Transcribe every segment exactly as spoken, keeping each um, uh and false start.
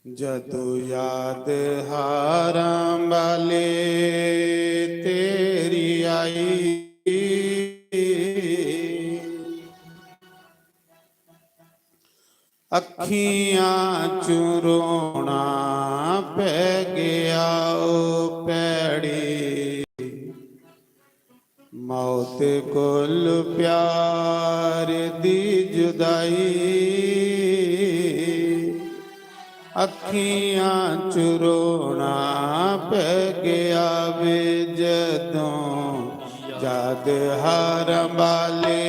जदू याद हारां वाले तेरी आई, अखियां चू रोना पै गया ओ भैड़ी। मौत कोल प्यार दी जुदाई, अखियां चू रोना पै गया वे जदों, याद हारां वाले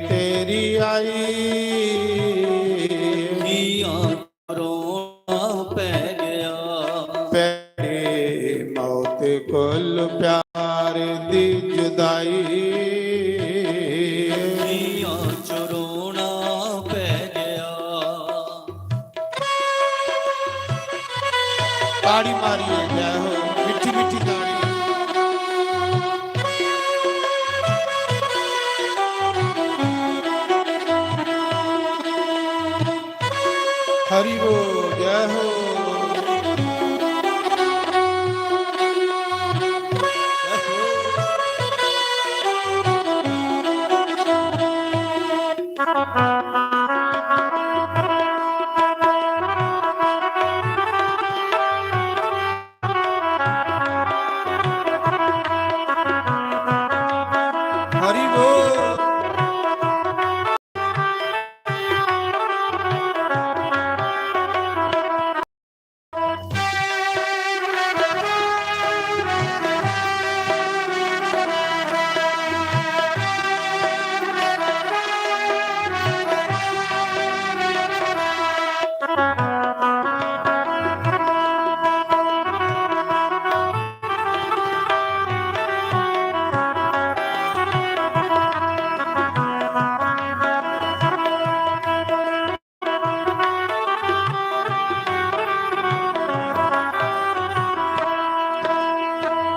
तेरी आई। अखियां रोना पै गया। भैड़ी मौत कोल प्यार दी जुदाई। अखियां चू रोना पै गया। ताड़ी मारिए जय हो, मिठी मिठी ताड़ी। हरि बोल, जय हो। हरि बोल।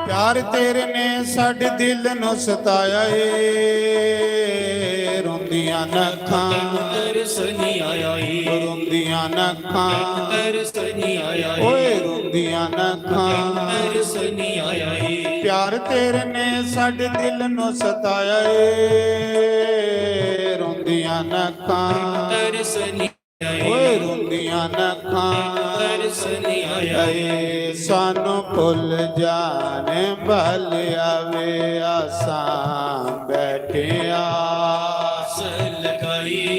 प्यार तेरे ने साडे दिल नू सताया ए, रोंदियां न अखां। तरस नहीं आया ए। रोंदियां न अखां। तरस नहीं आया ए। ओए रोंदियां न अखां। तरस नहीं आया ए। प्यार तेरे ने साडे दिल नू सताया ए, रोंदियां न अखां। तरस नहीं ओए रोंदियां न अखां। तरस नहीं आया ए। सानू भुल जाने बल आवे, असां बैठे आस लगाई।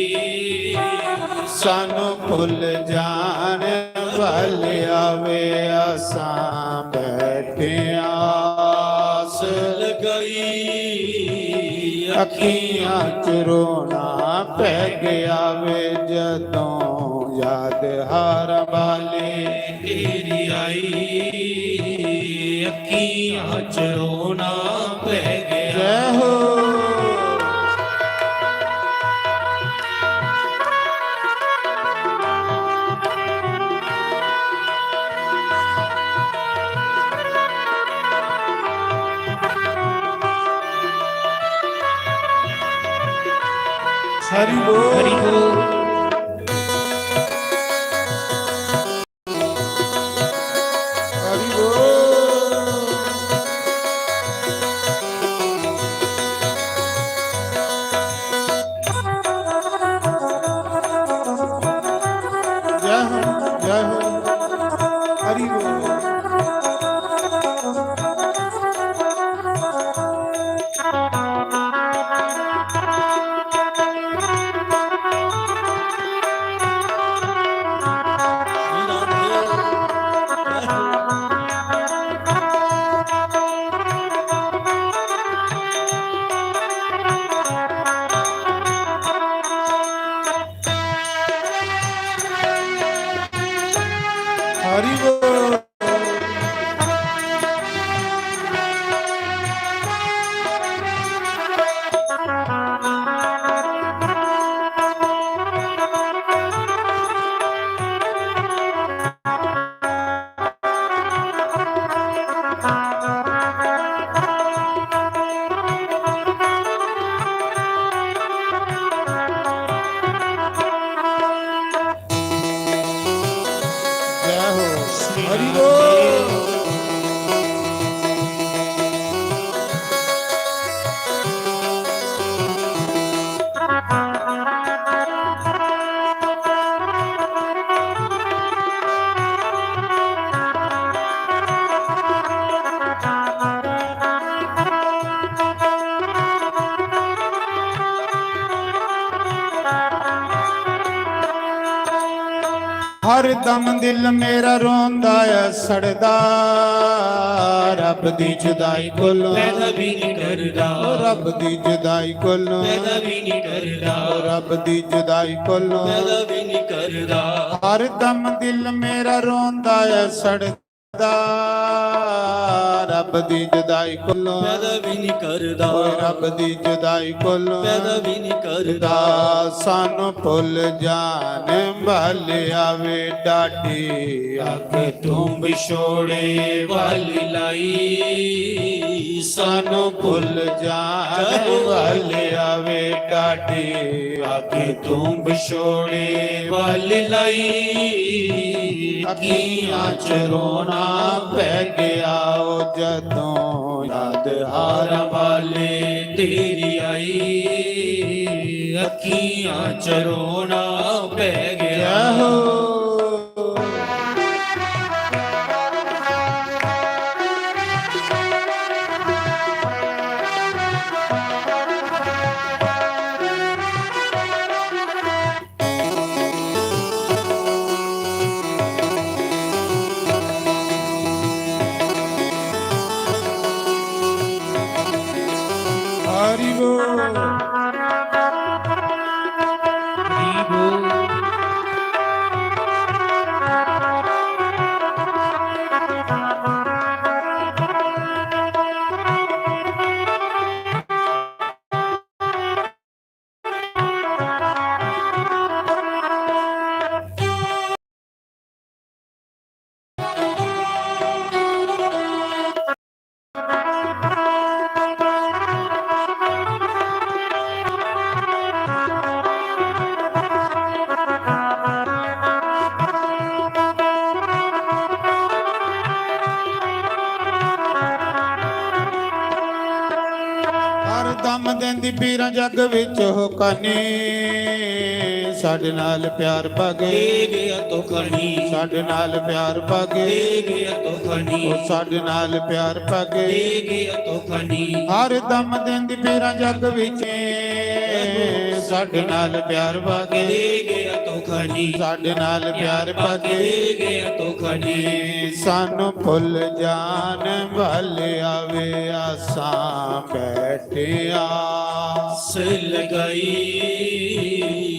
सानू भुल जाने बल आवे, असां बैठे आस लगाई। अखियां च रोना पै गया वे जदों, याद हारां वाले तेरी आई। अखियां च रोना पै गया। जय हो। हरि बोल। हरि बोल। हरि बोल। जय हो, जय हो। हरि बोल। हरि बोल। हरि बोल। हर दम दिल मेरा रोंदा ऐ सड़दा, रब दी जुदाई कोलों पैदा भी नहीं करदा। रब दी जुदाई कोलों पैदा भी नहीं करदा। रब दी जुदाई कोलों पैदा भी नहीं करदा। हर दम दिल मेरा रोंदा ऐ सड़दा, रब दी जुदाई कोलों पैदा भी नहीं करदा। ओए रब दी जुदाई कोलों पैदा भी नहीं करदा। सानू भुल जान वाले आवे डाटी, अख तूं विछोड़े वाली लाई। सानू भुल जान वाले आवे डाटी, अख तूं विछोड़े वाली लाई। अखियां च रोना पै गया ओ जदों याद हारा वाले तेरी आई। अखियां च रोना पै गया। जय हो। हरि बोल। हरि बोल। हर दम देंदी पीरां जग विच होका नी, साडे नाल प्यार पा के दे गया धोखा नी। साडे नाल प्यार पा के दे गया धोखा नी। ओ साडे नाल प्यार पा के दे गया धोखा नी। हर दम देंदी पीरां जग विच, साडे नाल प्यार पा के दे गया धोखा नी। साडे नाल प्यार पा के दे गया धोखा नी। सानू भुल जान वाले आवे, आसां बैठे आस लगाई।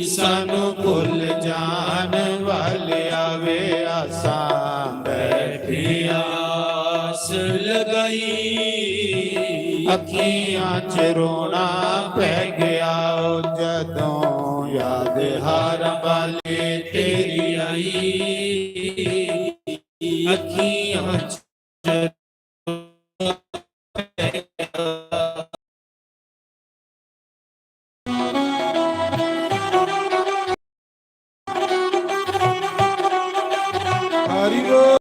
सानू भुल जान वाले आवे, आसां बैठे आस लगाई। अखियां च रोना पै गया ओ जदों याद हारा वाले तेरी आई। अखियां च हरि बोल।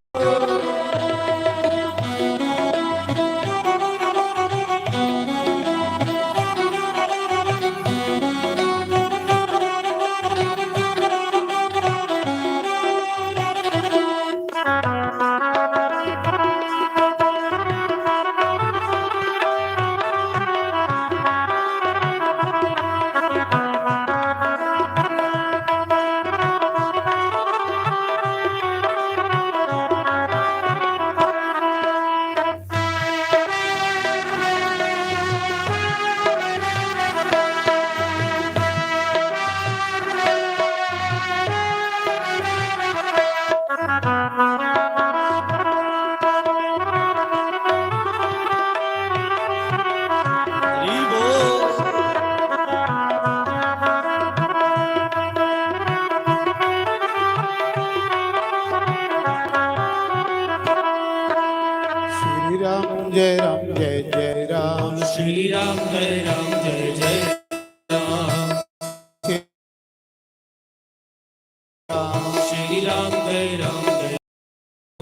श्री राम जय राम जय जय राम। श्री राम जय राम जय जय राम। श्री राम जय राम जय।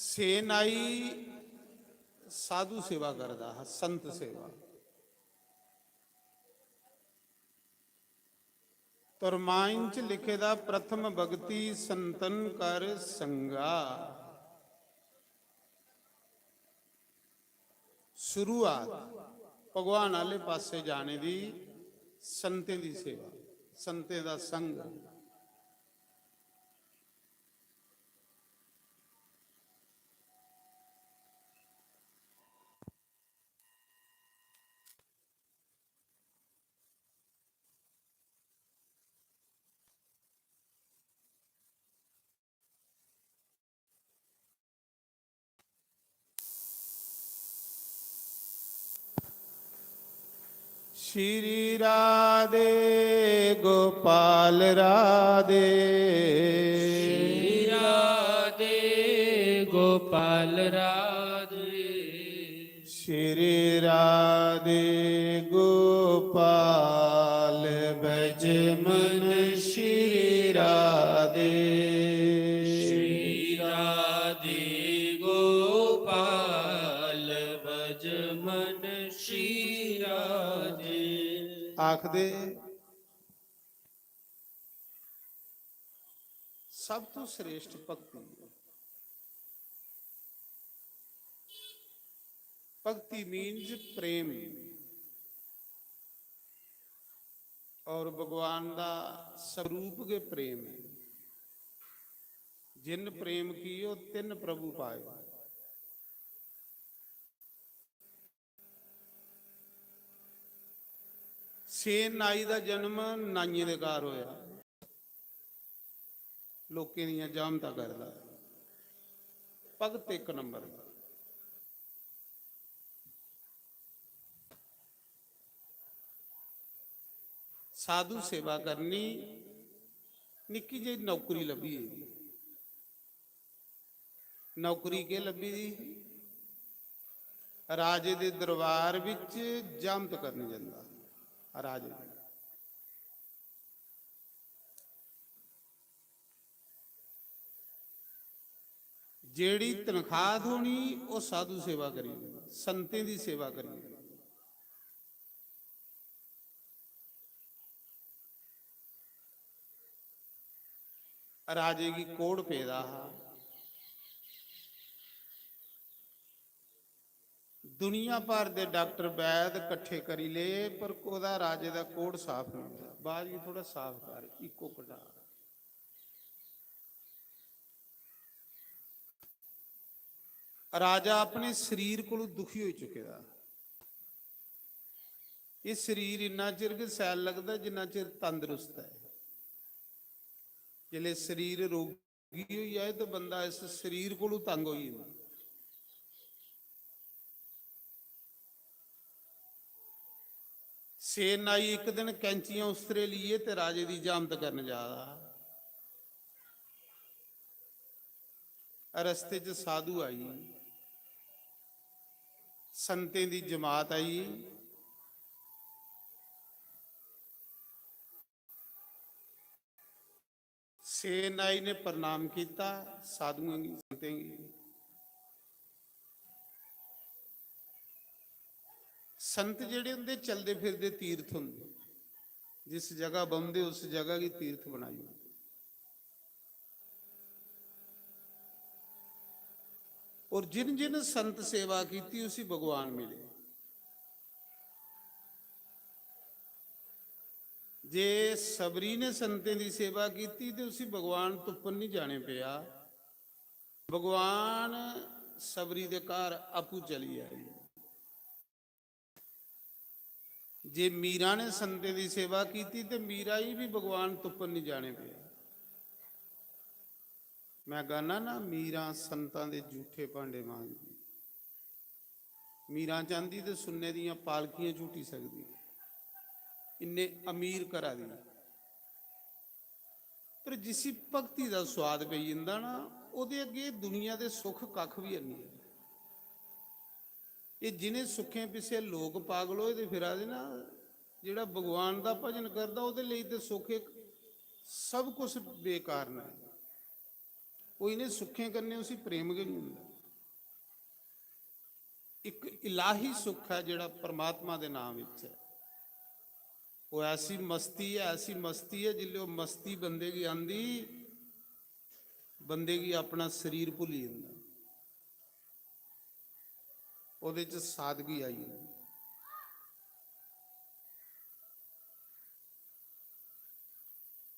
सेनाई साधु सेवा करदा हा, संत सेवा। तो रामायण च लिखे दा, "प्रथम भक्ति संतन कर संगा।" शुरुआत भगवान आह्ले पासे जाने दी संतें दी सेवा, संतें दा संग। श्री राधे गोपाल राधे। श्री राधे गोपाल राधे। श्री राधे गोपाल बजमन श्री राधे। श्री राधे गोपाल बजमन श्री राधे। आखदे सब तो श्रेष्ठ भक्ति है। भक्ति मीन्स प्रेम, और भगवान दा स्वरूप गै प्रेम है। जिन प्रेम कियो तिन प्रभु पायो। सेन नाई दा जन्म नाइयें दे घर होया। लोकें दियां जामतां करदा। भगत इक नंबर दा। साधु सेवा करनी, निक्की जेही नौकरी लब्भी गेदी। नौकरी केह् लब्भी दी? राजे दे दरबार बिच जामत करने जंदा राजे दी। जेह्ड़ी तनखाह थ्होनी, ओह् साधु सेवा करी, संतें दी सेवा करी। राजे गी कोढ़ पेदा हा। दुनिया भर दे डाक्टर वैद कट्ठे करी ले, पर कोदा राजे दा कोढ़ साफ निं होआ। बाज गी थोड़ा साफ कर, इक्को कटा। राजा अपने शरीर कोलू दुखी होई चुके दा। एह् शरीर इन्ना चिर गै सैल लगदा जिन्ना चिर तंदरुस्त ऐ। जिसलै शरीर रोगी होई जाए ते बंदा इस शरीर कोलू तंग होई जंदा। सेन नाई इक दिन कैंचियां उस्तरे लिए ते राजे दी जामत करन जा दा। रस्ते च साधु आई, संतें दी जमात आई। सेन नाई ने प्रणाम किया साधुओं गी, संतें गी। संत जेह्ड़े होंदे, चलदे फिरदे तीर्थ होंदे, जिस जगह बौंह्दे, उस जगह गी तीर्थ बनाई ओड़दे। और जिन जिन संत सेवा कीती, उसी भगवान मिले। जे सबरी ने संतें दी सेवा कीती ते उसी भगवान तुप्पन निं जाने पेआ। भगवान सबरी दे घर आपूं चली आए। जे मीरा ने संतें दी सेवा कीती ते मीरा गी भी भगवान तुप्पन निं जाने पेआ। मैं गाना ना, मीरां संतां दे जूठे भांडे मांजदी। मीरां चांदी ते सुन्ने दियां पालकियां झूटी सकदी, इन्ने अमीर घरा दी। पर जिसी भक्ति दा स्वाद पेई जंदा ना, ओह्दे अग्गें दुनिया दे सुख कक्ख बी हैनी ऐ। एह् जिनें सुखें पिच्छे लोक पागल होए दे फिरा दे ना, जेह्ड़ा भगवान दा भजन करदा, ओह्दे लेई ते सुख इक सब कुछ बेकार न। ओह् इ'नें सुखें कन्नै उसी प्रेम गै निं होंदा। इक इलाही सुख ऐ जेह्ड़ा परमात्मा दे नाम विच ऐ। ओह् ऐसी मस्ती ऐ, ऐसी मस्ती ऐ, जिसलै ओह् मस्ती बंदे गी आंदी, बंदे गी अपना शरीर भुल्ली जंदा, ओह्दे च सादगी आई जंदी।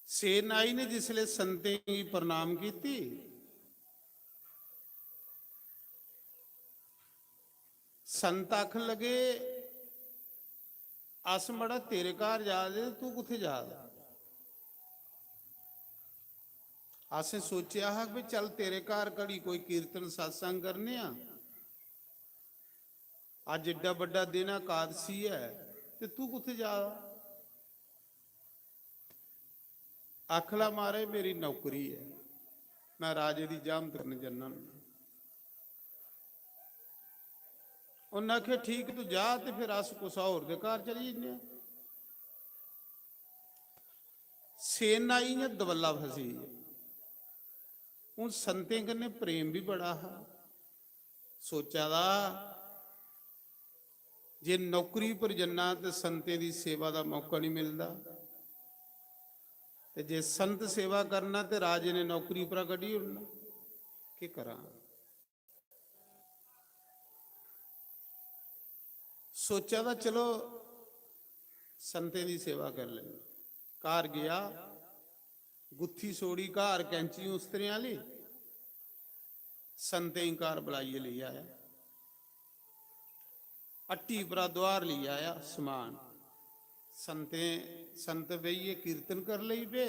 सेनाई ने जिसलै संतें गी प्रणाम कीती, संत आखन लगे, "अस मड़ा तेरे घर जा दे, तू कुत्थै जा दा?" असें सोचेआ हा कि चल तेरे घर घड़ी कोई कीर्तन सत्संग करने आं, अज्ज एड्डा बड्डा दिन ऐ, एकादशी ऐ, ते तू कुत्थै जा दा? आखला, "महाराज, मेरी नौकरी ऐ, मैं राजे दी जामत करन जन्ना होन्ना।" उन्नै आखेआ, "ठीक, तू जा, ते फिर अस कुसै होर दे घर चली जन्ने आं।" सेनाई इ'यां दबल्ला फसी गेआ। हून संतें कन्नै प्रेम बी बड़ा हा। सोचा दा जे नौकरी पर जन्ना ते संतें दी सेवा दा मौका निं मिलदा, ते जे संत सेवा करना ते राजे ने नौकरी परा कड्ढी ओड़ना। केह् करां? सोचा दा चलो संतें दी सेवा करी लैन्ने। घर गेआ, गुत्थी सोड़ी घर कैंची उस्तरें आह्ली, संतें गी घर बलाइयै लेई आया। हट्टी परा दुआर लेई आया समान। संतें, संत बेहियै कीर्तन कर लेई पे।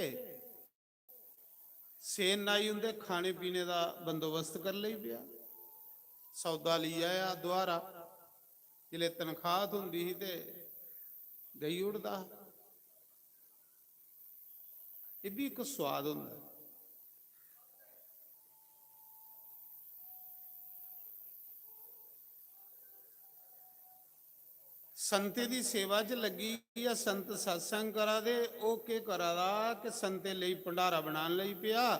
सेनाई उंदे खाने पीने दा बंदोबस्त कर लेई पेआ। सौदा लेई आया दुआरा, जिसलै तनखाह थ्होंदी ही ते देई ओड़दा हा। एह् बी इक सोआद होंदा। संतें दी सेवा च लग्गी ऐ, संत सत्संग करा दे, ओह् केह् करा दा कि संतें लेई भंडारा बनान लगी पेआ।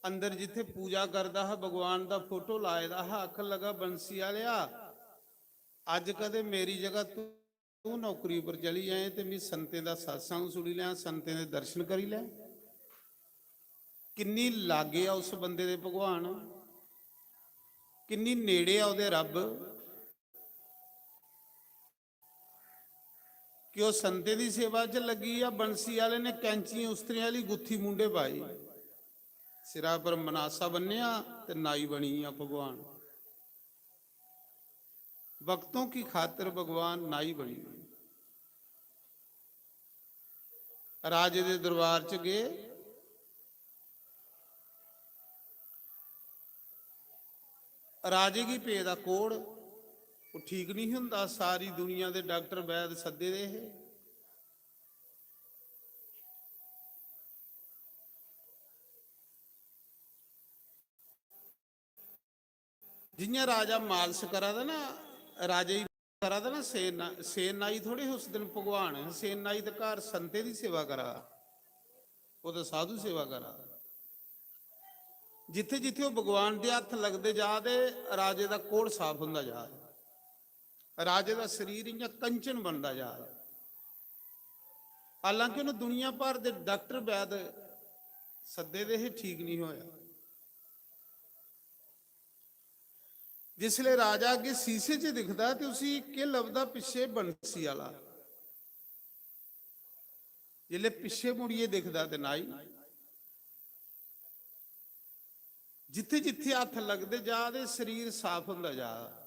अंदर जित्थै पूजा करदा हा, भगवान दा फोटो लाए दा हा, आखन लगा, "बंसी आह्लेआ, अज्ज कदें मेरी जगह तू, तू नौकरी उप्पर चली जाएं ते मी संतें दा सत्संग सुनी लैं, संतें दे दर्शन करी लैं।" किन्नी लागे आ उस बंदे दे भगवान, किन्नी नेड़े आ ओह्दे रब्ब। कि ओह् संतें दी सेवा च लग्गी गेआ। बंसी आह्ले ने कैंची उस्तरें आह्ली गुत्थी मूंढे पाई, सिरा पर मनासा बन्नेआ ते नाई बनी गेआ भगवान। भक्तों की खातिर भगवान नाई बनी गए। राजे दे दरबार च गे, राजे गी पेदा कोढ़, ओह् ठीक नहीं हुंदा। सारी दुनिया दे डाक्टर वैद सद्दे दे हे। जियां राजा मालस करा दा ना, राजे गी करा दा ना सेन, सेन नाई थोड़े उस दिन भगवान, सेन नाई ते घर संतें दी सेवा करा दा, ओह् ते साधु सेवा करा दा। जित्थे जित्थे ओह् भगवान दे हत्थ लगदे जा दे, राजे दा कोढ़ साफ होंदा जा दा, राजे दा शरीर इ'यां कंचन बनदा जा दा। हालांकि उ'नें दुनिया भर दे डाक्टर वैद सद्दे दे हे, ठीक नहीं होया। जिसले राजा अग्गे शीशे च दिखदा ते उसी केह् लभदा? पिच्छे बंसी आह्ला। जिसले पिच्छे मुड़ियै दिखदा ते नाई। जित्थे जित्थे हत्थ लगदे जा दे, शरीर साफ होंदा जा।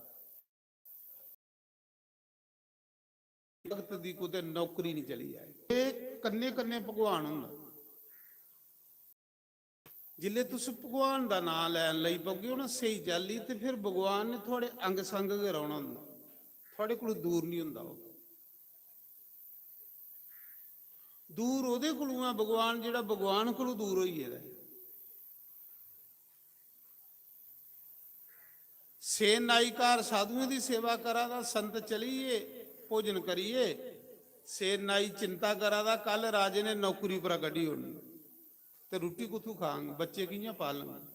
भगत दी कुतै नौकरी नहीं चली जाए। एह् कन्नै कन्नै भगवान होंदा। जिसलै तुस भगवान दा नांऽ लैन लगी पौगे ओ ना स्हेई चाल्ली, ते फिर भगवान ने थुआढ़े अंग संग गै रौह्ना होंदा, थुआढ़े कोलू दूर नहीं होंदा ओह्। दूर ओह्दे कोलू ऐ भगवान, जेह्ड़ा भगवान कोलू दूर होई गेदा ऐ। सेन नाई घर साधुएं दी सेवा करा दा, संत चली गे भोजन करियै। सेन नाई चिंता करा दा, कल राजे ने नौकरी परा कड्ढी ओड़नी ते रुट्टी कुत्थूं खांग, बच्चे कि'यां पालङ?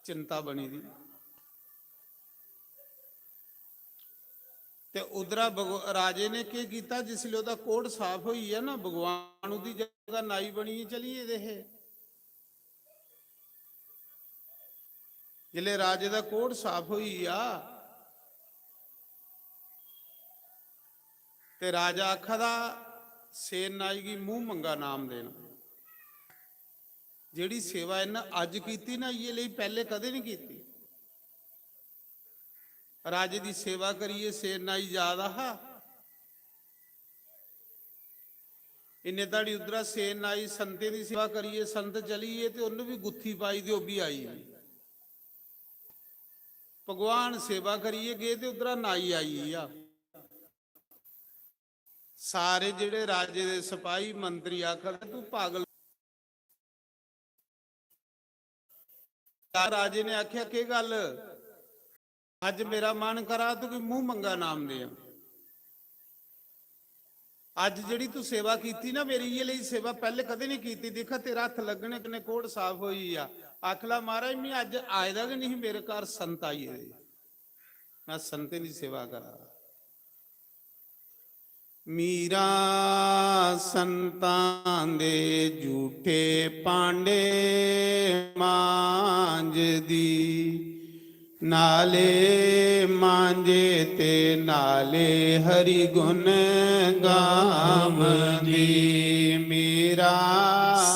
चिंता बनी दी। ते उद्धरा भगव-, राजे ने केह् कीता, जिसलै ओह्दा कोढ़ साफ होई गेआ ना, भगवान ओह्दी जगह नाई बनियै चली गेदे हे। जिसलै राजे दा कोढ़ साफ होई गेआ ते राजा आखा दा, "सेन नाई गी मूंह मंगा नाम देना।" जेह्ड़ी सेवा इन्न अज्ज कीती ना, इ'यै लेई पैह्ले कदें निं कीती। राजे दी सेवा करियै सेन नाई जा दा हा। इन्ने धड़ी उद्धरा सेन नाई संतें दी सेवा करियै संत चली गे ते उन्न बी गुत्थी पाई ते ओह् बी आई गे। भगवान सेवा करियै गे ते उद्धरा नाई आई गेआ। सारे जेह्ड़े राजे दे सपाही मंत्री आखा दे, "तू पागल।" राजे ने आखेआ, "केह् गल्ल? अज्ज मेरा मन करा तुगी मूंह मंगा नाम देआं। अज्ज जेह्ड़ी तू सेवा कीती ना मेरी, इ'यै लेई सेवा पैह्ले कदें निं कीती। दिक्ख, तेरा हत्थ लग्गने कन्नै कोढ़ साफ होई गेआ।" आखला, "महाराज, में अज्ज आए दा गै निं, मेरे घर संत आई गेदे, में संतें दी सेवा करा दा।" मीरा संतां दे झूठे भांडे मांजदी, नाले मांजे ते नाले हरि गुण गावदी। मीरा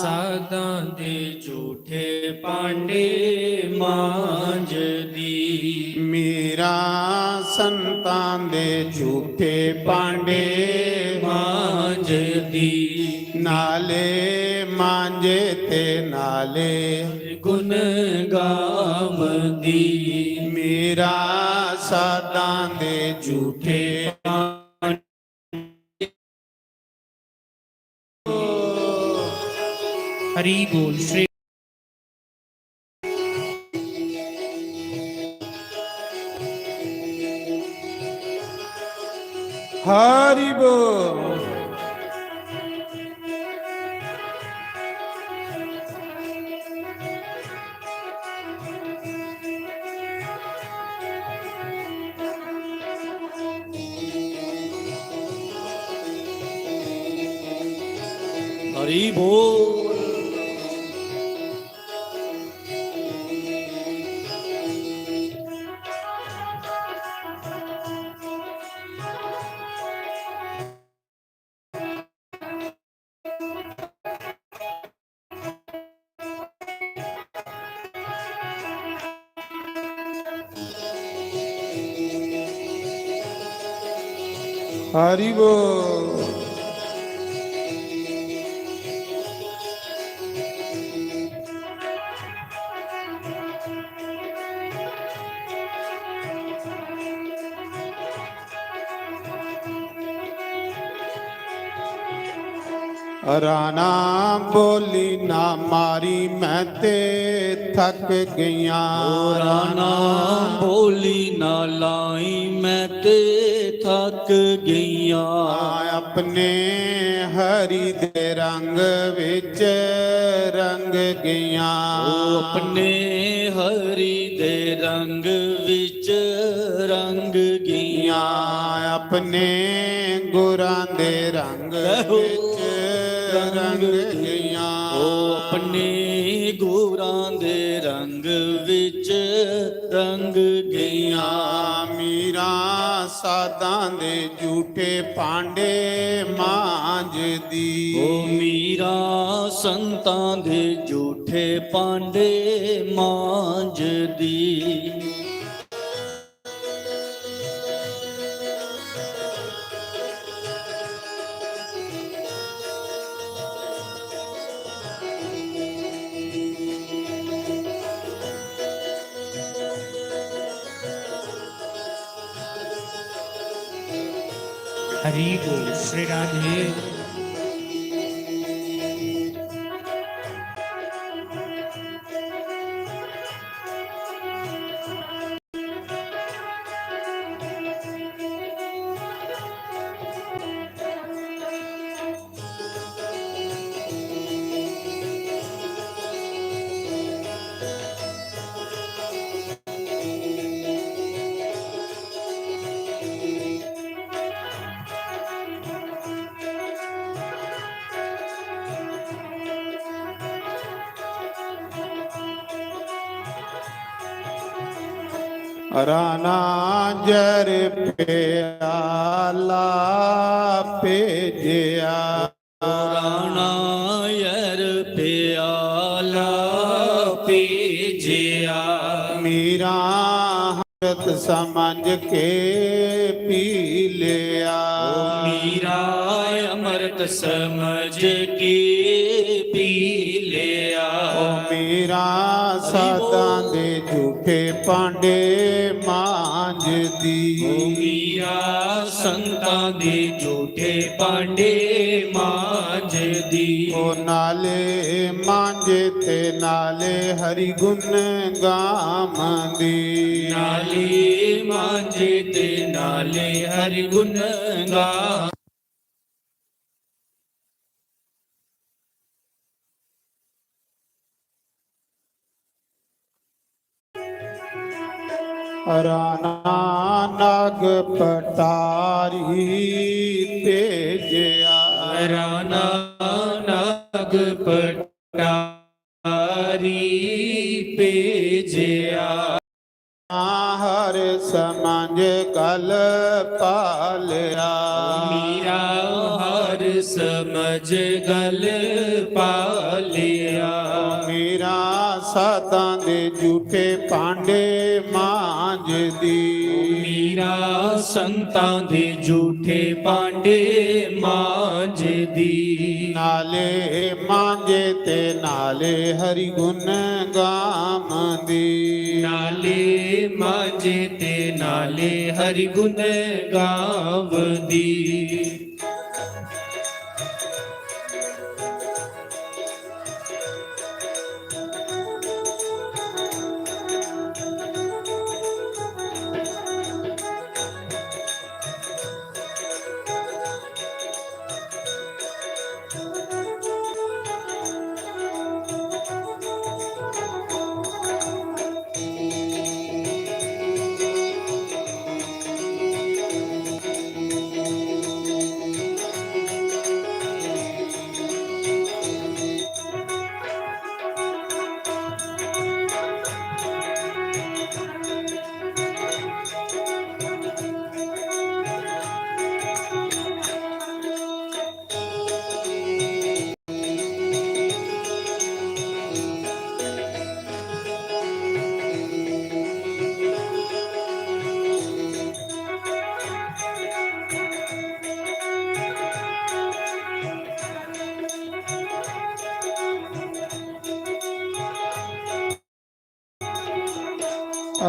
साधां दे झूठे भांडे मांजदी। मीरा संतां दे झूठे भांडे मांजदी। नाले मांजे ते नाले गुण गावदी। मीरा साधां दे झूठे भांडे। हरि बोल श्री हरि बोल। हरि बोल। हरि बोल। राणा बोली ना मारी, मैं ते थक गईयां। ओ राणा बोली ना लाई, मैं ते थक गईयां। अपने हरि दे रंग विच रंग गईयां। ओ अपने हरि दे रंग विच रंग गईयां। अपने गुरां दे रंग विच रंग गईयां। ओ अपने गुरां दे रंग विच रंग गईयां। मीरा साधां दे झूठे भांडे मांजदी। ओ मीरा संतां दे झूठे भांडे मांजदी। हरि बोल श्री राधे। राणा जैह्र प्याला भेजेआ। राणा जैह्र प्याला भेजेआ। मीरा अमृत समझ के पी लेआ। ओ मीरा अमृत समझ के पी लेआ। ओ मीरा संतां दे झूठे भांडे मांजदी। ओ मीरा संतां दे झूठे भांडे मांजदी। ओ नाले मांजे ते नाले हरि गुण गावंदी। नाले मांजे ते नाले हरि गुण गा। राणा नाग पटारी भेजेआ। राणा नाग पटारी भेजेआ। हर समझ गल पालेआ। मीरा हर समझ गल पालेआ। मीरा संतां दे झूठे भांडे मांजदी। मीरा संतां दे झूठे भांडे मांजदी। नाले मांजे ते नाले हरि गुण गावंदी। नाले मांजे ते नाले हरि गुण गावंदी।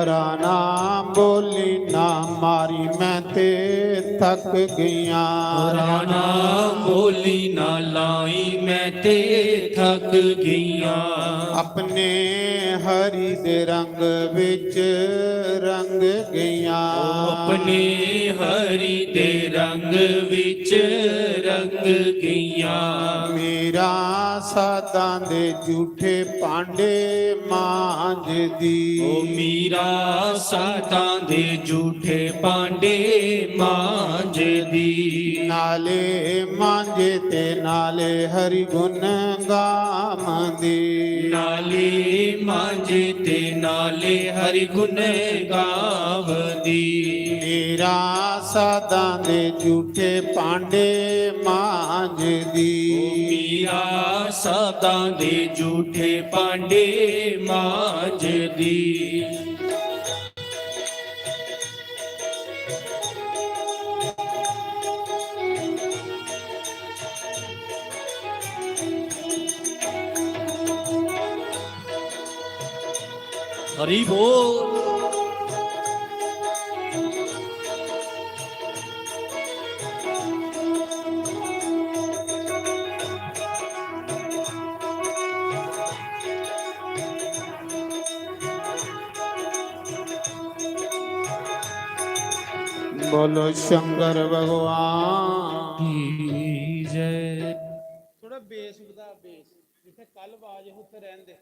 राणा बोली ना मारी मैं ते थक गईयां। राणा बोली ना लाई मैं ते थक गईयां। अपने हरि दे रंग विच रंग गईयां। अपने हरि दे रंग विच रंग गईयां। मीरा संतां दे झूठे भांडे मांजदी। ओ मीरा संतां दे झूठे भांडे मांजदी। नाले मांजे ते नाले हरि गुण गावंदी। नाले मांजे ते नाले हरि गुण गावंदी। मीरा संतां दे झूठे भांडे मांजदी। मीरा संतां दे झूठे भांडे मांजदी। हरि बोल। बोलो शंकर भगवान की जय। थोड़ा बेस बधा, बेस। जित्थै कल बाज ही, उत्थै रैह्न दे।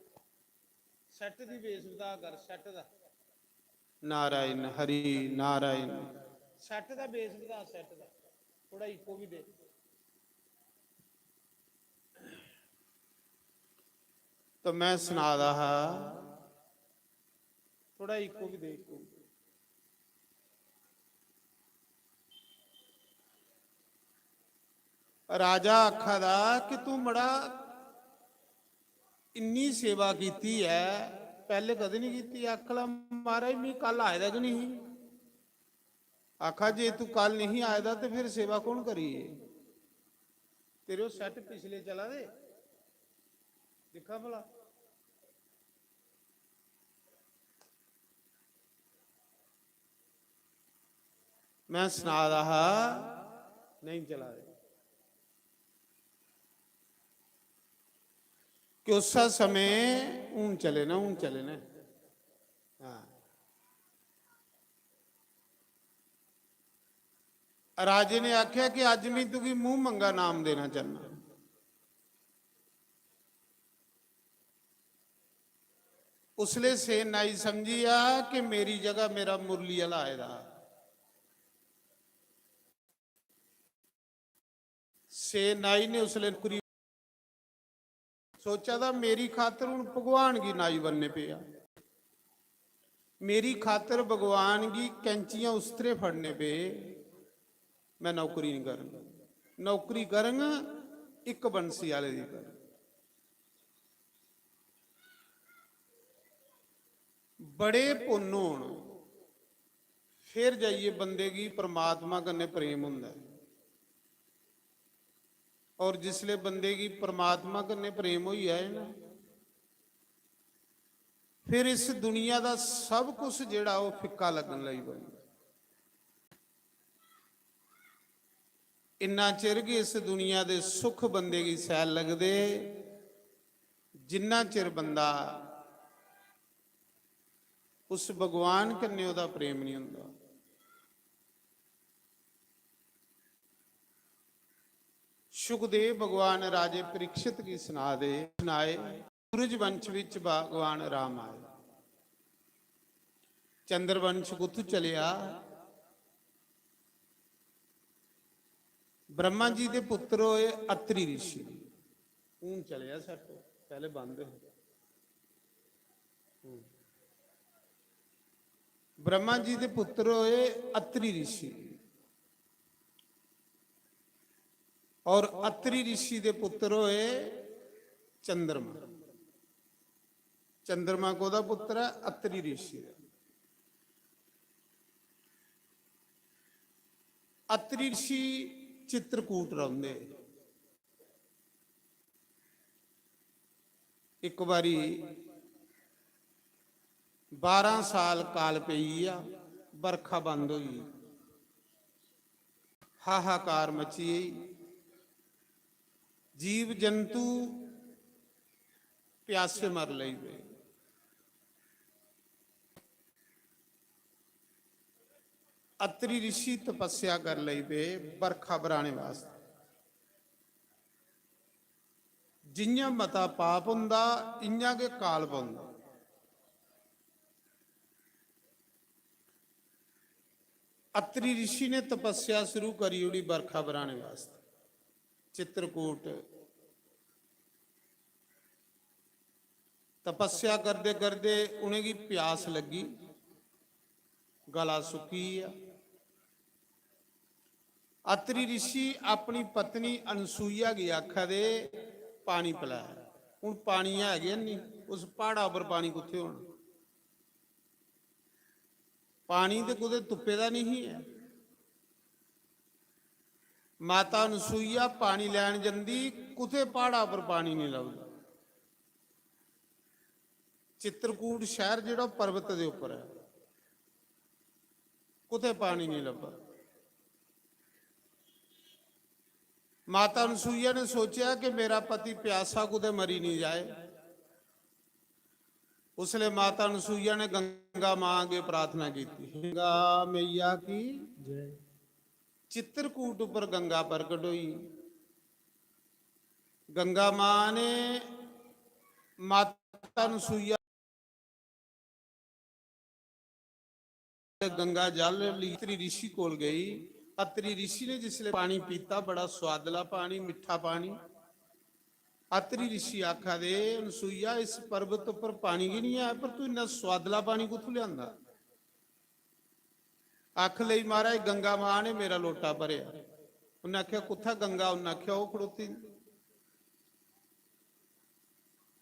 सैट दी बेस बधा कर, सैट दा। नारायण हरि नारायण। सैट दा बेस बधा, सैट दा। थोड़ा इको भी दे। तो मैं सना दा हा, थोड़ा इको भी दे, इको भी। राजा आखा दा कि तूं मड़ा इन्नी सेवा कीती ऐ, पैह्ले कदें नहीं कीती। आखला, "महाराज, मी कल आए दा गै नहीं ही।" आखा, "जे तू कल नहीं आए दा ते फिर सेवा कौन करी? तेरे ओह् सैट पिछले चला दे, दिक्खा भला।" मैं सना दा हा, नहीं चला दे। कि उस समय हून चले ना, हून चले ना। हाँ। राजे ने आख्या कि अज मैं तुगी मुंह मंगा नाम देना चाहना। उसले सेनाई समझी आ कि मेरी जगह मेरा मुरली आह्ला आए दा। सेनाई ने उसले नौकरी सोचा दा, मेरी खातर हून भगवान गी नाई बनने पेआ, मेरी खातर भगवान गी कैंचियां उस्तरे फड़ने पे, मैं नौकरी नहीं करंग। नौकरी करंग, इक बंसी आह्ले दी करंग। बड़े पुन्न होन, फिर जाइयै बंदे गी परमात्मा कन्नै प्रेम होंदा ऐ। और जिसले बंदे गी परमात्मा कन्नै प्रेम होई जाए ना, फिर इस दुनिया दा सब कुछ जेह्ड़ा ओह् फिक्का लग्गन लगी पौंदा। इन्ना चिर गै इस दुनिया दे सुख बंदे गी सैल लगदे, जिन्ना चिर बंदा उस भगवान कन्नै ओह्दा प्रेम नहीं होंदा। सुखदेव भगवान राजे परीक्षित गी सना दे, सनाए, सूरज वंश विच भगवान राम आए। चंद्रवंश कुत्थु चलेआ? ब्रह्मा जी दे पुत्र होए अत्रि ऋषि। हून चलेआ सैट, पैह्ले बंद हे। हून। ब्रह्मा जी दे पुत्र होए अत्रि ऋषि। और अत्रि ऋषि दे पुत्र होए चंद्रमा। चंद्रमा कोदा पुत्र ऐ? अत्रि ऋषि दा। अत्रि ऋषि चित्रकूट रौंह्दे। इक बारी बारां साल काल पेई गेआ, बरखा बंद होई गेई, हाहाकार मची गेई, जीव जंतु प्यासे मर लगी पे। अत्रि ऋषि तपस्या कर लगी पे बरखा बराने वास्ते। जियां मता पाप होंदा, इयां गै काल पौंदा। अत्रि ऋषि ने तपस्या शुरू करी ओड़ी बरखा बराने वास्ते। चित्रकूट तपस्या करदे करदे उ'नेंगी प्यास लग्गी, गला सुक्की गेआ। अत्रि ऋषि अपनी पत्नी अनसुईया गी आखा दे, "पानी पलै।" हून पानी है गै निं, उस प्हाड़ा उप्पर पानी कुत्थै होना? पानी ते कुतै तुप्पे दा निं ही ऐ। माता अनसुईया पानी लैन जंदी, कुतै प्हाड़ा पर पानी निं लभदा। चित्रकूट शैह्र जेह्ड़ा पर्वत दे उप्पर ऐ, कुतै पानी निं लब्भा। माता अनसुईया ने सोचेआ कि मेरा पति प्यासा कुतै मरी निं जाए। उसलै माता अनसुईया ने गंगा मां अग्गें प्रार्थना कीती, "गंगा मैया की जय।" चित्रकूट उप्पर गंगा प्रकट होई। गंगा मां ने माता अनसुईया गंगा जल लेई अत्रि ऋषि कोल गई। अत्रि ऋषि ने जिसले पानी पीता, बड़ा स्वादला पानी, मिट्ठा पानी। अत्रि ऋषि आखा दे, "अनसुईया, इस पर्वत उप्पर पानी गै निं ऐ, पर तू इन्ना स्वादला पानी कुत्थूं लेआंदा?" आख लई, "महाराज, गंगा मां ने मेरा लोटा भरेआ।" उन्नै आखेआ, "कुत्थै गंगा?" उन्नै आखेआ, "ओह् खड़ोती दी।"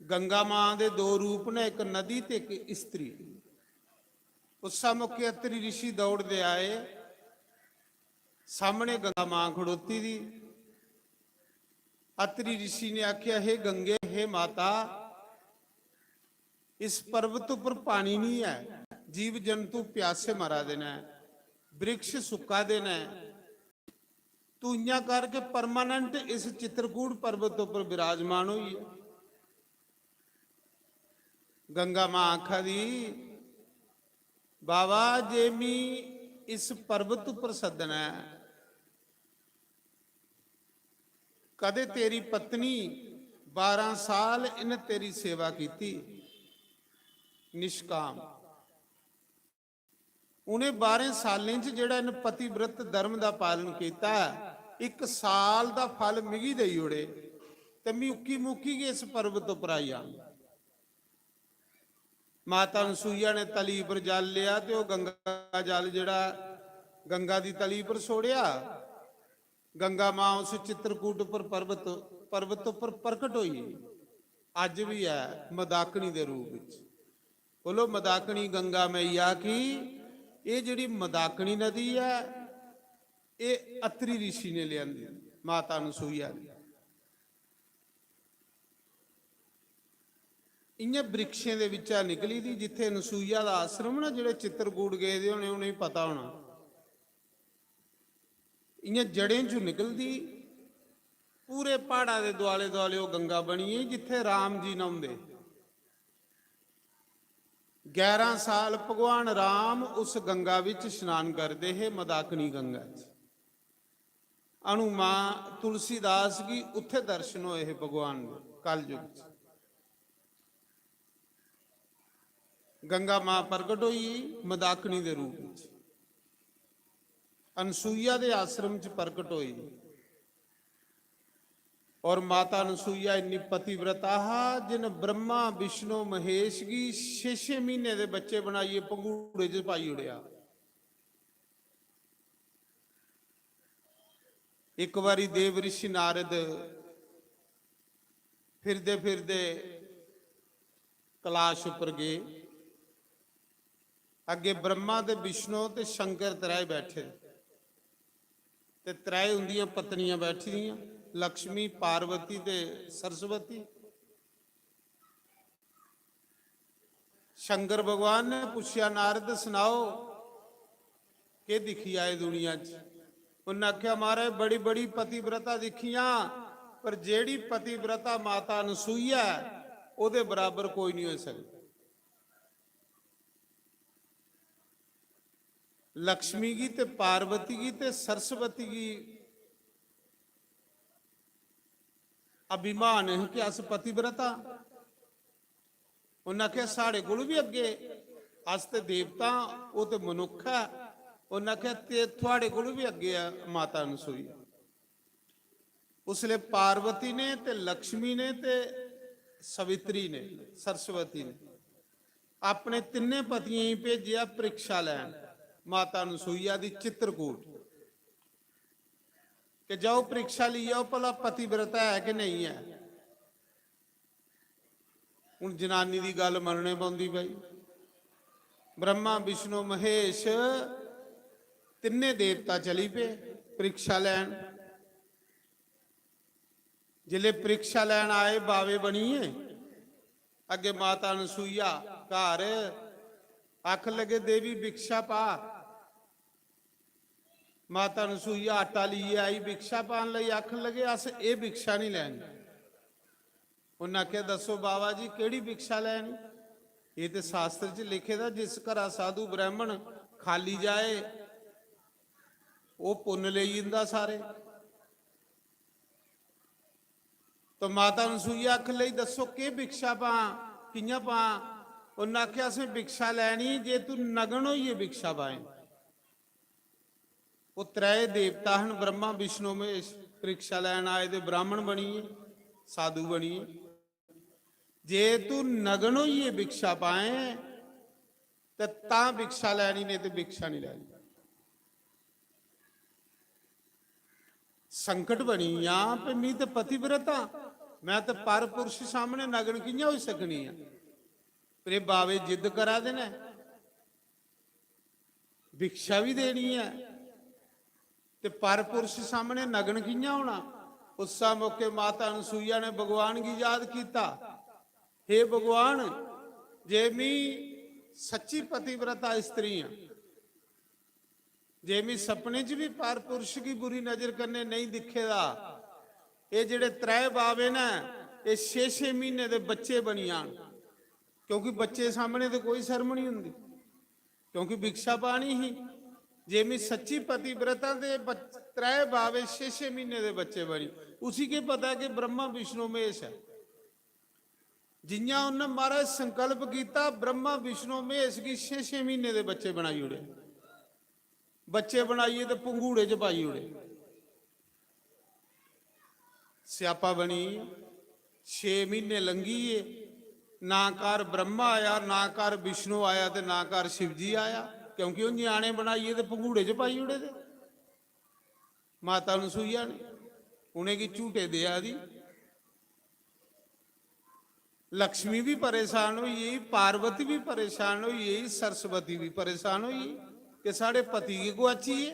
गंगा मां दे दो रूप न, इक नदी ते इक इस्त्री। उस्सै मौके अत्रि ऋषि दौड़दे आए, सामने गंगा मां खड़ोती दी। अत्रि ऋषि ने आखेआ, "हे गंगे, हे माता, इस पर्वत उप्पर पानी नहीं है, जीव जंतु प्यासे मरा दे न, वृक्ष सुक्का दे न, तू इयां कर के परमानेंट इस चित्रकूट पर्वत उप्पर विराजमान होई जा।" गंगा मां आखा दी, "बाबा, जे मी इस पर्वत उप्पर सद्दना ऐ, कदे तेरी पत्नी, बारां साल इन्न तेरी सेवा कीती निष्काम, उ'नें बारें सालें च जेह्ड़ा इन्न पतिव्रत धर्म दा पालन कीता, इक साल दा फल मिगी देई ओड़े ते मी उक्की मुक्की गै इस पर्वत उप्पर आई जाङ।" माता अनसुईया ने तली पर जल लेआ ते ओह् गंगा जल जेह्ड़ा गंगा दी तली पर छोड़ेआ। गंगा मां उस चित्रकूट पर पर्वत, पर्वत उप्पर प्रकट होई। अज्ज भी ऐ मदाकिनी दे रूप विच। बोलो, मदाकिनी गंगा मैया की। एह् जेह्ड़ी मदाकिनी नदी ऐ, एह् अत्रि ऋषि ने लेआंदी, माता अनसुईया ने। इ'यां वृक्षें दे बिच्चा निकली दी, जित्थै अनसुईया दा आश्रम ना, जेह्ड़े चित्रकूट गेदे होने, उ'नेंगी पता होना। इ'यां जड़ें चों निकलदी, पूरे प्हाड़ा दे दुआले दुआले ओह् गंगा बनी गेई, जित्थै राम जी न्हौंदे। ग्यारह साल भगवान राम उस गंगा बिच स्नान करदे हे, मदाकिनी गंगा च। हनुमान, तुलसीदास गी उत्थै दर्शन होए हे भगवान दे, कलयुग च। गंगा मां प्रकट होई मदाकिनी दे रूप च, अनसुईया दे आश्रम च प्रकट होई। और माता अनसुईया इन्नी पतिव्रता हा, जिन ब्रह्मा, विष्णु, महेश गी छे छे म्हीने दे बच्चे बनाइयै पंघूड़े च पाई ओड़ेआ। इक बारी देव ऋषि नारद फिरदे फिरदे कैलाश उप्पर गे। अग्गे ब्रह्मा ते विष्णु ते शंकर त्रैए बैठे, ते त्रैए उंदियां पत्नियां बैठी दियां, लक्ष्मी, पार्वती ते सरस्वती। शंकर भगवान ने पुच्छेआ, "नारद, सनाओ, केह् दिक्खी आए दुनिया च?" उन्नै आखेआ, "महाराज, बड़ी बड़ी पतिव्रता दिक्खियां, पर जेह्ड़ी पतिव्रता माता अनसुईया ऐ, ओह्दे बराबर कोई निं होई सकदा।" लक्ष्मी गी ते पार्वती गी ते सरस्वती गी अभिमान है कि अस पतिव्रता। उन्नै आखेआ, "साढ़े कोलू बी अग्गे, अस ते देवता आं, ओह् ते मनुक्ख ऐ।" उन्नै आखेआ, "ते थुआढ़े कोलू बी अग्गे ऐ माता अनसुईया।" उसलै पार्वती ने ते लक्ष्मी ने ते सवित्री ने, सरस्वती ने अपने तिन्ने पतियें गी भेजेआ परीक्षा लैन माता अनसुईया दी चित्रकूट, कि जाओ, परीक्षा लेई आओ, भला पतिव्रता है कि नेईं ऐ। हुन जनानी दी गल्ल मन्नने पौंदी भाई। ब्रह्मा, विष्णु, महेश, तिन्ने देवता चली पे परीक्षा लैन। जिसले परीक्षा लैन आए बावे बनिए, अग्गे माता अनसुईया घर, आखन लगे, "देवी, भिक्षा पा।" माता अनसुईया आटा लेइयै आई, भिक्षा पान लगी, आखन लगे, "अस एह् भिक्षा नहीं लैनी।" उन्नै आखेआ, "दस्सो बाबा जी, केह्ड़ी भिक्षा लैनी?" "एह् ते शास्त्र च लिखे दा, जिस घरा साधु ब्राह्मण खाली जाए, ओह् पुन्न लेई जंदा सारे।" तो माता अनसुईया आखन लगी, "दस्सो, केह् भिक्षा पां, कि'यां पां?" उन्नै आखेआ, "असें भिक्षा लैनी, जे तू नग्न होइयै भिक्षा पाएं।" ओह् त्रै देवता हन, ब्रह्मा, विष्णु, महेश, परीक्षा लैन आए दे ब्राह्मण बनिए, साधु बनिए। "जे तू नग्न होइयै भिक्षा पाएं ते तां भिक्षा लैनी, नेईं ते भिक्षा नहीं लैनी।" संकट बनी आं, पे मी ते पतिव्रता, मैं ते पर पुरुष सामने नग्न कि'यां होई सकनी आं? पर एह् बावे जिद्द करा दे न, भिक्षा बी देनी ऐ ते पर पुरुष सामने नग्न कि'यां होना? उस्सा मौके माता अनसुईया ने भगवान गी याद कीता, "हे भगवान, जे मी सच्ची पतिव्रता स्त्री आं, जे मी सपने च बी पर पुरुष गी बुरी नजर कन्नै नेईं दिक्खे दा, एह् जेह्ड़े त्रै बावे न, एह् छे छे म्हीने दे बच्चे बनी जान।" क्योंकि बच्चे सामने ते कोई शर्म निं होंदी, क्योंकि भिक्षा पानी ही। जे मी सच्ची पतिव्रता ते बच-, त्रै बावे छे छे म्हीने दे बच्चे बनी, उसी केह् पता कि ब्रह्मा विष्णु महेश ऐ। जि'यां उन्नै महाराज संकल्प कीता, ब्रह्मा विष्णु महेश गी छे छे म्हीने दे बच्चे बनाई ओड़े। बच्चे बनाइयै ते पंघूड़े च पाई ओड़े। स्यापा बनी गेआ। छे म्हीने लंघी गे, ना घर ब्रह्मा आया, ना घर विष्णु आया ते ना घर शिवजी आया, क्योंकि ओह् ञ्याणे बनाइयै ते पंघूड़े च पाई ओड़े दे। माता अनसुईया ने उ'नेंगी झूटे देआ दी। लक्ष्मी बी परेशान होई गेई, पार्वती बी परेशान होई गेई, सरस्वती बी परेशान होई गेई कि साढ़े पति गी गुआची गे।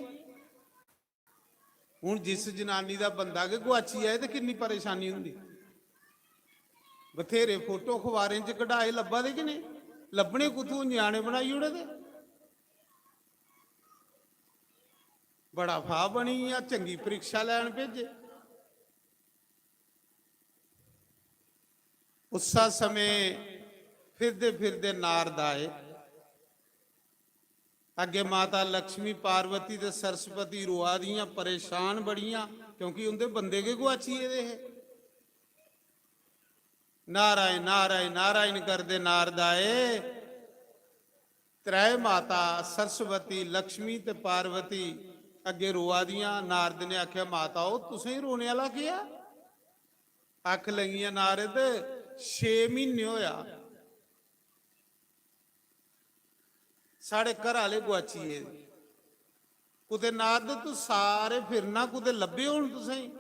हुन जिस जनानी दा बंदा गै गुआची जाए ते किन्नी परेशानी हुंदी। बथेरे फोटो अखबारें च कढाए, लब्भा दे कि नेईं? लब्भने कुत्थूं, ञ्याणे बनाई ओड़े दे। बड़ा फाह् बनी गेआ, चंगी परीक्षा लैन भेजे। उस्सा समें फिरदे फिरदे नारद आए। अग्गे माता लक्ष्मी, पार्वती ते सरस्वती रोआ दियां, परेशान बड़ियां, क्योंकि उं'दे बंदे गै गुआची गेदे हे। नारायण, नारायण, नारायण करदे नारद आए। त्रै माता सरस्वती, लक्ष्मी ते पार्वती अग्गे रोआ दियां। नारद ने आखेआ, "माता, ओ तुसें रोने आह्ला केह् ऐ?" आख लगियां, "नारद, छे म्हीने होआ साढ़े घर आह्ले गुआची गे। कुतै नारद तू सारे फिरना, कुतै लब्भे होन तुसेंगी।"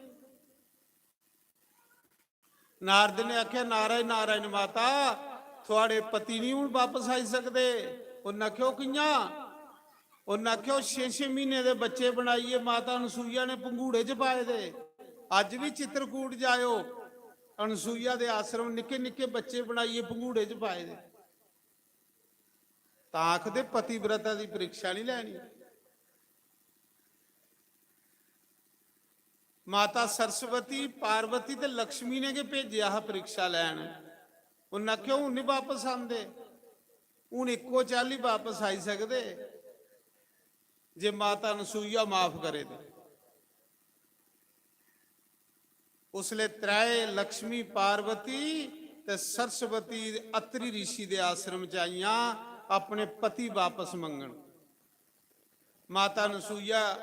नारद ने आखेआ, "नारायण, नारायण माता, थुआड़े पति निं हुन बापस आई सकदे।" उन्न आखेआ, "ओह् कि'यां?" उन्न आखेआ, "ओह् छे छे म्हीने दे बच्चे बनाइयै माता अनसुईया ने पंघूड़े च पाए दे। अज्ज बी चित्रकूट जाएओ, अनसुईया दे आश्रम निक्के निक्के बच्चे बनाइयै पंघूड़े च पाए दे।" तां आखदे पतिव्रता दी परीक्षा निं लैनी। माता सरस्वती, पार्वती ते लक्ष्मी ने गै भेजेआ हा परीक्षा लैन। उन्न आखेआ, "हून निं बापस आंदे, हून इक्को चाल्ली बापस आई सकदे जे माता अनसुईया माफ करे दे।" उसलै त्रै लक्ष्मी, पार्वती ते सरस्वती अत्रि ऋषि दे आश्रम च आइयां अपने पति बापस मंगन। माता अनसुईया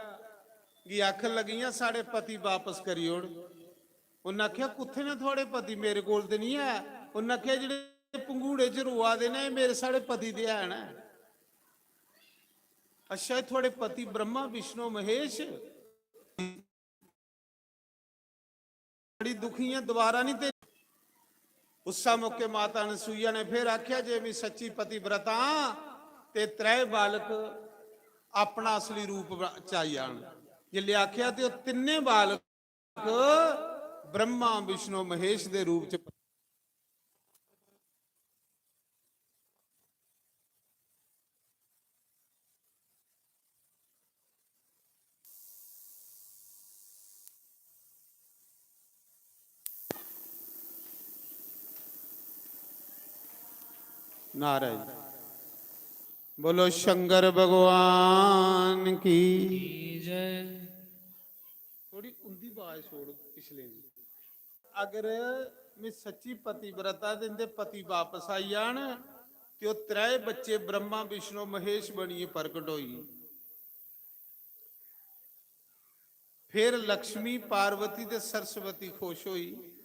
गी आखन लगियां, "साढ़े पति बापस करी ओड़।" उन्न आखेआ, "कुत्थै न थुआड़े पति? मेरे कोल ते निं ऐ।" उन्न आखेआ, "जेह्ड़े पंघूड़े च रोआ दे न, एह् मेरे साढ़े पति ते हैन। अच्छा, एह् थुआड़े पति ब्रह्मा, विष्णु, महेश?" बड़ी दुखी ऐ, दोबारा निं ते। उस्सा मौके माता अनसुईया ने फिर आखेआ, "जे मैं सच्ची पतिव्रता आं ते त्रै बालक अपना असली रूप च आई जान।" जिसलै आखेआ ते ओह् तिन्ने बालक ब्रह्मा, विष्णु, महेश दे रूप च नारायण। बोलो शंकर भगवान की। की जय। थोड़ी उंदी आवाज छोड़ पिछले दी। अगर मैं सच्ची पतिव्रता ते इंदे पति वापस आई जान ते ओह् त्रै बच्चे ब्रह्मा, विष्णु, महेश बनियै प्रकट होई। फिर लक्ष्मी, पार्वती ते सरस्वती खुश होई।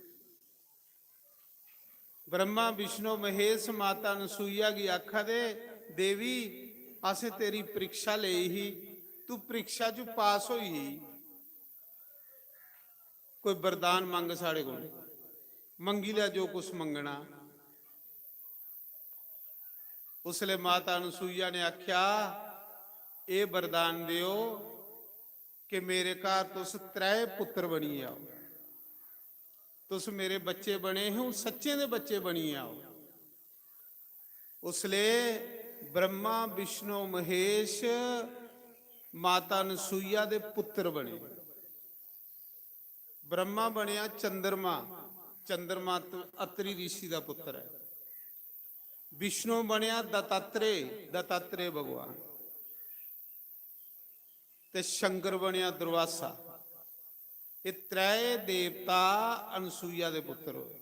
ब्रह्मा, विष्णु, महेश माता अनसुईया गी आखा दे, "देवी, असें तेरी परीक्षा लेई ही, तू परीक्षा च पास होई ही।" कोई वरदान मंग साढ़े कोल, मंगी लै जो कुछ मंगना। उसलै माता अनसुईया ने आख्या, "एह् वरदान देओ कि मेरे घर तुस त्रै पुत्र बनियै आओ। तुस मेरे बच्चे बने हे, हून सच्चें दे बच्चे बनियै आओ।" उसलै ब्रह्मा, विष्णु, महेश माता अनसुईया दे पुत्र बने। ब्रह्मा बनेआ चंद्रमा, चंद्रमा त-, अत्रि ऋषि दा पुत्र ऐ। विष्णु बनेआ दत्तात्रेय, दत्तात्रेय भगवान। ते शंकर बनेआ दुर्वासा। एह् त्रै देवता अनसुईया दे पुत्र होए।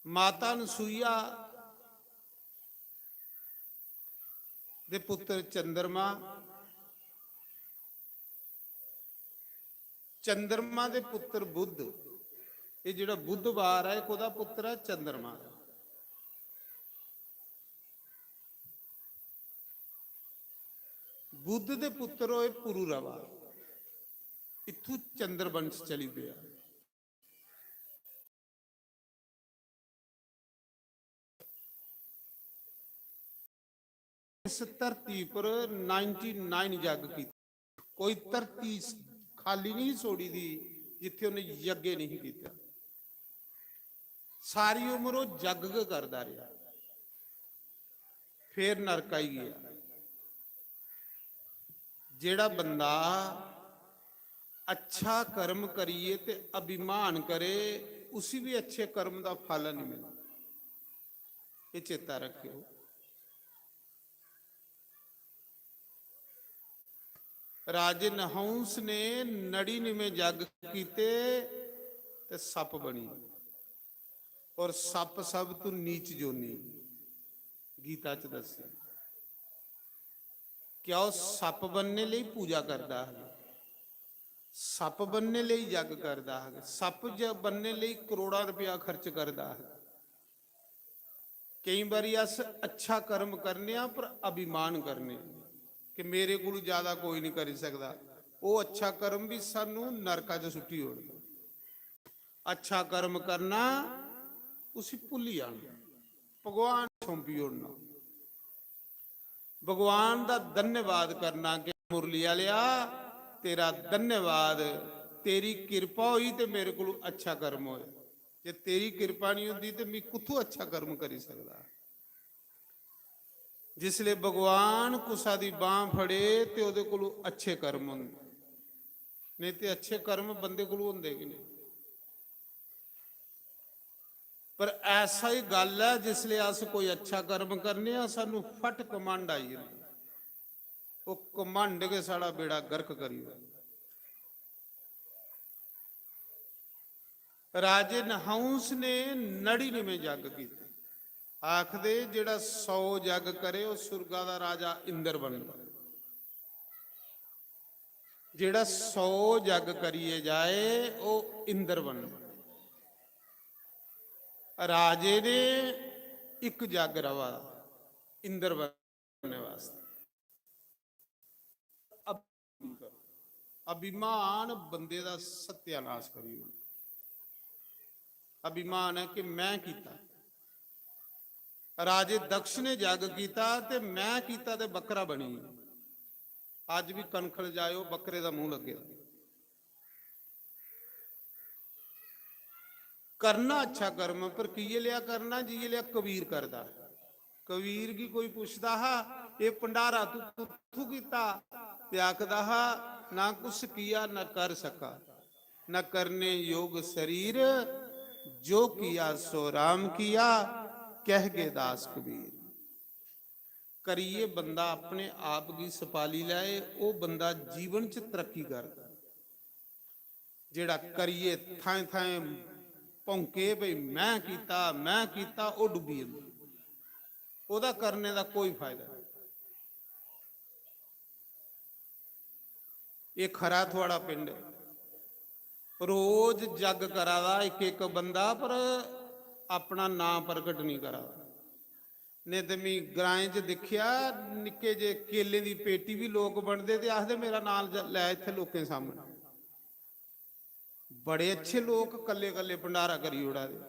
माता अनसुईया दे पुत्र चंद्रमा, चंद्रमा दे पुत्र बुध। एह् जेह्ड़ा बुधवार ऐ, एह् कोह्दा पुत्र ऐ? चंद्रमा दा। बुध दे पुत्र होए पुरूरवा। इत्थू चंद्रवंश चली पेआ। इस धरती पर नाइंटी नाइन जग कीते। कोई धरती खाली नहीं छोड़ी दी जित्थे उन्हें यज्ञ नहीं किया। सारी उम्र वो जग गै करदा रेहा, फिर नरक आई गया। जेड़ा बंदा अच्छा कर्म करिए ते अभिमान करे, उसी भी अच्छे कर्म दा फल नहीं मिलता। ये चेता रखियो। राजे नहुंस ने नड़िनवे जग कीते ते सप बनी, और सप सब तू नीच जोनी, गीता च दसी। क्या ओह् सप बनने लेई पूजा करदा हा? सप बनने लेई जग करदा हा? सप ज-, बनने लेई करोड़ां रुपया खर्च करदा हा? केई बारी अस अच्छा कर्म करने आं, पर अभिमान करने आं कि मेरे कोलू ज्यादा कोई नहीं करी सकदा। ओह् अच्छा कर्म भी सानू नरका च सुट्टी ओड़दा। अच्छा कर्म करना, उसी भुल्ली जाना, भगवान सौंपी ओड़ना। भगवान दा धन्यवाद करना कि मुरली आलेआ, तेरा धन्यवाद, तेरी किरपा होई ते मेरे कोलू अच्छा कर्म होया। जे तेरी किरपा नहीं होंदी ते मैं कुत्थों अच्छा कर्म करी सकदा? जिसले भगवान कुसा दी बांह फड़े ते ओदे कोलू अच्छे कर्म होंदे, नहीं ते अच्छे कर्म बंदे कोलू होंदे कि नहीं? पर ऐसा ही गल्ल ऐ, जिसले अस कोई अच्छा कर्म करने आं, सानू फट घमंड आई जंदा। ओह् घमंड गै साढ़ा बेड़ा गर्क करी ओड़दा। राजे नहुंस ने नड़िनवे जग कीते। आखदे जेड़ा सौ जग करे, ओह् सुरगा दा राजा इंद्र बनदा। जेड़ा सौ जग करिए जाए, ओह् इंद्र बनदा। राजे ने इक जग रवा दा इंद्र बनने वास्ते। अभिमान बंदे दा सत्यानाश करी ओड़दा। अभिमान है कि मैं कीता। राजे दक्ष ने जग कीता ते मैं कीता ते बकरा बनी। अज भी कनखल जाओ, बकरे दा मुंह लग्गे दा। करना अच्छा कर्म, पर किये लिया करना? जिये लिया कबीर करदा। कबीर गी कोई पुछदा हा, "एह् भंडारा तू कुत्थू कीता?" ते आखदा हा, "ना कुछ किया, ना कर सका, ना करने योग शरीर, जो किया सो राम किया, कह गए दास कबीर।" करिए बंदा अपने आप गी सपाली लैए, ओह् बंदा जीवन च तरक्की करदा। जेड़ा करिए थाएं थाएं भौंके भई मैं कीता, मैं कीता, ओह् डुब्बी जंदा। ओह्दा करने दा कोई फायदा नहीं। एह् खरा थुआढ़ा पिंड ऐ। रोज जग करा दा इक इक बंदा, पर अपना नां प्रगट नहीं करा दा। नेईं ते मी ग्राएं च दिक्खेआ, निक्के जे केलें दी पेटी बी लोक बंडदे ते आखदे, "मेरा नांऽ ज-, लै इत्थै लोकें सामनै।" बड़े अच्छे लोक कल्ले कल्ले भंडारा करी ओड़ा दे,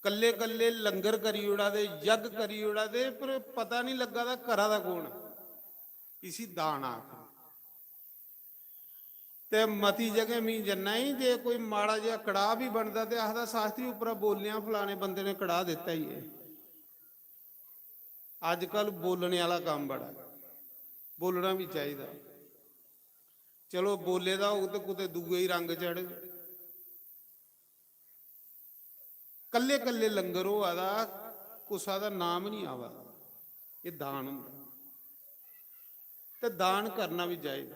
कल्ले कल्ले लंगर करी ओड़ा दे, यज्ञ करी ओड़ा दे, पर पता निं लग्गा दा करा दा कौन। इसी दान आखदे। ते मती जगह मी जन्ना ई, जे कोई माड़ा जेहा कड़ाह बी बनदा ते आखदा, "शास्त्री, उप्परा बोलने आं, फलाने बंदे ने कड़ाह दित्ता ई ऐ।" अजकल बोलने आह्ला कम्म बड़ा ऐ, बोलना बी चाहिदा। चलो, बोले दा होग ते कुतै दूए गी रंग चढ़ग। कल्ले कल्ले लंगर होआ दा, कुसा दा नाम निं आवा दा। एह् दान होंदा। ते दान करना बी चाहिदा।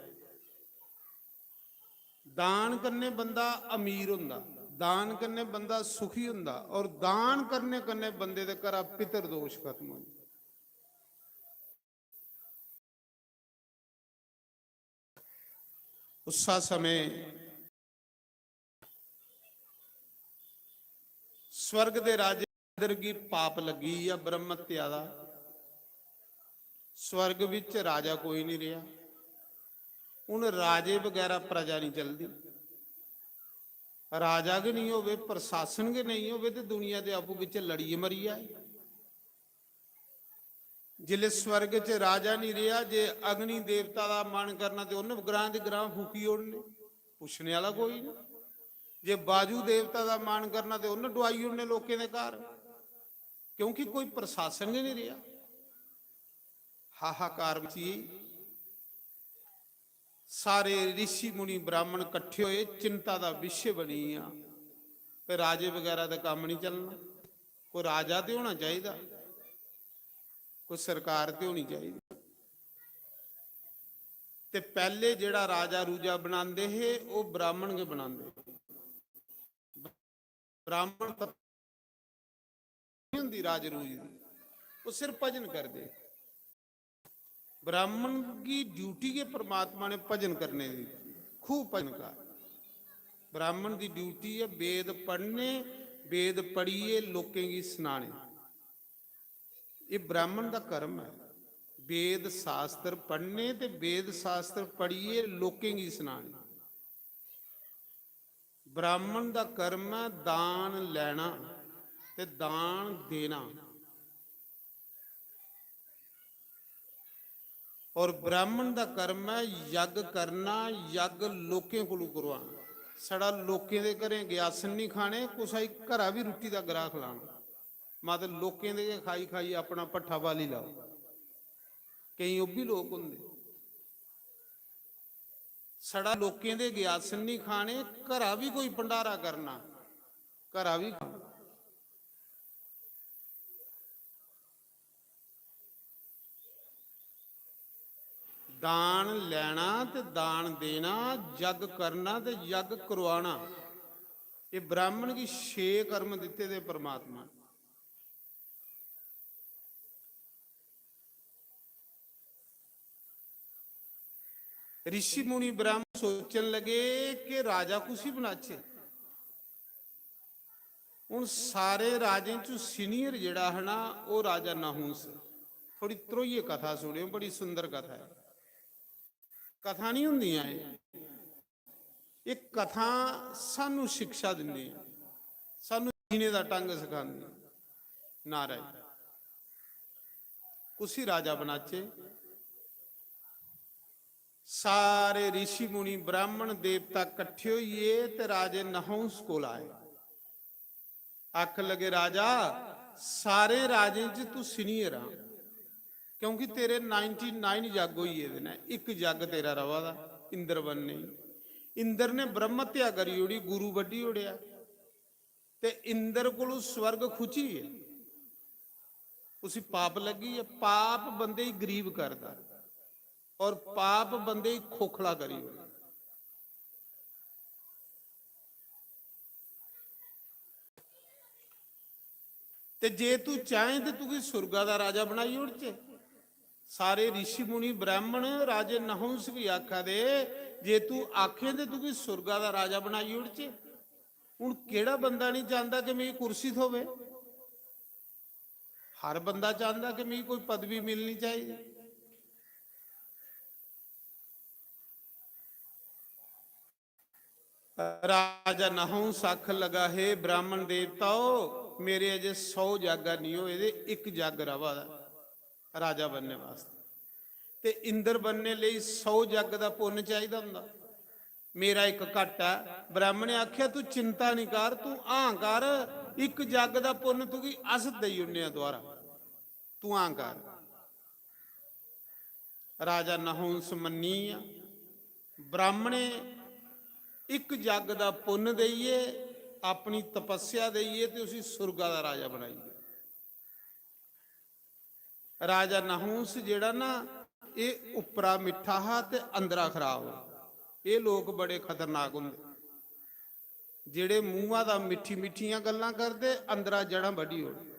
दान कन्नै बंदा अमीर होंदा, दान कन्नै बंदा सुखी होंदा, और दान करने कन्नै बंदे दे घरा पितर दोष खत्म होंदा। उस्सा समें स्वर्ग दे राजे इंद्र गी पाप लग्गी गेआ ब्रह्म हत्या दा। स्वर्ग विच राजा कोई नहीं रहा। हुन राजे बगैरा प्रजा नहीं चलदी। राजा गै नहीं होवे, प्रशासन गै नहीं होवे ते दुनिया दे आपूं बिच लड़ियै मरी जाए। जिसलै स्वर्ग च राजा नहीं रेहा, जे अग्नि देवता दा मन करना ते उन्न ग्रां दे ग्रां फूकी ओड़ने, पुच्छने आह्ला कोई नहीं। जे बाजू देवता दा मन करना ते उन्न डुआई ओड़ने लोकें दे घर, क्योंकि कोई प्रशासन गै नहीं रेहा। हाहाकार मची गेई। सारे ऋषि मुनि ब्राह्मण कट्ठे होए, चिंता दा विशे बनी गेआ। ते राजे बगैरा दा कम्म नहीं चलना। कोई राजा ते होना चाहिदा, कोई सरकार ते होनी चाहिदी। ते पैह्ले जेह्ड़ा राजा रूजा बनांदे हे, ओह् ब्राह्मण गै बनांदे हे। ब्राह्मण तत्व नहीं होंदी राज रूज दी, ओह् सिर्फ भजन करदे। ब्राह्मण की ड्यूटी गै परमात्मा ने भजन करने दी, खूब भजन कर। ब्राह्मण दी ड्यूटी ऐ वेद पढ़ने, वेद पढ़ियै लोकें गी सनाने। एह् ब्राह्मण दा कर्म ऐ, वेद शास्त्र पढ़ने ते वेद शास्त्र पढ़ियै लोकें गी सनाने। ब्राह्मण दा कर्म ऐ दान लैना ते दान देना। और ब्राह्मण दा कर्म ऐ यज्ञ करना, यज्ञ लोकें कोलू करवाना। छड़ा लोकें दे घरें ग्यासन नहीं खाने, कुसै गी घरा भी रुट्टी दा ग्राह खलाना। मत लोकें दे गै खाई खाई अपना भट्ठा बाली लाओ। केईं ओह् बी लोक होंदे, छड़ा लोकें दे ग्यासन नहीं खाने, घरा भी कोई भंडारा करना, घरा भी खाना। दान लैना ते दान देना, यज्ञ करना ते यज्ञ करवाना, एह् ब्राह्मण गी छे कर्म दित्ते दे परमात्मा ने। ऋषि मुनि ब्राह्मण सोचन लगे कि राजा कुसी बनाचे। हुन सारे राजें च senior जेह्ड़ा हा ना, ओह् राजा नहुंस। थोड़ी ध्रोइयै कथा सुनेओ, बड़ी सुंदर कथा ऐ। कथा नहीं होंदियां एह्, एह् कथा सानू शिक्षा दिंदियां, सानू जीने दा ढंग सखांदियां। नाराज कुसी राजा बनाचे? सारे ऋषि मुनि ब्राह्मण देवता कट्ठे होइए ते राजे नहुंस कोल आए। आखन लगे, "राजा, सारे राजें च तू senior आ, क्योंकि तेरे ninety nine जग होई गेदे न, इक जग तेरा रवा दा इंद्र बनने गी।" इंद्र ने ब्रह्म हत्या करी ओड़ी, गुरु बड्ढी ओड़ेआ, ते इंद्र कोलू स्वर्ग खुची गेआ। उसी पाप लग्गी गेआ। पाप बंदे गी गरीब करदा और पाप बंदे गी खोखला करी ओड़दा। ते जे तू चाहें ते तुगी सुर्गा दा राजा बनाई ओड़चे। सारे ऋषि मुनि ब्राह्मण राजे नहुंस गी आखा दे, "जे तू आखें ते तुगी सुर्गा दा राजा बनाई ओड़चे।" हुन केह्ड़ा बंदा नहीं चांहदा कि मिगी कुर्सी थ्होवे? हर बंदा चांहदा कि मिगी कोई पदवी मिलनी चाहिदी। राजा नहुंस आखन लगा, "हे ब्राह्मण देवताओ, मेरे अजे सौ जागा नहीं होए दे, इक जग रवा दा राजा बनने वास्ते। ते इंद्र बनने लेई सौ जग दा पुन्न चाहिदा हुंदा, मेरा इक घट्ट ऐ।" ब्राह्मण ने आखेआ, "तू चिंता नहीं कर, तू हां कर, इक जग दा पुन्न तुगी अस देई ओड़ने आं दोबारा, तू हां कर।" राजा नहुंस मन्नी गेआ। ब्राह्मणे इक जग दा पुन्न देइयै, अपनी तपस्या देइयै ते उसी सुरगा दा राजा बनाई ओड़ेआ। राजा नहुंस जेह्ड़ा ना, एह् उप्परा मिट्ठा हा ते अंदरा खराब हा। एह् लोक बड़े खतरनाक होंदे, जेह्ड़े मूंहा दा मिट्ठी मिट्ठियां गल्लां करदे, अंदरा जड़ां बड्ढी ओड़दे।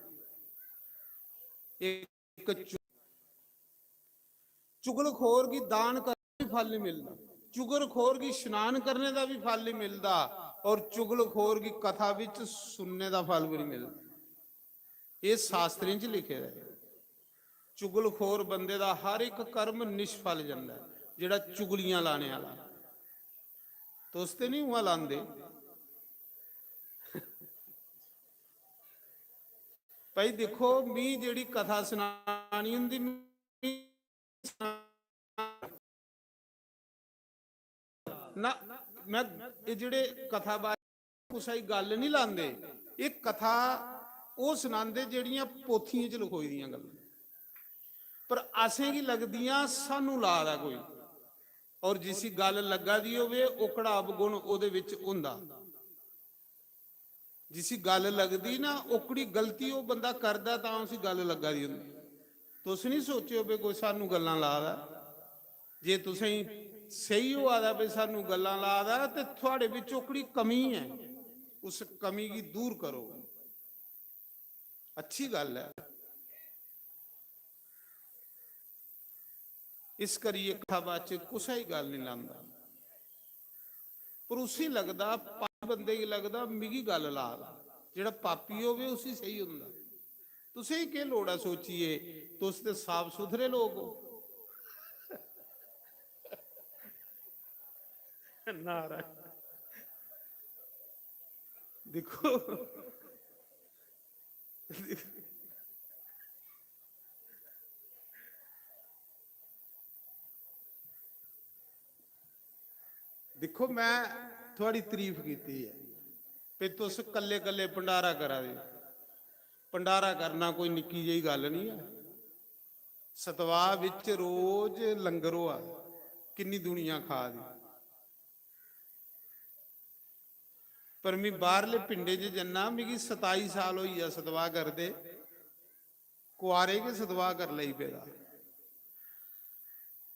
इक चु-, चुगलखोर गी दान करने दा भी फल नहीं मिलदा, चुगलखोर गी स्नान करने दा भी फल नहीं मिलदा, और चुगलखोर गी कथा विच सुनने दा फल भी नहीं मिलदा। ये शास्त्रें च लिखे दा ऐ। चुगलखोर बंदे दा हर एक कर्म निष्फल जंदा ऐ, जेह्ड़ा चुगलियां लाने आह्ला। तुस ते नहीं उ'आं लांदे। भाई दिक्खो, मी जेह्ड़ी कथा सनानी होंदी, मी ना, मैं एह् जेह्ड़े कथाबाचक कुसै गी गल्ल नहीं लांदे, एह् कथा ओह् सनांदे जेह्ड़ियां पोथियें च लखोई दियां गल्लां, पर असेंगी लगदियां सानू ला दा कोई। और जिसी गल्ल लग्गा दी होवे, ओकड़ा अवगुण ओह्दे विच होंदा। जिसी गल्ल लगदी ना, ओकड़ी गलती ओह् बंदा करदा, तां उसी गल्ल लग्गा दी होंदी। तुस नहीं सोचेओ भी कोई सानू गल्लां ला दा। जे तुसें स्हेई होआ दा भी सानू गल्लां ला दा, ते थुआड़े बिच ओकड़ी कमी ऐ, उस कमी गी दूर करो। अच्छी गल्ल ऐ। इस करियै कथावाचक कुसै गी गल्ल नहीं लांदा, पर उसी लगदा, पापी बंदे गी लगदा, "मिगी गल्ल ला दा।" जेह्ड़ा पापी होवे, उसी स्हेई होंदा। तुसें गी केह् लोड़ ऐ सोचिए, तुस ते साफ सुथरे लोक हो। नारायण। दिक्खो, दिक्खो, मैं थुआड़ी तारीफ कीती ऐ, ते तुस कल्ले कल्ले भंडारा करा दे ओ। भंडारा करना कोई निक्की जेही गल्ल नहीं ऐ। सतवाह विच रोज लंगर होआ दा, किन्नी दुनिया खा दी। पर मैं बाहरले पिंडे च जन्ना, मिगी सताई साल होई गेआ सतवाह करदे, कुआरे गै सतवाह कर लेई पेदा।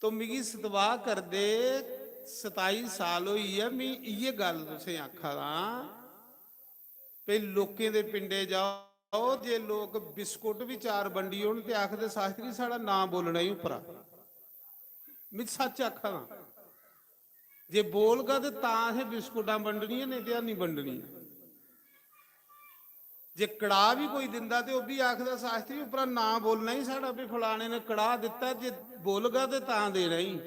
तो मिगी सतवाह करदे सताई साल होई गेआ, मैं इयै गल्ल तुसें आखा दा, भई लोकें दे पिंडे जाओ, जे लोक बिस्कुट भी चार बंडी ओड़न ते आखदे, "शास्त्री, साढ़ा नांऽ बोलना ही उप्परा।" मैं सच्च आखा दा, जे बोलगा ते तां असें बिस्कुटां बंडनियां, नेईं ते हैनी बंडनियां। जे कड़ाह भी कोई दिंदा ते ओह् भी आखदा, "शास्त्री, उप्परा नांऽ बोलना ही साढ़ा, भी फलाने ने कड़ाह दित्ता, जे बोलगा ते तां देना ही।"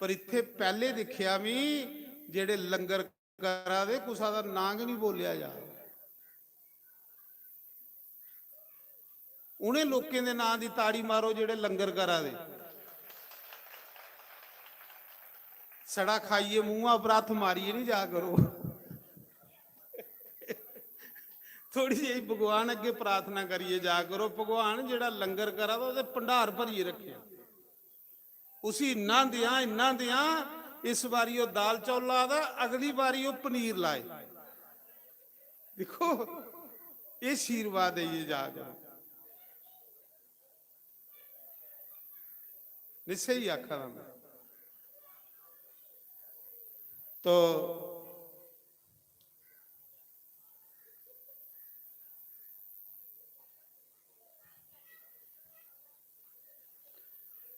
पर इत्थै पैह्ले दिक्खेआ मी, जेह्ड़े लंगर करा दे, कुसा दा नांऽ गै निं बोल्लेआ जा। उ'नें लोकें दे नांऽ दी ताड़ी मारो जेह्ड़े लंगर करा दे। सड़ा खाइयै मुंहा पर हत्थ मारियै निं जा करो। थोड़ी जेही भगवान अग्गें प्रार्थना करियै जा करो, "भगवान, जेह्ड़ा लंगर करा दा, ओह्दे भंडार भरियै रक्खेआ।" उसी इन्ना देआं, इन्ना देआं, इस बारी ओह् दाल चौल ला दा, अगली बारी ओह् पनीर लाए। दिक्खो, एह् आशीर्वाद देइयै जा करो। नहीं, स्हेई आखा दा मैं। तो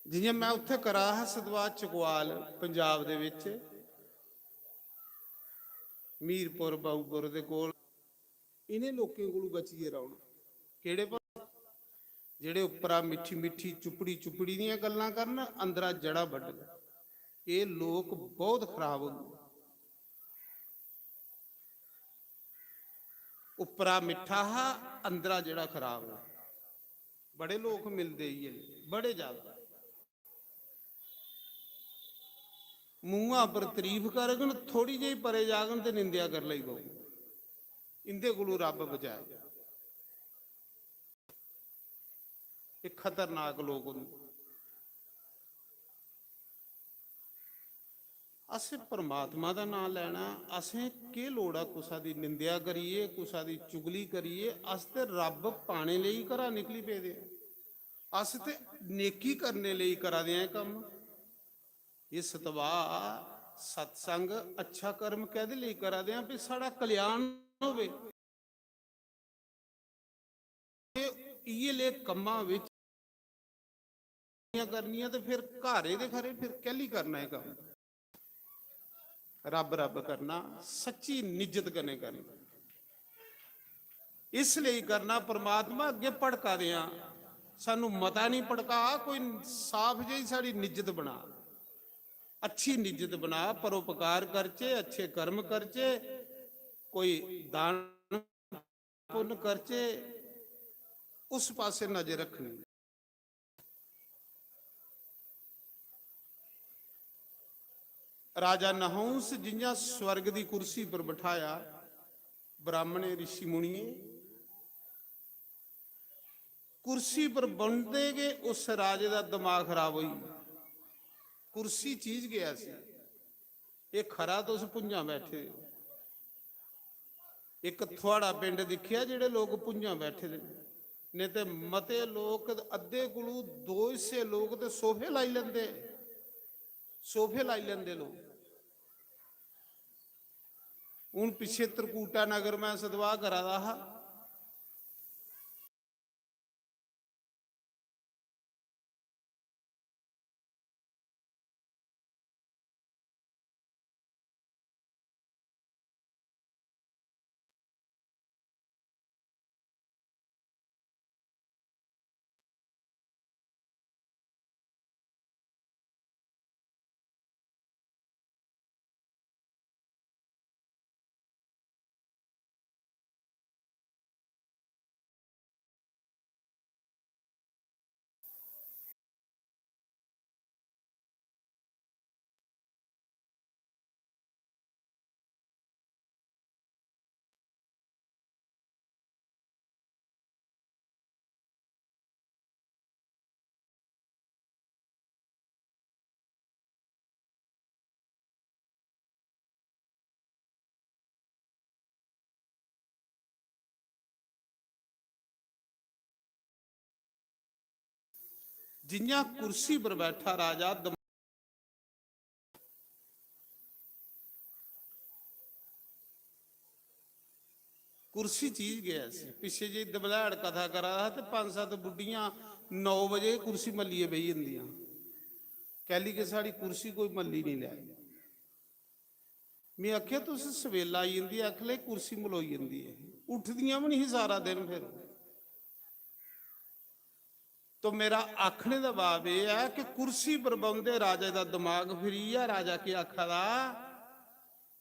जियां मैं उत्थै करा दा हा सतवाह चकवाल, पंजाब दे विच, मीरपुर, बाऊपुर दे कोल, इ'नें लोकें कोलू बचियै रौह्ना। केह्ड़े पा-, जेह्ड़े उप्परा मिट्ठी मिट्ठी चुपड़ी चुपड़ी दियां गल्लां करन, अंदरा जड़ा बड्ढन। एह् लोक बहुत खराब होंदे। उप्परा मिट्ठा हा, अंदरा जेह्ड़ा खराब ऐ। बड़े लोक मिलदे इ'यै नेह्, बड़े ज्यादा। मूंहा पर तारीफ करगन, थोड़ी जेही परे जागन ते निंदेआ कर लई पौगन। इंदे कोलू रब्ब बचाए। एह् खतरनाक लोक होंदे। असें परमात्मा दा नांऽ लैना, असें केह् लोड़ ऐ कुसा दी निंदेआ करियै, कुसा दी चुगली करियै? अस ते रब्ब पाने लेई घरा निकली पेदे आं। अस ते नेकी करने लेई करा दे आं एह् कम्म। एह् सतवाह्, सत्संग, अच्छा कर्म कैह्दे लेई करा दे आं? भी साढ़ा कल्याण होवे। इ'यै ले कम्मां बिच करनियां ते फिर घरै दे खरे, फिर कैह्ली करना एह् कम्म? रब्ब रब्ब करना, सच्ची निज्जत कन्नै करना। इसलेई करना, परमात्मा अग्गें भड़का दे आं, सानू मता निं भड़का, कोई साफ जेही साढ़ी निज्जत बना, अच्छी निज्जत बना, परोपकार करचे, अच्छे कर्म करचे, कोई दान पुन्न करचे, उस पासै नजर रखनी। राजा नहुंस जि'यां स्वर्ग दी कुर्सी पर बठाया ब्राह्मणें, ऋषि मुनियें, कुर्सी पर बौंह्दे गै उस राजे दा दमाग खराब होई गेआ। कुर्सी चीज गै ऐसी। एह् खरा तुस भुंञां बैठे दे ओ। इक थुआढ़ा पिंड दिक्खेआ जेह्ड़े लोक भुंञां बैठे दे न, नेईं ते मते लोक, अद्धे कोलू दो हिस्से लोक ते सोफे लाई लैंदे, सोफे लाई लैंदे लोक। हून पिच्छे त्रिकूटा नगर मैं सतवाह् करा दा हा, जियां कुर्सी पर बैठा राजा दम-, कुर्सी चीज गै ऐसी। पिच्छे जे दबलैड़ कथा करा दा हा ते पंज सत्त बुड्ढियां नौ बजे कुर्सी मल्लियै बेही जंदियां, कैली के साढ़ी कुर्सी कोई मल्ली नहीं लै। में आखेआ, "तुस सवेला आई जंदी, आख ले कुर्सी मलोई जंदी है।" उठदियां बी नहीं सारा दिन फिर। तो मेरा आखने दा भाव एह् ऐ कि कुर्सी पर बौंह्दे राजे दा दमाग फिरी गेआ। राजा केह् आखा दा?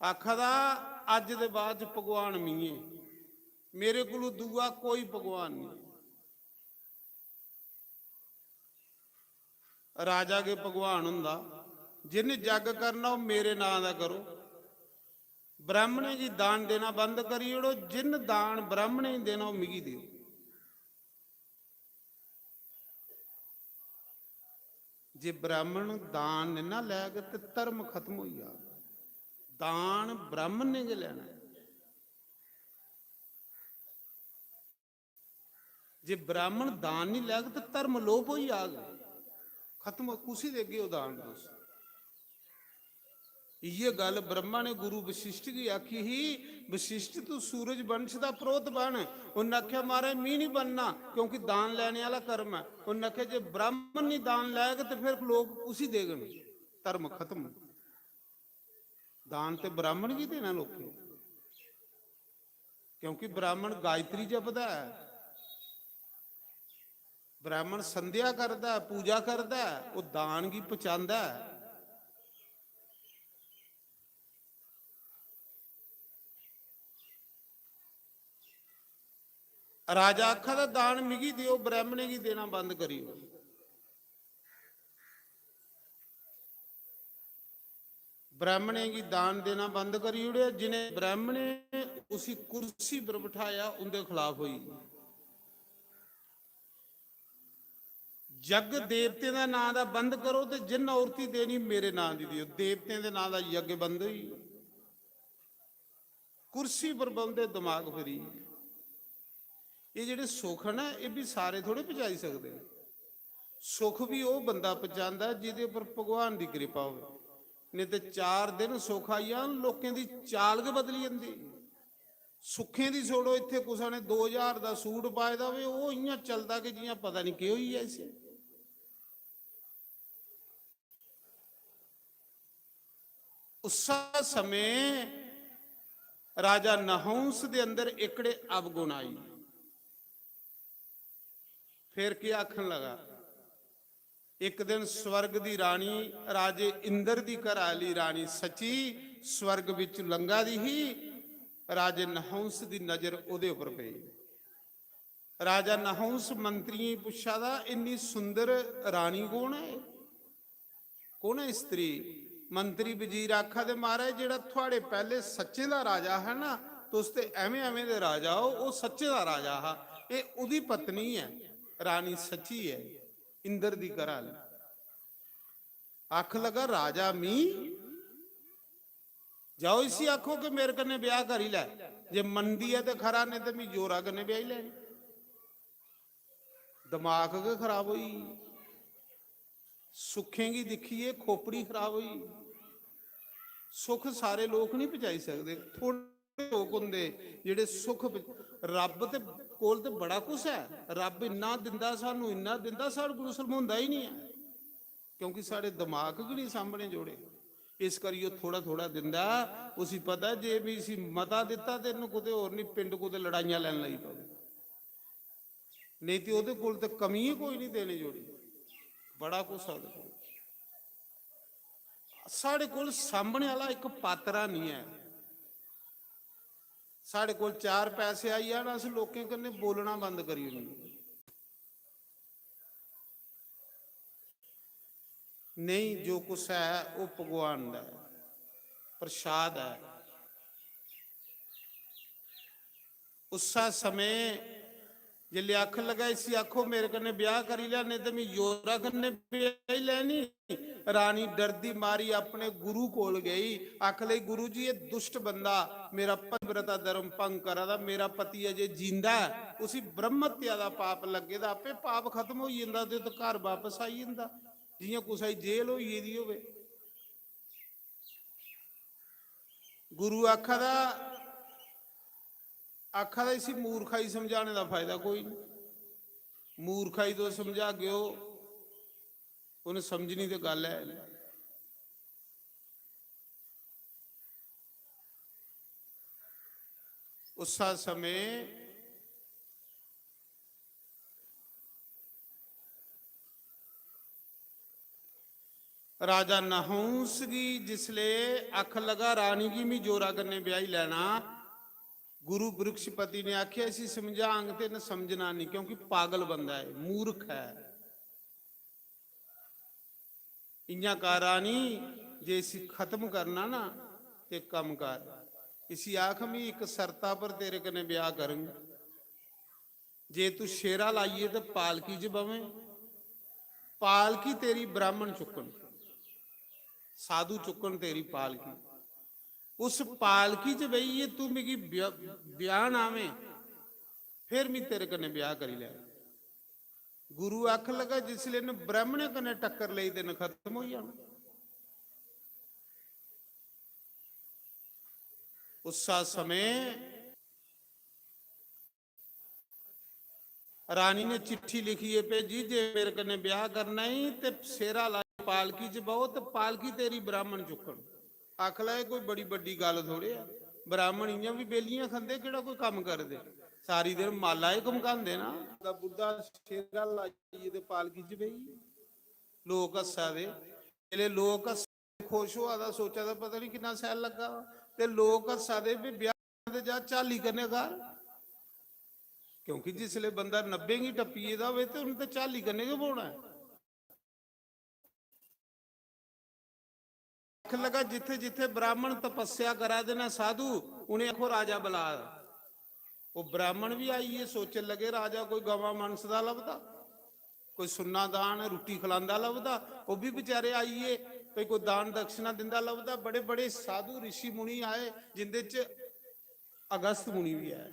आखा दा, "अज्ज दे बाद च भगवान मी ऐ, मेरे कोलू दूआ कोई भगवान नहीं।" राजा गै भगवान हुंदा। जिन्न जग करना, ओह् मेरे नां दा करो। ब्राह्मणें गी दान देना बंद करी ओड़ो। जिन्न दान ब्राह्मणें गी देना, ओह् मिगी देओ। जे ब्राह्मण दान निं ना लैग, ते धर्म खत्म होई जाग। दान ब्राह्मण ने गै लैना ऐ। जे ब्राह्मण दान नहीं लैग, ते धर्म लोप होई जाग, खत्म। कुसी देगे ओह् दान तुस? इ'यै गल्ल ब्रह्मा ने गुरु वशिष्ठ गी आखी ही, "वशिष्ठ, तू सूरज वंश दा पुरोहित बन।" उन्न आखेआ, "महाराज, मी नहीं बनना, क्योंकि दान लैने आह्ला कर्म ऐ।" उन्न आखेआ, "जे ब्राह्मण नहीं दान लैग, ते फिर लोक कुसी देगन?" धर्म खत्म। दान ते ब्राह्मण गी देना लोकें, क्योंकि ब्राह्मण गायत्री जपदा ऐ। ब्राह्मण संध्या करदा ऐ, पूजा करदा ऐ, ओह् दान गी पचांदा ऐ। राजा आखा दा, "दान मिगी देओ, ब्राह्मणें गी देना बंद करी ओड़ो।" ब्राह्मणें गी दान देना बंद करी ओड़ेआ। जिनें ब्राह्मणें उसी कुर्सी पर बठाया, उंदे खिलाफ होई। "जग देवतें दा नां दा बंद करो ते जिन औरती देनी, मेरे नां दी देओ।" देवतें दे नां दा यज्ञ बंद होई। कुर्सी पर बौंह्दे दमाग फिरी। एह् जेह्ड़े सुख न, एह् बी सारे थोड़े पजाई सकदे न। सुख बी ओह् बंदा पजांदा, जिदे पर भगवान दी कृपा होवे। नेईं ते चार दिन सुख आई जान, लोकें दी चाल गै बदली जंदी। सुखें दी छोड़ो, इत्थै कुसै ने दो ज्हार दा सूट पाए दा होवे, ओह् इ'यां चलदा कि जि'यां पता निं केह् होई गेआ इसी। उस्सै समें राजा नहुंस दे अंदर एकड़े अवगुण आई। फिर केह् आखन लगा? एक दिन स्वर्ग दी रानी, राजे इंद्र दी घर आह्ली रानी सची स्वर्ग बिच लंघा दी ही। राजे नहुंस दी नजर ओह्दे उप्पर पेई। राजा नहुंस मंत्रियें गी पुच्छा दा, "इन्नी सुंदर रानी कौन ऐ? कौन ऐ स्त्री?" मंत्री वजीर आखा दे, "महाराज, जेह्ड़ा थुआड़े पैह्ले सच्चें दा राजा हा ना, तुस ते ऐवें ऐवें दे राजा ओ, ओह् सच्चें दा राजा हा। एह् ओह्दी पत्नी ऐ, रानी सची ऐ, इंद्र दी घरा आह्ली।" आख लगा, "राजा मी, जाओ इसी आखो कि मेरे कन्नै ब्याह करी लै, जे मनदी ऐ ते खरा, नेईं ते मी जोरा कन्नै ब्याही लैनी।" दमाग गै खराब होई, सुखें गी दिक्खियै खोपड़ी खराब होई। सुख सारे लोक नहीं पजाई सकदे, थोड़े लोक होंदे जेह्ड़े सुख प-, रब ते कोल ते बड़ा कुछ ऐ, रब इन्ना दिंदा सानू, इन्ना दिंदा, साढ़े कोल होंदा ही नहीं ऐ, क्योंकि साढ़े दमाग गै नहीं सामने जोड़े। इस करियै ओह् थोड़ा थोड़ा दिंदा, उसी पता जे भी इसी मता दित्ता ते इन्नै कुतै होर नहीं, पिंड कुतै लड़ाइयां लैन लगी पवे। नेईं ते ओह्दे कोल ते कमी गै कोई नहीं देने जोड़ी, बड़ा कुछ ऐ ओह्दे कोल। साढ़े कोल सामने आह्ला इक पात्रा नहीं ऐ। साढ़े कोल चार पैसे आई जान, अस लोकें कन्नै बोलना बंद करी ओड़ने। नहीं, जो कुछ है, ओह् भगवान दा ऐ, प्रसाद ऐ। उस्सै समें जिसलै आखन लगा, "इसी आखो मेरे कन्नै ब्याह करी लै, नेईं ते मी जोरा कन्नै ब्याही लैनी।" रानी डरदी मारी अपने गुरु कोल गई, आखन लगी, "गुरु जी, एह् दुष्ट बंदा मेरा पतिव्रता धर्म भंग करा दा, मेरा पति अजे जींदा ऐ, उसी ब्रह्म हत्या दा पाप लग्गे दा, आपे पाप खत्म होई जंदा ते ओह् घर बापस आई जंदा, जि'यां कुसै दी जेल होई गेदी होवे।" गुरु आखा दा, आखा दा, "इसी मूर्खा गी समझाने दा फायदा कोई नहीं। मूर्खा गी तुस समझागे ओ, उन्हें समझनी ते गल्ल ऐ नहीं।" उस्सै समें राजा नहुंस गी जिसले आखन लगा, "रानी गी मी जोरा कन्नै ब्याही लैना," गुरु बृहस्पति ने आखेआ, "इसी समझांग ते इन्न समझना नहीं, क्योंकि पागल बंदा ऐ, मूर्ख ऐ। इ'यां कर रानी, जे इसी खत्म करना ना, ते कम्म कर। इसी आख, मी इक शर्ता पर तेरे कन्नै ब्याह करङ।" जे तू शेरा लाइयै ते पालकी च बवें, पालकी तेरी ब्राह्मण चुक्कन, साधु चुक्कन तेरी पालकी। उस पालकी च बेहियै तू मिगी ब्या-, ब्याहन आवें, फिर मी तेरे कन्नै ब्याह करी लै। गुरु आखन लगा, "जिसले न ब्राह्मणें कन्नै टक्कर लेई ते न खत्म होई जाना।" उस्सा समें रानी ने चिट्ठी लिखियै भेजी, "जे मेरे कन्नै ब्याह करना ई ते सेरा लाई पालकी च बहो ते पालकी तेरी ब्राह्मण चुक्कन।" आख लै, "एह् कोई बड़ी बड्डी गल्ल थोड़े ऐ।" ब्राह्मण इ'यां बी बेलियां खंदे, केह्ड़ा कोई कम्म करदे? सारी दिन माला ही घमकांदे ना। दा बुड्ढा शेरा लाइयै ते पालकी च बेही गे। लोक हस्सा दे। जेल्लै लोक हस्सा दे, खुश होआ दा, सोचा दा पता निं किन्ना सैल लग्गा दा। ते लोक हस्सा दे, भी ब्याह ते जा झाली कन्नै कर। क्योंकि जिसलै बंदा नब्बे गी टप्पी गेदा होवे ते उन्नै ते झाली कन्नै गै ब्होना ऐ। आखन लगा, जित्थे जित्थे ब्राह्मण तपस्या करा दे न साधु, उ'नें आखो राजा बला। ओह् ब्राह्मण बी आइयै सोचन लगे, राजा कोई गवां मनसदा लभदा, कोई सुन्ना दान रुट्टी खलांदा लभदा। ओह् बी बेचारे आइयै कोई कोई दान दक्षिणा दिंदा लभदा। बड़े बड़े साधु ऋषि मुनि आए, जिंदे च अगस्त मुनि बी ऐ।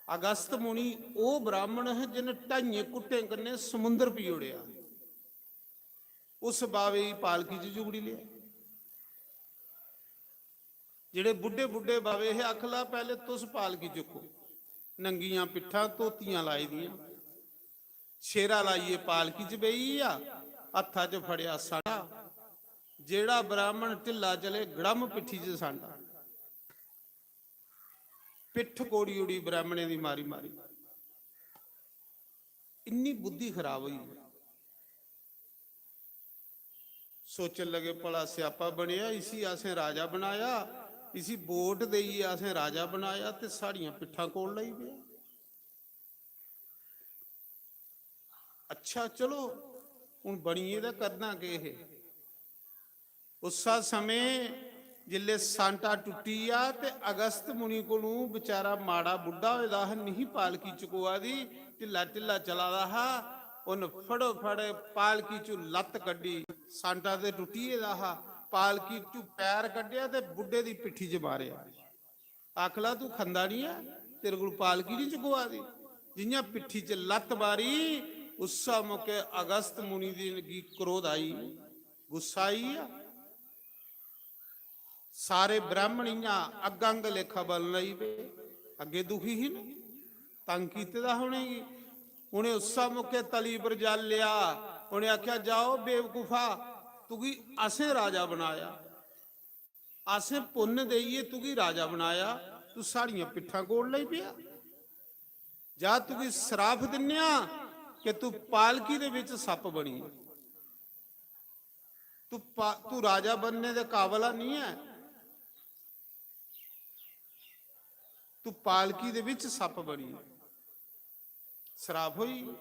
अगस्त मुनि ओह् ब्राह्मण है जिन ढाइयें घुट्टें कन्नै समुंदर पी ओड़ेआ। उस बावे गी पालकी च जुगड़ी लेआ। जेह्ड़े बुड्ढे बुड्ढे बावे हे, आखला, पैह्ले तुस पालकी चुक्को। नंगियां पिट्ठां, धोतियां लाई दियां, शेरा लाइयै पालकी च बेही गेआ, हत्था च फड़ेआ सांडा। जेह्ड़ा ब्राह्मण ढिल्ला चले, गड़म पिट्ठी च सांडा। पिट्ठ कोड़ी ओड़ी ब्राह्मणें दी मारी मारी। इन्नी बुद्धि खराब होई। सोचन लगे, भला स्यापा बनेआ, इसी असें राजा बनाया, इसी वोट देइयै असें राजा बनाया ते साढ़ियां पिट्ठां कोड़ लई पेआ। अच्छा, चलो, हुन बनियै ते करना केह् हे? उस्सा समें जिल्लै सांटा टुट्टी गेआ ते अगस्त मुनि कोलूं, बेचारा माड़ा बुड्ढा होए दा हा, निही पालकी चुकोआ दी, ढिल्ला ढिल्ला चला दा हा, उन्न फड़ोफड़ पालकी चू लत्त कड्ढी। सांटा ते टुट्टी गेदा हा, पालकी चू पैर कड्ढेआ ते बुड्ढे दी पिट्ठी च मारेआ। आखला, तू खंदा निं ऐ, तेरे कोल पालकी निं चुकोआ दी। जि'यां पिट्ठी च लत्त मारी, उस्सै मौके अगस्त मुनि दी गी क्रोध आई, गुस्सा आई गेआ। सारे ब्राह्मण इ'यां अग्ग अंग लेखा बलन लगी पे। अग्गें दुखी ही ना, तंग कीते दा हा उ'नेंगी। उ'नें उस्सै मौके तली पर जल लेआ। उ'नें आखेआ, जाओ बेवकूफा, तुगी असें राजा बनाया, असें पुन्न देइयै तुगी राजा बनाया, तू साढ़ियां पिट्ठां कोड़ लगी पेआ। जा, तुगी श्राप दिन्ने आं कि तू पालकी दे बिच सप्प बनी। तू पा-, तू राजा बनने दे काबल निं ऐ। तू पालकी दे बिच सप्प बनी। श्राप होई।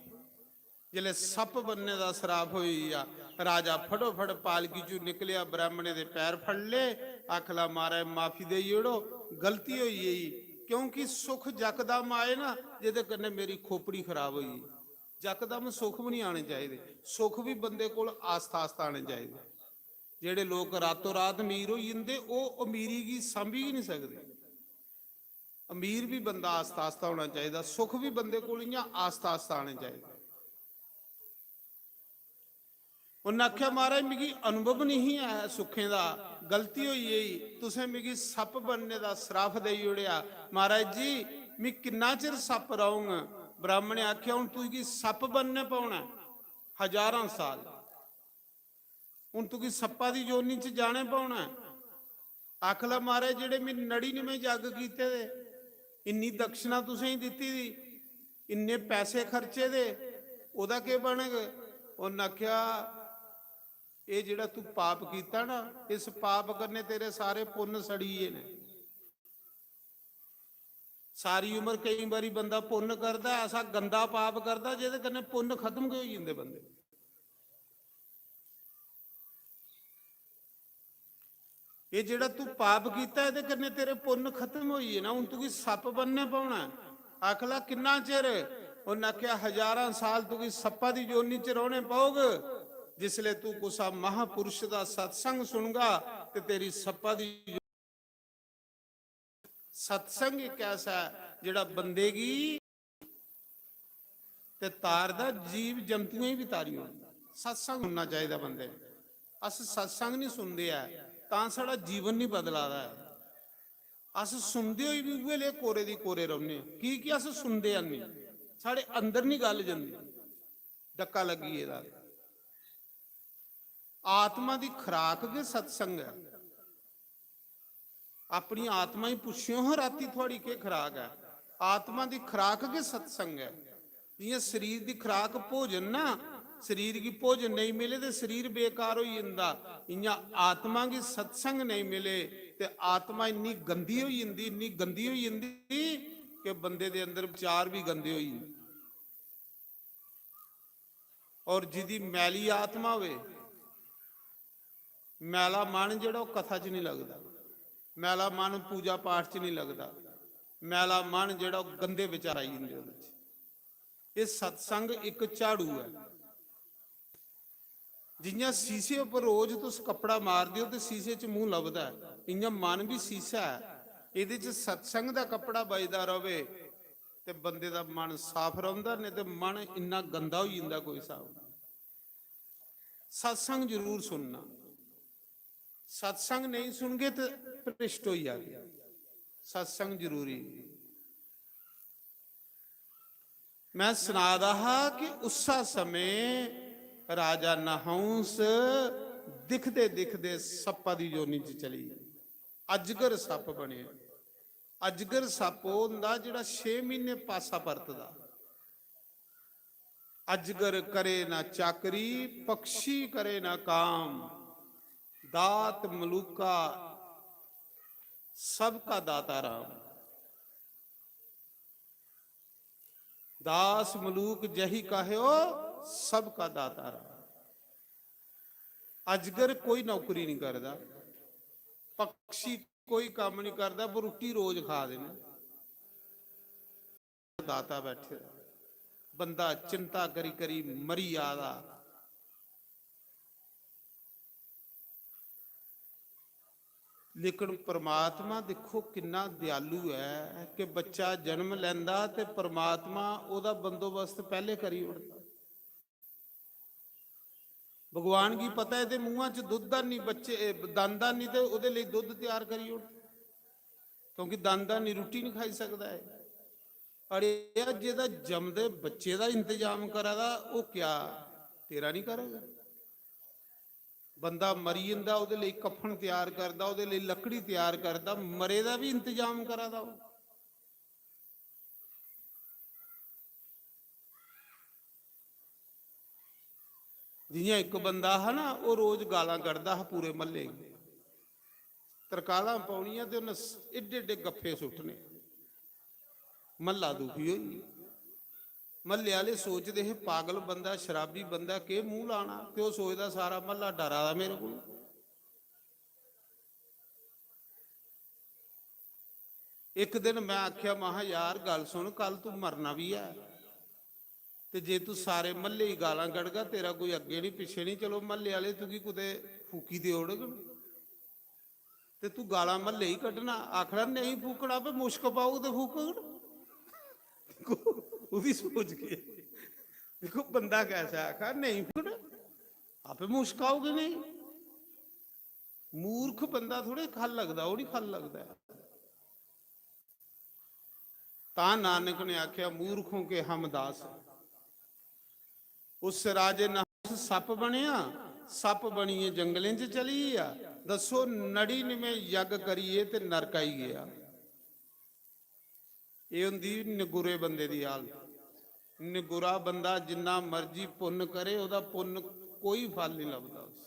जिसलै सप्प बनने दा श्राप होई गेआ, राजा फटोफट पालकी चू निकलेआ, ब्राह्मणें दे पैर फड़ ले, आखला, महाराज, माफी देई ओड़ो, गलती होई गेई। क्योंकि सुख जकदम आए ना, जेह्दे कन्नै मेरी खोपड़ी खराब होई गेई। जकदम सुख बी निं आने चाहिदे, सुख बी बंदे कोल आस्ता आस्ता आने चाहिदे। जेह्ड़े लोक रातों रात अमीर होई जंदे, ओह् अमीरी गी सांभी गै निं सकदे। अमीर बी बंदा आस्ता आस्ता होना चाहिदा, सुख बी बंदे कोल इ'यां आस्ता आस्ता आने चाहिदे। उन्नै आखेआ, महाराज, मिगी अनुभव निं ऐ सुखें दा, गलती होई गेई, तुसें मिगी सप्प बनने दा श्राप देई ओड़ेआ। महाराज जी, मी किन्ना चिर सप्प रौह्ङ? ब्राह्मण ने आखेआ, हून तुगी सप्प बनने पौना ऐ, हजारां साल। हून तुगी सप्पा दी योनि च जाने पौना ऐ। आखला, महाराज, जेह्ड़े में नड़िनमें जग कीते दे, इन्नी दक्षिणा तुसें गी दित्ती दी, इन्ने पैसे खर्चे दे, ओह्दा केह् बनग? उन्न आखेआ, एह् जेह्ड़ा तू पाप कीता ना, इस पाप कन्नै तेरे सारे पुन्न सड़ी गे न। सारी उम्र केईं बारी बंदा पुन्न करदा, ऐसा गंदा पाप करदा जेह्दे कन्नै पुन्न खत्म गै होई जंदे बंदे। एह् जेह्ड़ा तू पाप कीता, एह्दे कन्नै तेरे पुन्न खत्म होई गे ना, हून तुगी सप्प बनने पौना ऐ। आखला, किन्ना चिर? उन्न आखेआ, हजारां साल तुगी सप्पा दी योनि च रौह्ने पौग। जिसलै तू कुसा महापुरुष दा सत्संग सुनगा ते तेरी सप्पा दी सत्संग इक ऐसा ऐ जेह्ड़ा बंदे गी ते तारदा, जीव जंतुएं गी बी तारी ओड़दा। सत्संग सुनना चाहिदा बंदे ने। अस सत्संग निं सुनदे ऐ, तां साढ़ा जीवन निं बदला दा ऐ। अस सुनदे होई बी उ'ऐ लेह् कोरे दी कोरे रौह्ने आं। की कि अस सुनदे हैन्नी, साढ़े अंदर निं गल्ल जंदी, डक्का लग्गी गेदा। आत्मा दी खराक गै सत्संग ऐ। अपनी आत्मा गी पुच्छेओ हां, राती थुआड़ी केह् खराक ऐ? आत्मा दी खराक गै सत्संग ऐ। जियां शरीर दी खराक भोजन ना, शरीर गी भोजन नेईं मिले ते शरीर बेकार होई जंदा, इयां आत्मा गी सत्संग नेईं मिले ते आत्मा इन्नी गंदी होई जंदी, इन्नी गंदी होई जंदी कि बंदे दे अंदर विचार भी गंदे होई जंदे। और जिदी मैली आत्मा होवे, मैला मन जेह्ड़ा, ओह् कथा च नहीं लगदा। मैला मन पूजा पाठ च नहीं लगदा। मैला मन जेह्ड़ा, ओह् गंदे विचार आई जंदे ओह्दे च। एह् सत्संग इक झाड़ू ऐ। जियां शीशे उप्पर रोज तुस कपड़ा मारदे ओ ते शीशे च मूंह लभदा ऐ, इयां मन बी शीशा ऐ। एह्दे च सत्संग दा कपड़ा बजदा रवे ते बंदे दा मन साफ रौंह्दा, नेईं ते मन इन्ना गंदा होई जंदा, कोई स्हाब नेईं। सत्संग जरूर सुनना। सत्संग नेईं सुनगे ते भ्रष्ट होई जागे। सत्संग जरूरी। मैं सना दा हा कि उस्सा समें राजा नहुंस दिखदे दिखदे सप्पा दी योनि च चली गेआ। अजगर सप्प बनेआ। अजगर सप्प ओह् होंदा जेह्ड़ा छे म्हीने पासा परतदा। अजगर करे ना चाकरी, पक्षी करे ना काम, दात मलूका सबका दाता राम। दास मलूक जही कह्यो, सबका दाता राम। अजगर कोई नौकरी नहीं करदा, पक्षी कोई काम नहीं करदा, पर रुट्टी रोज खा दे न। दाता बैठे दा, बंदा चिंता करी करी मरी जा दा। लेकिन परमात्मा दिक्खो किन्ना दयालु ऐ कि बच्चा जन्म लैंदा ते परमात्मा ओह्दा बंदोबस्त पैह्ले करी ओड़दा। भगवान गी पता ऐ, एह्दे मुंहा च दुद्ध दा निं, बच्चे, ए, दंद दा निं, ते ओह्दे लेई दुद्ध त्यार करी ओड़, क्योंकि दंद दा निं, रुट्टी निं खाई सकदा ऐ। अड़ेआ, जेह्दा जमदे बच्चे दा इंतजाम करा दा, ओह् क्या तेरा निं करग? बंदा मरी जंदा, ओह्दे लेई कफन त्यार करदा, ओह्दे लेई लकड़ी त्यार करदा, मरे दा बी इंतजाम करा दा ओह्। जियां इक बंदा हा ना, ओह् रोज गालां कड्ढदा हा पूरे म्हल्ले गी। तरकालां पौनियां ते उन्नै स-, एड्डे एड्डे गप्फे सुट्टने। म्हल्ला दुखी होई गेआ। म्हल्ले आह्ले सोचदे हे, "पागल बंदा, शराबी बंदा, केह् मूंह लाना?" ते ओह् सोचदा, "सारा म्हल्ला डरा दा मेरे कोल।" इक दिन मैं आखेआ, महां, "यार, गल्ल सुन, कल तू मरना बी ऐ, ते जे तू सारे म्हल्ले गी गालां कड्ढगा, तेरा कोई अग्गें निं, पिच्छें निं, चलो, म्हल्ले आह्ले तुगी कुतै फूकी देई ओड़ङन, ते तू गालां म्हल्ले गी कड्ढना।" आखना, "नेईं फूकना, भाई, मुश्क पाऊ ते फूकन।" दिक्खो, ओह्दी सोच केह्? दिक्खो, बंदा कैसा है, आखा, "नेईं फूकना, आपे मुश्क आऊ कि नेईं?" मूर्ख बंदा थोड़े खल लगदा, ओह् निं खल लगदा ऐ। तां नानक ने आखेआ, "मूर्खों के हम दास।" उस राजे नहुस सप्प बनेआ, सप्प बनियै जंगलें च चली गेआ। दस्सो, नड़िनमें यज्ञ करियै ते नरक आई गेआ। एह् होंदी निगुरे बंदे दी हालत। निगुरा बंदा जिन्ना मर्जी पुन्न करे, ओह्दा पुन्न कोई फल निं लभदा उसी।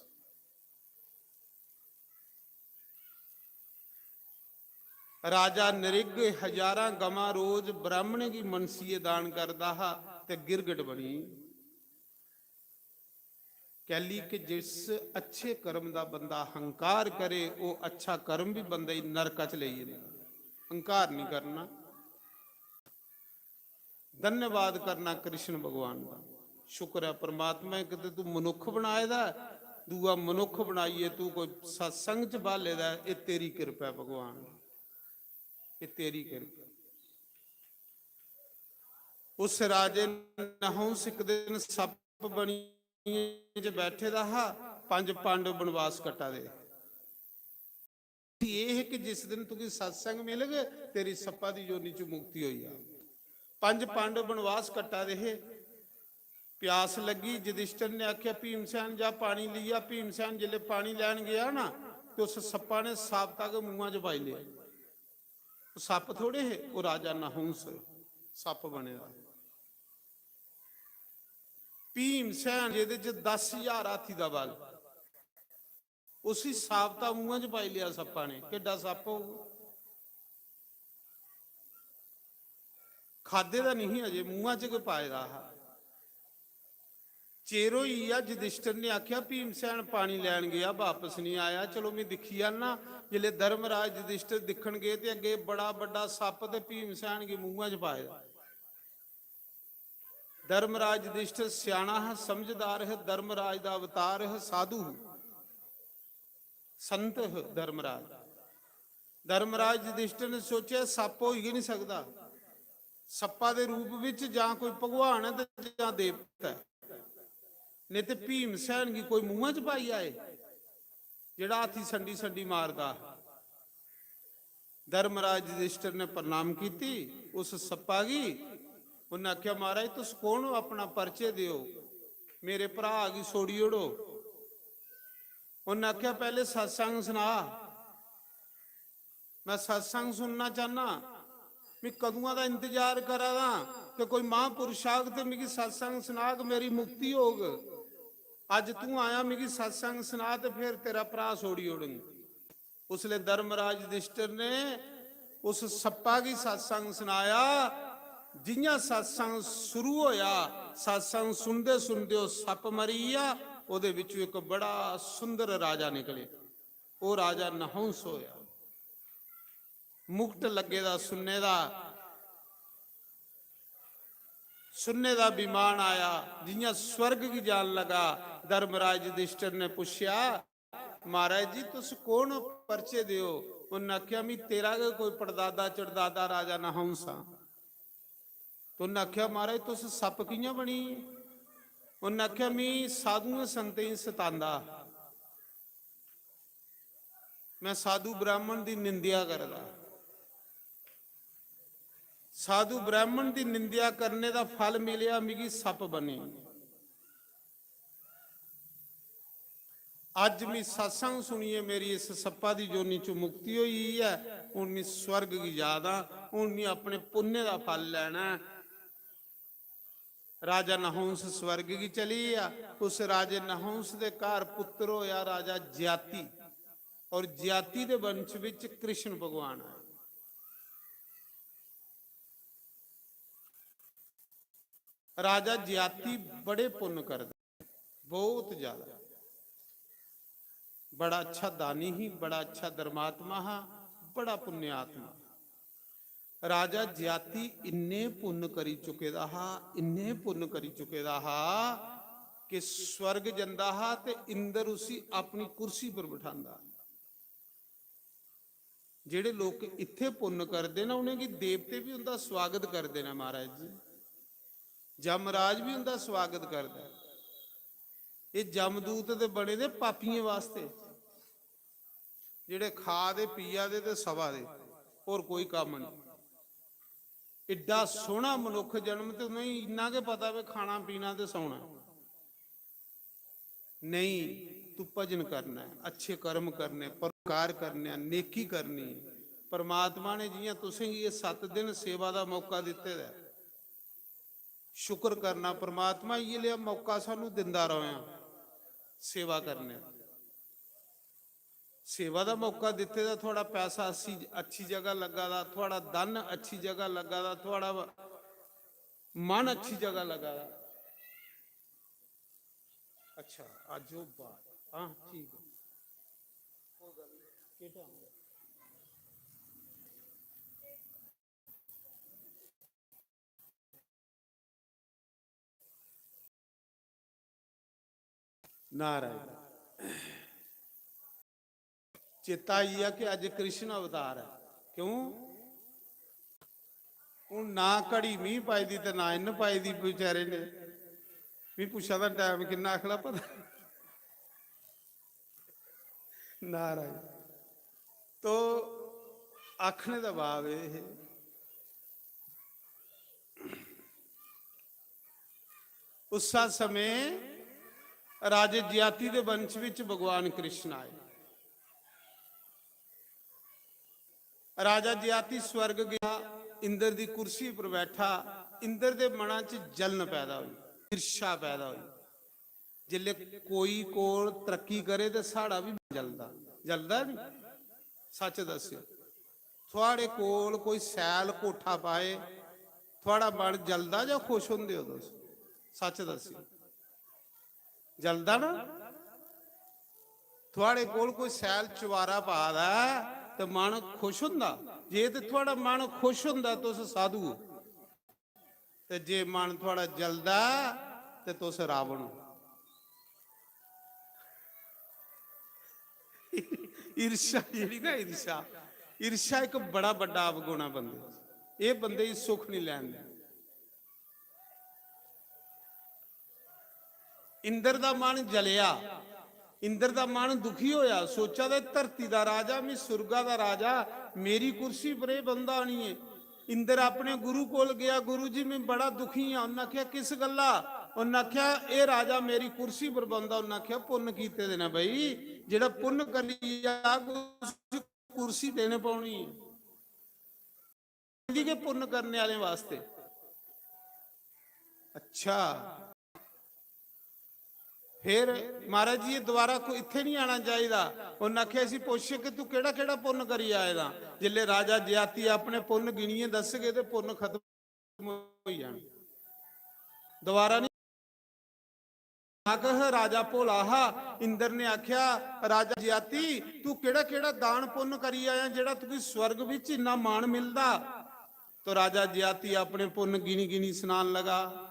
राजा नृग हजारां गवां रोज ब्राह्मण गी मनसियै दान करदा हा ते गिरगट बनी। कैली कि जिस अच्छे कर्म दा बंदा हंकार करे, ओह् अच्छा कर्म भी बंदे गी नरका च लेई जंदा। हंकार नहीं करना। धन्यवाद करना कृष्ण भगवान दा। शुक्र ऐ परमात्मा, इक ते तू मनुक्ख बनाए दा ऐ, दूआ मनुक्ख बनाइयै तू कोई सत्संग च ब्हाले दा ऐ, एह् तेरी किरपा ऐ भगवान, एह् तेरी किरपा। उस राजे नहुंस इक दिन सप्प बनियै च बैठे दा हा, पंज पांडव बनवास कट्टा दे। एह् है कि जिस दिन तुगी सत्संग मिलग, तेरी सप्पा दी योनि च मुक्ति होई जा। पंज पांडव बनवास कट्टा दे हे, प्यास लग्गी, युधिष्ठिर ने आखेआ, "भीमसेन जा पानी लेई आ।" भीमसेन जिसलै पानी लैन गेआ ना, उस सप्पा ने साबता गै मूंहा च पाई लेआ। ओह् सप्प थोड़े हे, ओह् राजा नहुंस सप्प बने दा। भीमसेन जेह्दे च दस ज्हार हाथी दा बल, उसी साबता मूंहा च पाई लेआ सप्पा ने। केड्डा सप्प होग? खाद्धे दा नहीं अजे, मूंहा च गै पाए दा हा। चिर होई गेआ, युधिष्ठिर ने आखेआ, "भीमसेन पानी लैन गेआ, बापस नहीं आया, चलो में दिक्खी आना।" जिसलै धर्मराज युधिष्ठिर दिक्खन गे ते अग्गें बड़ा बड्डा सप्प ते भीमसेन गी मूंहा च पाए दा। धर्मराज युधिष्ठिर स्याना हा, समझदार है, धर्मराज दा अवतार है, साधु हा, संत है धर्मराज। धर्मराज युधिष्ठिर ने सोचेआ, "सप्प होई गै नहीं सकदा, सप्पा दे रूप विच जां कोई भगवान है ते जां देवता है, नहीं ते भीमसेन गी कोई मूंहा च पाई आए, जेह्ड़ा हाथी संडी संडी मारदा।" धर्मराज युधिष्ठिर ने प्रणाम कीती उस सप्पा गी। उन्नै आखेआ, "महाराज, तुस कौन हो? अपना परिचय देओ, मेरे भ्राऽ गी छोड़ी ओड़ो।" उन्नै आखेआ, "पैह्ले सत्संग सना, मैं सत्संग सुनना चाहना। मैं कदुआं दा इंतजार करा दा कि कोई महापुरुष आग ते मिगी सत्संग सनाग, मेरी मुक्ति होग। अज्ज तू आया, मिगी सत्संग सना ते फिर तेरा भ्राऽ छोड़ी ओड़ङ।" उसलै धर्मराज युधिष्ठिर ने उस सप्पा गी सत्संग सनाया। जि'यां सत्संग शुरू होया, सत्संग सुनदे सुनदे ओह् सप्प मरी गेआ। ओह्दे विच्चों इक बड़ा सुंदर राजा निकले। ओह् राजा नहुंस होया। मुकुट लग्गे दा सुन्ने दा, सुन्ने दा विमान आया, जि'यां स्वर्ग गी जान लगा। धर्मराज युधिष्ठिर ने पुच्छेआ, "महाराज जी, तुस कौन हो? परिचय देओ।" उन्नै आखेआ, "मी तेरा गै कोई पड़दादा चड़दादा राजा नहुंस आं।" ते उन्नै आखेआ, "महाराज, तुस सप्प कि'यां बनी गे?" उन्नै आखेआ, "मी साधुएं संतें गी सतांदा, मैं साधु ब्राह्मण दी निंदेआ करदा, साधु ब्राह्मण दी निंदेआ करने दा फल मिलेआ, मिगी सप्प बनी। अज्ज मी सत्संग सुनियै मेरी इस सप्पा दी जोनी चों मुक्ति होई गेई ऐ। हुन मी स्वर्ग गी जा दा, हुन मी अपने पुण्य दा फल लैना ऐ।" राजा नहुंस स्वर्ग गी चली गेआ। उस राजे नहुंस दे घर पुत्र होया राजा ज्याति, और ज्याति दे वंश विच कृष्ण भगवान आए। राजा ज्याति बड़े पुण्य करदा, बहुत ज्यादा। बड़ा अच्छा दानी ही, बड़ा अच्छा धर्मात्मा हा, बड़ा पुण्यात्मा। राजा ज्याति इन्ने पुण्य करी चुके दा हा, इन्ने पुण्य करी चुके दा हा कि स्वर्ग जंदा हा ते इंद्र उसी अपनी कुर्सी पर बठांदा। जेह्ड़े लोक इत्थै पुण्य करदे न, उ'नेंगी देवते बी उं'दा स्वागत करदे न, महाराज जी। जमराज बी उं'दा स्वागत करदा ऐ। एह् जमदूत ते बने दे पापियें वास्ते, जेह्ड़े खा दे, पिया दे ते सवा दे, होर कोई कम्म नेईं। एड्डा सोह्ना मनुक्ख जन्म ते उ'नेंगी इन्ना गै पता वे खाना पीना ते सौना। नेईं, तू भजन करना ऐ, अच्छे कर्म करने, परोपकार करने, नेकी करनी ऐ। परमात्मा ने जि'यां तुसेंगी एह् सत्त दिन सेवा दा मौका दित्ते दा ऐ, शुक्र करना, परमात्मा इ'यै लेआ मौका सानू दिंदा र'वै सेवा करने दा। सेवा दा मौका दित्ते दा, थुआढ़ा पैसा अच्छी, अच्छी जगह लग्गा दा, थुआढ़ा धन अच्छी जगह लग्गा दा, थुआढ़ा मन अच्छी जगह लग्गा दा। अच्छा, अज्ज ओह् बात, हां, ठीक ऐ। केह् time ऐ? नारायण। चेता आई गेआ कि अज्ज कृष्ण अवतार ऐ। क्यों? हून ना घड़ी मी पाई दी ते ना इन्न पाई दी बेचारे ने। मी पुच्छा दा time किन्ना, आखना पता। नारायण। तो आखने दा भाव एह् है, उस समय राजे ज्याति दे वंश विच भगवान कृष्ण आए। राजा जयाति स्वर्ग गया, इंद्र दी कुर्सी पर बैठा। इंद्र दे मना च जलन पैदा हुई, ईर्ष्या पैदा हुई। जिसले कोई कोल तरक्की करे ते साढ़ा भी जलदा, जलदा नहीं? सच दस्सियो, थुआड़े कोल कोई सैल कोठा पाए, थुआड़ा मन जलदा जां खुश होंदे हो तुस? सच दस्सियो, जलदा ना? थुआड़े कोल कोई सैल चुबारा पा दा ऐ ते मन खुश होंदा? जे ते थुआड़ा मन खुश होंदा, तुस साधु हो, ते जे मन थुआड़ा जलदा ऐ, ते तुस रावण हो। ईर्ष्या जेह्ड़ी ना, ईर्ष्या, ईर्ष्या इक बड़ा बड्डा अवगुण ऐ बंदे च। एह् बंदे गी सुख नहीं लैन दिंदी। इंद्र दा मन जलेआ, इंद्र दा मन दुखी होया, सोचा दे, "धरती दा राजा, मैं सुरगा दा राजा, मेरी कुर्सी पर एह् बंदा आनियै।" इंद्र अपने गुरु कोल गया, "गुरु जी, मैं बड़ा दुखी हां।" उन्नै आखेआ, "किस गल्ला?" उन्नै आखेआ, "एह् राजा मेरी कुर्सी पर बंदा।" उन्नै आखेआ, "पुन्न कीते दे न भाई, जेह्ड़ा पुन्न करी जाग, उसी कुर्सी देने पौनी ऐ।" दी गै पुन्न करने आह्लें वास्ते। अच्छा, फिर महाराज जी, एह् दोबारा को इत्थै नहीं आना चाहिदा। उन्नै आखेआ, "इसी पुच्छे कि तू केह्ड़ा केह्ड़ा पुन्न करी आए दा?" जिसले राजा जयाति अपने पुन्न गिनियै दसगे ते पुन्न खत्म होई जाने, दोबारा नहीं। नाग हा, राजा भोला हा। इंद्र ने आख्या, "राजा जयाति, तू केड़ा-केड़ा दान पुन्न करी आया, जेड़ा तुगी स्वर्ग विच इन्ना मान मिलदा?" तो राजा जयाति अपने पुन्न गिनी-गिनी सनान लगा।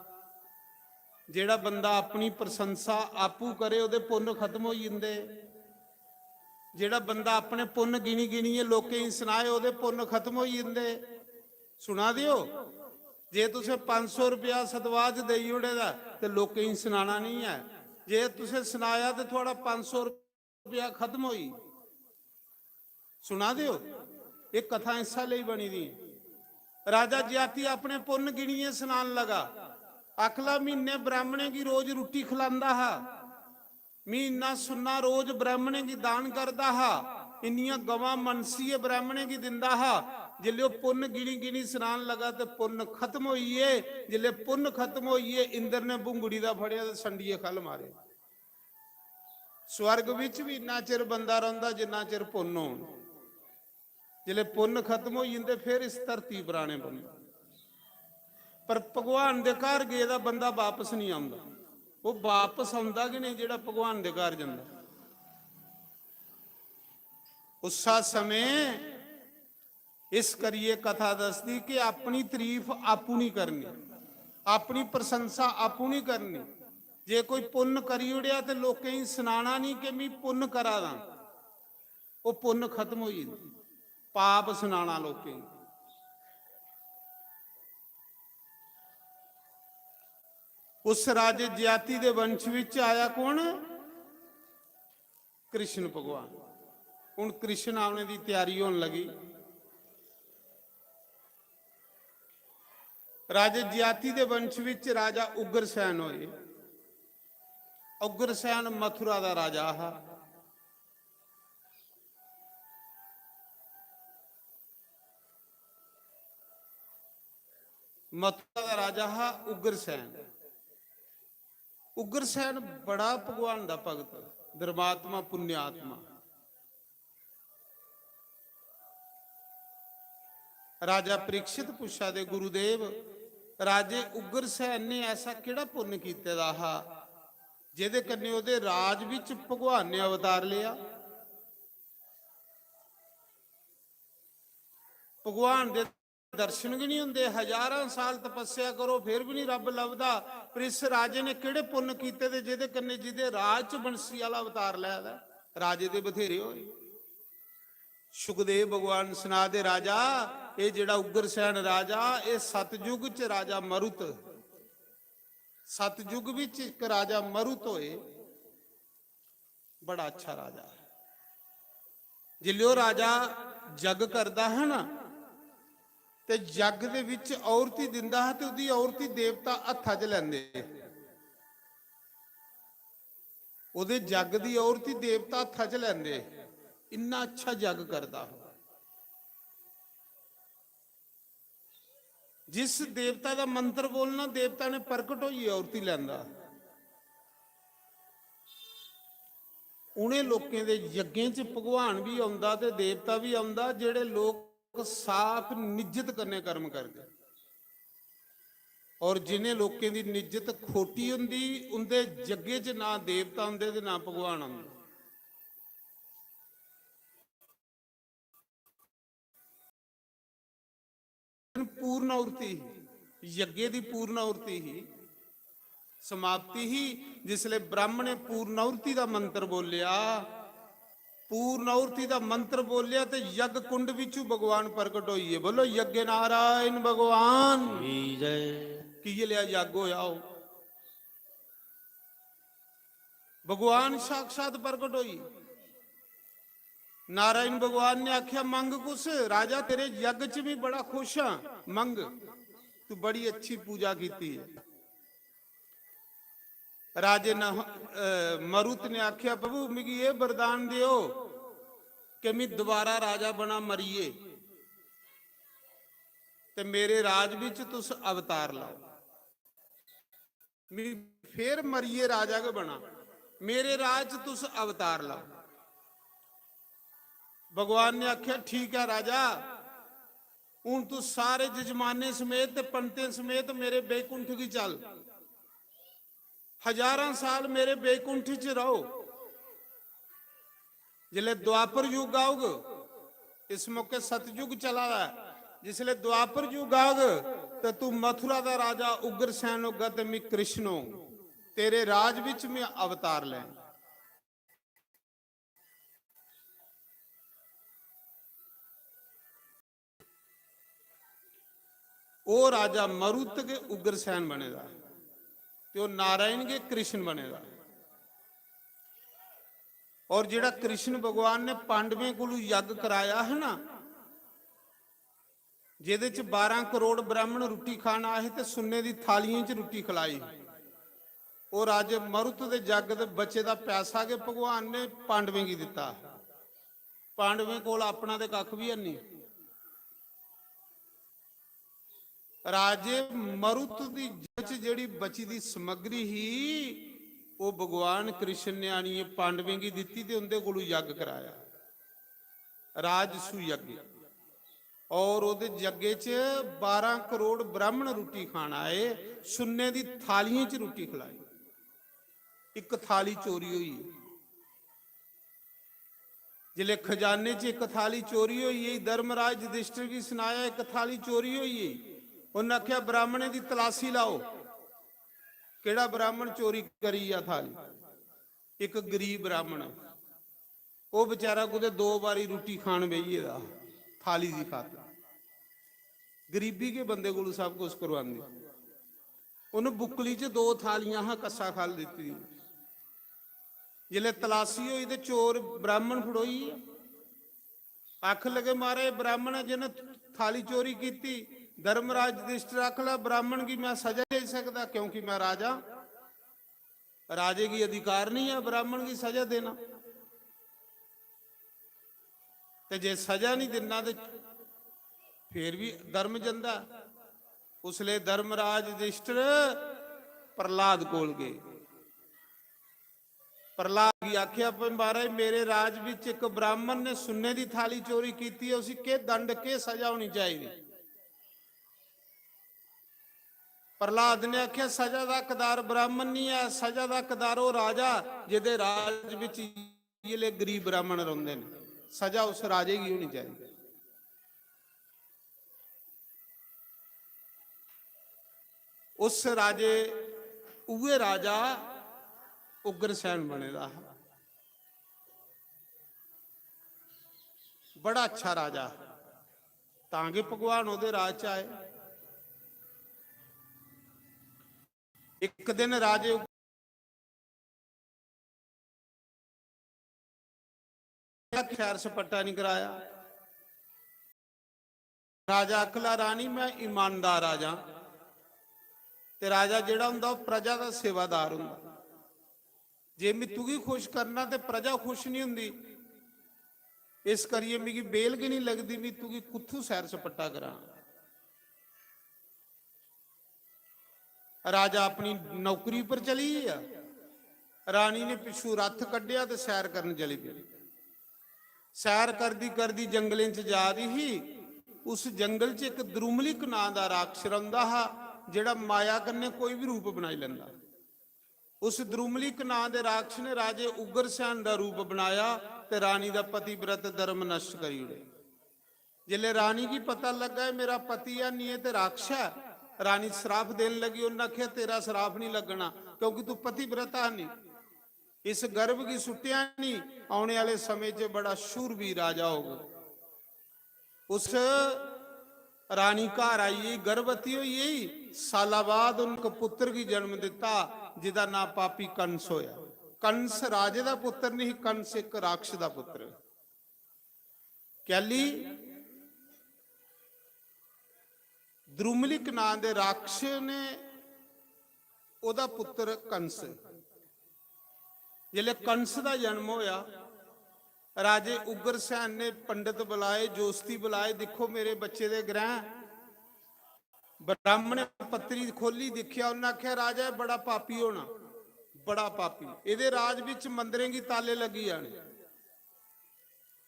जेड़ा बंदा अपनी प्रशंसा आपू करे, ओदे पुन्न खत्म होई जंदे। जेड़ा बंदा अपने पुन्न गिनी-गिनियै लोकें गी सनाए, ओदे पुन्न खत्म होई जंदे। सुना दे ओ? जे तुसें पंज सौ रुपया सतवाज देई ओड़े दा, ते लोकें गी सनाना नहीं ऐ। जे तुसें सनाया, ते थुआड़ा पंज सौ रुपया खत्म होई। सुना दे ओ? ये कथा इस्सा लेई बनी दी। राजा जयाति अपने पुन्न गिनियै सनान लगा। आखला, "महीने ब्राह्मणें गी रोज रुट्टी खलांदा हा।" मी इन्ना सुन्ना रोज ब्राह्मणें गी दान करदा हा, इन्नियां गवां मनसियै ब्राह्मणें गी दिंदा हा। जिसलै ओह् पुन्न गिनी गिनी सनान लगा ते पुन्न खत्म होई गे। जिसलै पुन्न खत्म होई गे, इंद्र ने भुंगड़ी दा फड़ेआ ते संडियै खल मारे। स्वर्ग बिच बी इन्ना चिर बंदा रौंह्दा जिन्ना चिर पुन्न होन। जिसलै पुन्न खत्म होई जंदे, फिर इस धरती पर आने पौंदे। पर भगवान दे घर गेदा बंदा बापस नहीं आंदा। ओह् बापस आंदा गै नहीं जेह्ड़ा भगवान दे घर जंदा। उस्सा समें इस करियै कथा दसदी कि अपनी तारीफ आपूं नहीं करनी, अपनी प्रशंसा आपूं नहीं करनी। जे कोई पुन्न करी ओड़ेआ ते लोकें गी सनाना नहीं कि मैं पुन्न करा दा। ओह् पुन्न खत्म होई जंदी, पाप सनाना लोकें गी। उस राजे जयाति दे वंश विच आया कौन? कृष्ण भगवान। हुन कृष्ण आने दी त्यारी होन लगी। राजे जयाति दे वंश विच राजा उग्रसेन होए। उग्रसेन मथुरा दा राजा हा। मथुरा दा राजा हा उग्रसेन। उग्रसेन बड़ा भगवान दा भगत, धर्मात्मा, पुण्यात्मा। राजा परीक्षित पुच्छा दे, "गुरुदेव, राजे उग्रसेन ने ऐसा केड़ा पुन्न कीते दा हा, जेदे कन्नै ओदे राज विच भगवान ने अवतार लेआ?" भगवान दे दर्शन गै नहीं होंदे। हजारां साल तपस्या करो, फिर भी नहीं रब लभदा। पर इस राजे ने केड़े पुन्न कीते दे, जेदे कन्नै, जेदे राज च बंसी आह्ला अवतार लै दा? राजे दे बथेरे होए। सुखदेव भगवान सना दे, "राजा, एह् जेह्ड़ा उग्रसेन राजा, एह् सतयुग च राजा मरुत, सतयुग बिच इक राजा मरुत होए।" बड़ा अच्छा राजा है। जिसलै ओह् राजा जग करदा हा ना, ते जग दे विच औरती दिंदा हा, ते ओह्दी औरती देवता हत्था च लैंदे। ओह्दे जग दी औरती देवता हत्था च लैंदे। इन्ना अच्छा जग करदा हा। जिस देवता दा मंत्र बोलना, देवता ने प्रकट होइयै अवरती लैंदा। उ'नें लोकें दे यज्ञें च भगवान बी औंदा ते देवता बी औंदा, जेह्ड़े लोक साफ निज्जत कन्नै कर्म करदे। और जिनें लोकें दी निज्जत खोटी होंदी, उंदे यज्ञ च ना देवता होंदे ते ना भगवान होंदे। पूर्ण आहुति, यज्ञ दी पूर्ण आहुति ही, समाप्ति ही। जिसले ब्राह्मण ने पूर्ण आहुति दा मंत्र बोलिया, पूर्ण आहुति दा मंत्र बोलिया ते यज्ञ कुंड विचू भगवान प्रकट होइए। बोलो, यज्ञ नारायण भगवान की जय। किए लिया यज्ञ होया हो? भगवान साक्षात प्रकट होई। नारायण भगवान ने आख्या, "मंग कुछ, राजा, तेरे यज्ञ च भी बड़ा खुश हां, मंग, तू बड़ी अच्छी पूजा कीती है।" राजे न, अ, मरुत ने आख्या, "प्रभु, मिगी ये वरदान दियो कि मैं दोबारा राजा बना मरिए, ते मेरे राज विच तुस अवतार लाओ।" मैं फिर मरिए राजा गै बना, मेरे राज च तुस अवतार लाओ। भगवान ने आख्या, "ठीक है राजा, हूं तू सारे जजमाने समेत ते पंडितें समेत मेरे बैकुंठ की चल, हजारां साल मेरे बैकुंठ च रहो।" जिसले द्वापर युग आउग, इस मौके सतयुग चला दा है, जिसले द्वापर युग आग, ते तू मथुरा दा राजा उग्रसेन होगा ते मैं कृष्ण होंग। तेरे राज विच मैं अवतार लैंग। ओह राजा मरुत के उग्रसेन बने दा, ते ओह नारायण के कृष्ण बने दा। और जेड़ा कृष्ण भगवान ने पांडवें कोलू यज्ञ कराया है ना, जेदे च बारह करोड़ ब्राह्मण रुट्टी खान आए ते सुन्ने दी थालियें च रुट्टी खलाई, ओह राजे मरुत दे यज्ञ दे बचे दा पैसा के भगवान ने पांडवें गी दिता। पांडवें कोल अपना ते कख भी हैनी। राजे मरुत दी जगह च जेड़ी बची दी समग्री ही, ओह भगवान कृष्ण ने आनिए पांडवें गी दिती ते उंदे कोलू यज्ञ कराया। राजसु यज्ञ। और ओहदे यज्ञ च बारह करोड़ ब्राह्मण रुट्टी खान आए, सुन्ने दी थालियें च रुट्टी खलाई। इक थाली चोरी होई। जिसले खजाने च इक थाली चोरी होई गेई, धर्मराज युधिष्ठिर गी सनाया, "इक थाली चोरी होई गेई।" उन्हें आख्या, "ब्राह्मणें दी तलाशी लाओ, केड़ा ब्राह्मण चोरी करी गेआ थाली?" इक गरीब ब्राह्मण, ओह बेचारा कुतै दो बारी रुट्टी खान बेही गेदा, थाली दी खातर। गरीबी के बंदे कोलू सब कुछ करवांदी। उन्हें बुकली च दो थालियां हा कस्सा खल दित्ती दी। जिसलै तलाशी होई ते चोर ब्राह्मण फड़ोई गेआ। आखन लगे, "महाराज, ब्राह्मण है, जिन्हें थाली चोरी कीती।" धर्मराज युधिष्ठिर आखन लगा, "ब्राह्मण की मैं सजा दे सकदा, क्योंकि मैं राजा।" राजे गी अधिकार नहीं है ब्राह्मण गी सजा देना। ते जे सजा नहीं दिना ते फिर भी धर्म जंदा। उसले धर्मराज युधिष्ठिर प्रहलाद कोल गए। प्रहलाद गी आख्या, "भाई महाराज, मेरे राज विच इक ब्राह्मण ने सुन्ने दी थाली चोरी कीती है, उसी केह दंड, केह सजा होनी चाहिदी?" प्रहलाद ने आख्या, "सजा दा हकदार ब्राह्मण नहीं है, सजा दा हकदार ओह राजा जेदे राज विच इयले गरीब ब्राह्मण रौंदे ने। सजा उस राजे गी होनी चाहिदी।" उस राजे, उए राजा उग्रसेन बने दा हा। बड़ा अच्छा राजा, तां गै भगवान ओहदे राज च आए। एक दिन राजे सैर सपाटा नहीं कराया। राजा आखला, "रानी, मैं ईमानदार राजा।" ते राजा जेड़ा हुंदा, ओह प्रजा दा सेवादार हुंदा। जे मैं तुगी खुश करना ते प्रजा खुश नहीं हुंदी, इस करिए मिगी बेल गै नहीं लगदी, मैं तुगी कुत्थू सैर सपाटा करां। राजा अपनी नौकरी पर चली गेआ। रानी ने पिच्छू रथ कड्ढेआ ते सैर करन चली पेई। सैर करदी करदी जंगलें च जा दी ही। उस जंगल च इक द्रुमलिक नां दा राक्षस रौंह्दा हा, जेह्ड़ा माया कन्नै कोई बी रूप बनाई लैंदा। उस द्रुमलिक नां दे राक्षस ने राजे उग्रसेन दा रूप बनाया ते रानी दा पतिव्रत धर्म नष्ट करी ओड़ेआ। जिसलै रानी गी पता लग्गा, "एह् मेरा पति है निं, एह् ते राक्षस ऐ," रानी श्राप देन लगी। उन्नै आखेआ, "तेरा श्राप निं लग्गना, क्योंकि तू पतिव्रता निं, इस गर्भ गी सुट्टेआ निं, औने आह्ले समें च बड़ा शूरवीर राजा होग।" उस रानी घर आई गेई, गर्भवती होई गेई। साला बाद उन इक पुत्र गी जन्म दित्ता, जिदा नां पापी कंस होया। कंस राजे दा पुत्र नहीं, कंस इक राक्षस दा पुत्र। कैली? द्रुमलिक नां दे राक्षस ने ओदा पुत्र कंस। जिसलै कंस दा जन्म होया, राजे उग्रसेन ने पंडित बुलाए, जोस्ती बुलाए, "दिक्खो मेरे बच्चे दे ग्रह।" ब्राह्मण ने पत्री खोली, दिक्खेआ, उन्नै आखेआ, "राजा, एह् बड़ा पापी होना, बड़ा पापी। एह्दे राज बिच मंदरें गी ताले लग्गी जाने,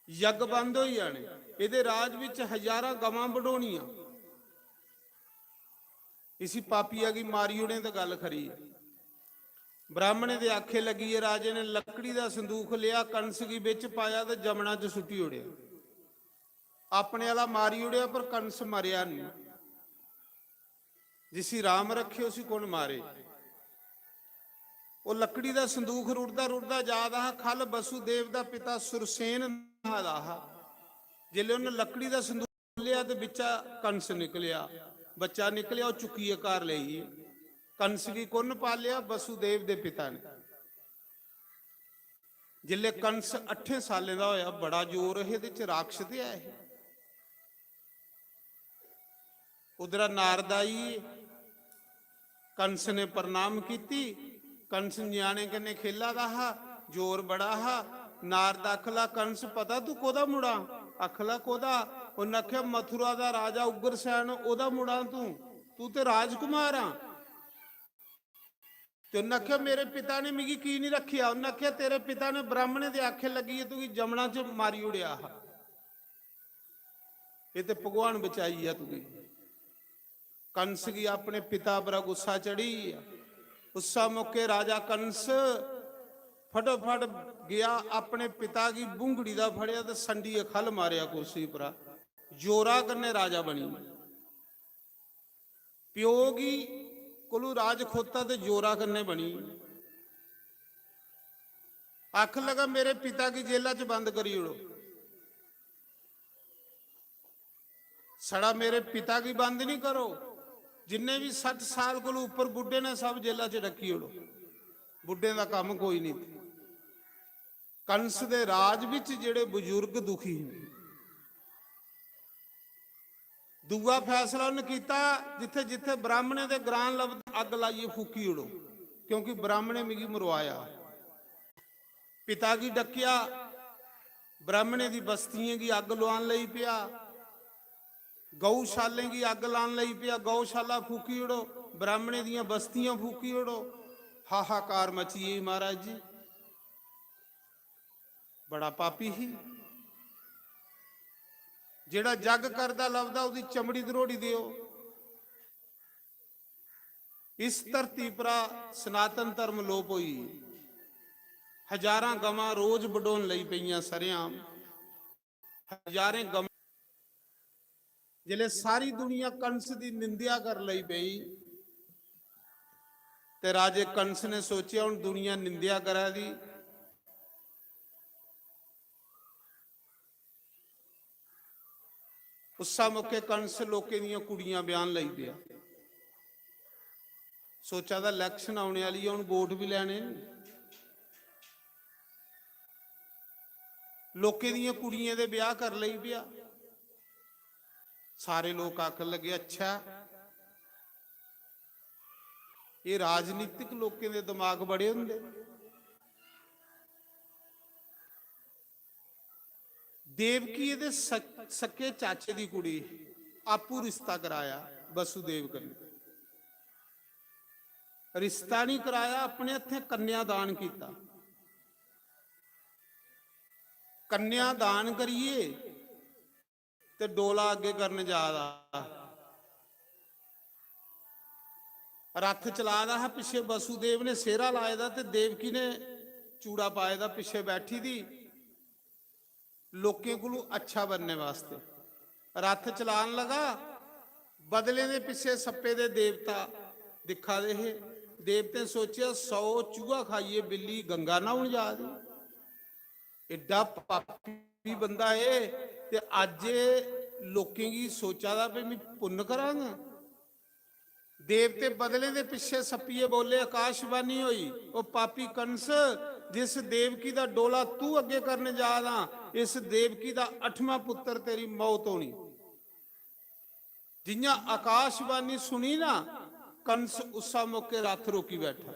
यज्ञ बंद होई जाने, एह्दे राज बिच हजारां गवां बढोनियां। इसी पापिया गी मारी ओड़ें ते गल्ल खरी ऐ।" ब्राह्मणें दे आखे लग्गी, राजे ने लकड़ी दा संदूख लेआ, कंस गी बिच पाया ते जमना च सुट्टी ओड़ेआ। अपने आह्ला मारी ओड़ेआ, पर कंस मरेआ नेईं। "जिसी राम रखे, उसी कु'न मारे।" ओह् लकड़ी दा संदूख रुढ़दा रुढ़दा जा दा हा। ख'ल्ल वसुदेव दा पिता सुरसेन नहा दा हा। जिसलै उन्न लकड़ी दा संदूख खोह्लेआ ते बिच्चा कंस निकलेआ, बच्चा निकलेआ, ओह् चुक्कियै घर लेई गे। कंस गी कु'न पालेआ? वसुदेव दे पिता ने। जिसलै कंस अट्ठें सालें दा होया, बड़ा जोर हे, एह्दे च राक्षस ते ऐ हे। उद्धरा नारद आई गे, कंस ने प्रणाम कीती। कंस ञ्याणें कन्नै खेला दा हा, जोर बड़ा हा। नारद आखला, "कंस, पता तू कोह्दा मुड़ा?" आखला, "कोह्दा?" उन्न आखेआ, "मथुरा दा राजा उग्रसेन, ओह्दा मुड़ा तूं, तूं ते राजकुमार आ।" ते उन्न आखेआ, "मेरे पिता ने मिगी की निं रक्खेआ?" उन्न आखेआ, "तेरे पिता ने ब्राह्मणें दे आखे लग्गियै तुगी जमना च मारी ओड़ेआ हा। एह् ते भगवान बचाई गेआ तुगी।" कंस गी अपने पिता पर गुस्सा चढ़ी गेआ। उस्सा मौके राजा कंस फटोफट गेआ, अपने पिता गी भुंगड़ी दा फड़ेआ ते संडियै खल मारेआ कुर्सी परा। जोरा कन्नै राजा बनी गेआ। प्यो गी कोलू राज खोता ते जोरा कन्नै बनी। आखन लगा, "मेरे पिता गी जेला च बंद करी ओड़ो।" सड़ा मेरे पिता गी बंद नहीं करो, जिन्ने भी सट्ठ साल कोलू उप्पर बुड्ढे ने, सब जेला च रखी ओड़ो। बुड्ढे दा कम्म कोई नहीं। कंस दे राज विच जेड़े बुजुर्ग दुखी हे, दूआ फैसला उन्हें कीता, जिथे जिथे ब्राह्मणें दे ग्रां लभदे, अग्ग लाइयै फूकी ओड़ो, क्योंकि ब्राह्मणें मिगी मरवाया। पिता गी डक्केआ, ब्राह्मणें दी बस्तियें गी अग्ग लुआन लगी पेआ, गौशालें गी अग्ग लान लगी पेआ, गौशाला फूकी ओड़ो, ब्राह्मणें दियां बस्तियां फूकी ओड़ो। हाहाकार मची गेई महाराज जी। बड़ा पापी ही। जेड़ा जग करदा लभदा, ओदी चमड़ी दरोड़ी देओ। इस धरती परा सनातन धर्म लोप होई। हजारां गवां रोज बडोन लगी पेइयां सरेआम। हजारें गवां, जिसलै सारी दुनिया कंस दी निंदेआ कर लगी पेई, ते राजे कंस ने सोचेआ, "हुन दुनिया निंदेआ करा दी, उस्सा मौके कंस लोकें दियां कुड़ियां ब्याहन लगी पेआ।" सोचा दा, इलैक्शन औने आह्ली ऐ, हुन वोट बी लैने न। लोकें दियें कुड़ियें दे ब्याह कर लगी पेआ। सारे लोक आखन लगे, "अच्छा, एह् राजनीतिक लोकें दे दमाग बड़े होंदे।" देवकी एह्दे सक-, सक्के चाचे दी कुड़ी, आपूं रिश्ता कराया वसुदेव कन्नै। रिश्ता नहीं कराया, अपने हत्थें कन्यादान किया। कन्यादान करिए ते डोला अग्गे करने जा रहा। रथ चला दा हा, पिच्छे वसुदेव ने सेहरा लाए दा ते देवकी ने चूड़ा पाए दा, पिच्छे बैठी दी। लोकें कोलू अच्छा बनने वास्ते रथ चलान लगा। बदलें दे पिच्छे सप्पे दे देवता दिक्खा दे हे। देवतें सोचेआ, "सौ चूहा खाइयै बिल्ली गंगा न्हाउन जा दी।" एड्डा पापी बंदा ऐ, ते अज्ज एह् लोकें गी सोचा दा, "भी मैं पुन्न करांग।" देवते बदलें दे पिच्छे सप्पियै बोले, आकाशवाणी होई, "ओ पापी कंस, जिस देवकी दा डोला तू अग्गे करने जा रहा, इस देवकी दा अठवां पुत्र तेरी मौत होनी।" जियां आकाशवाणी सुनी ना, कंस उस्सा मौके रथ रोकी बैठा।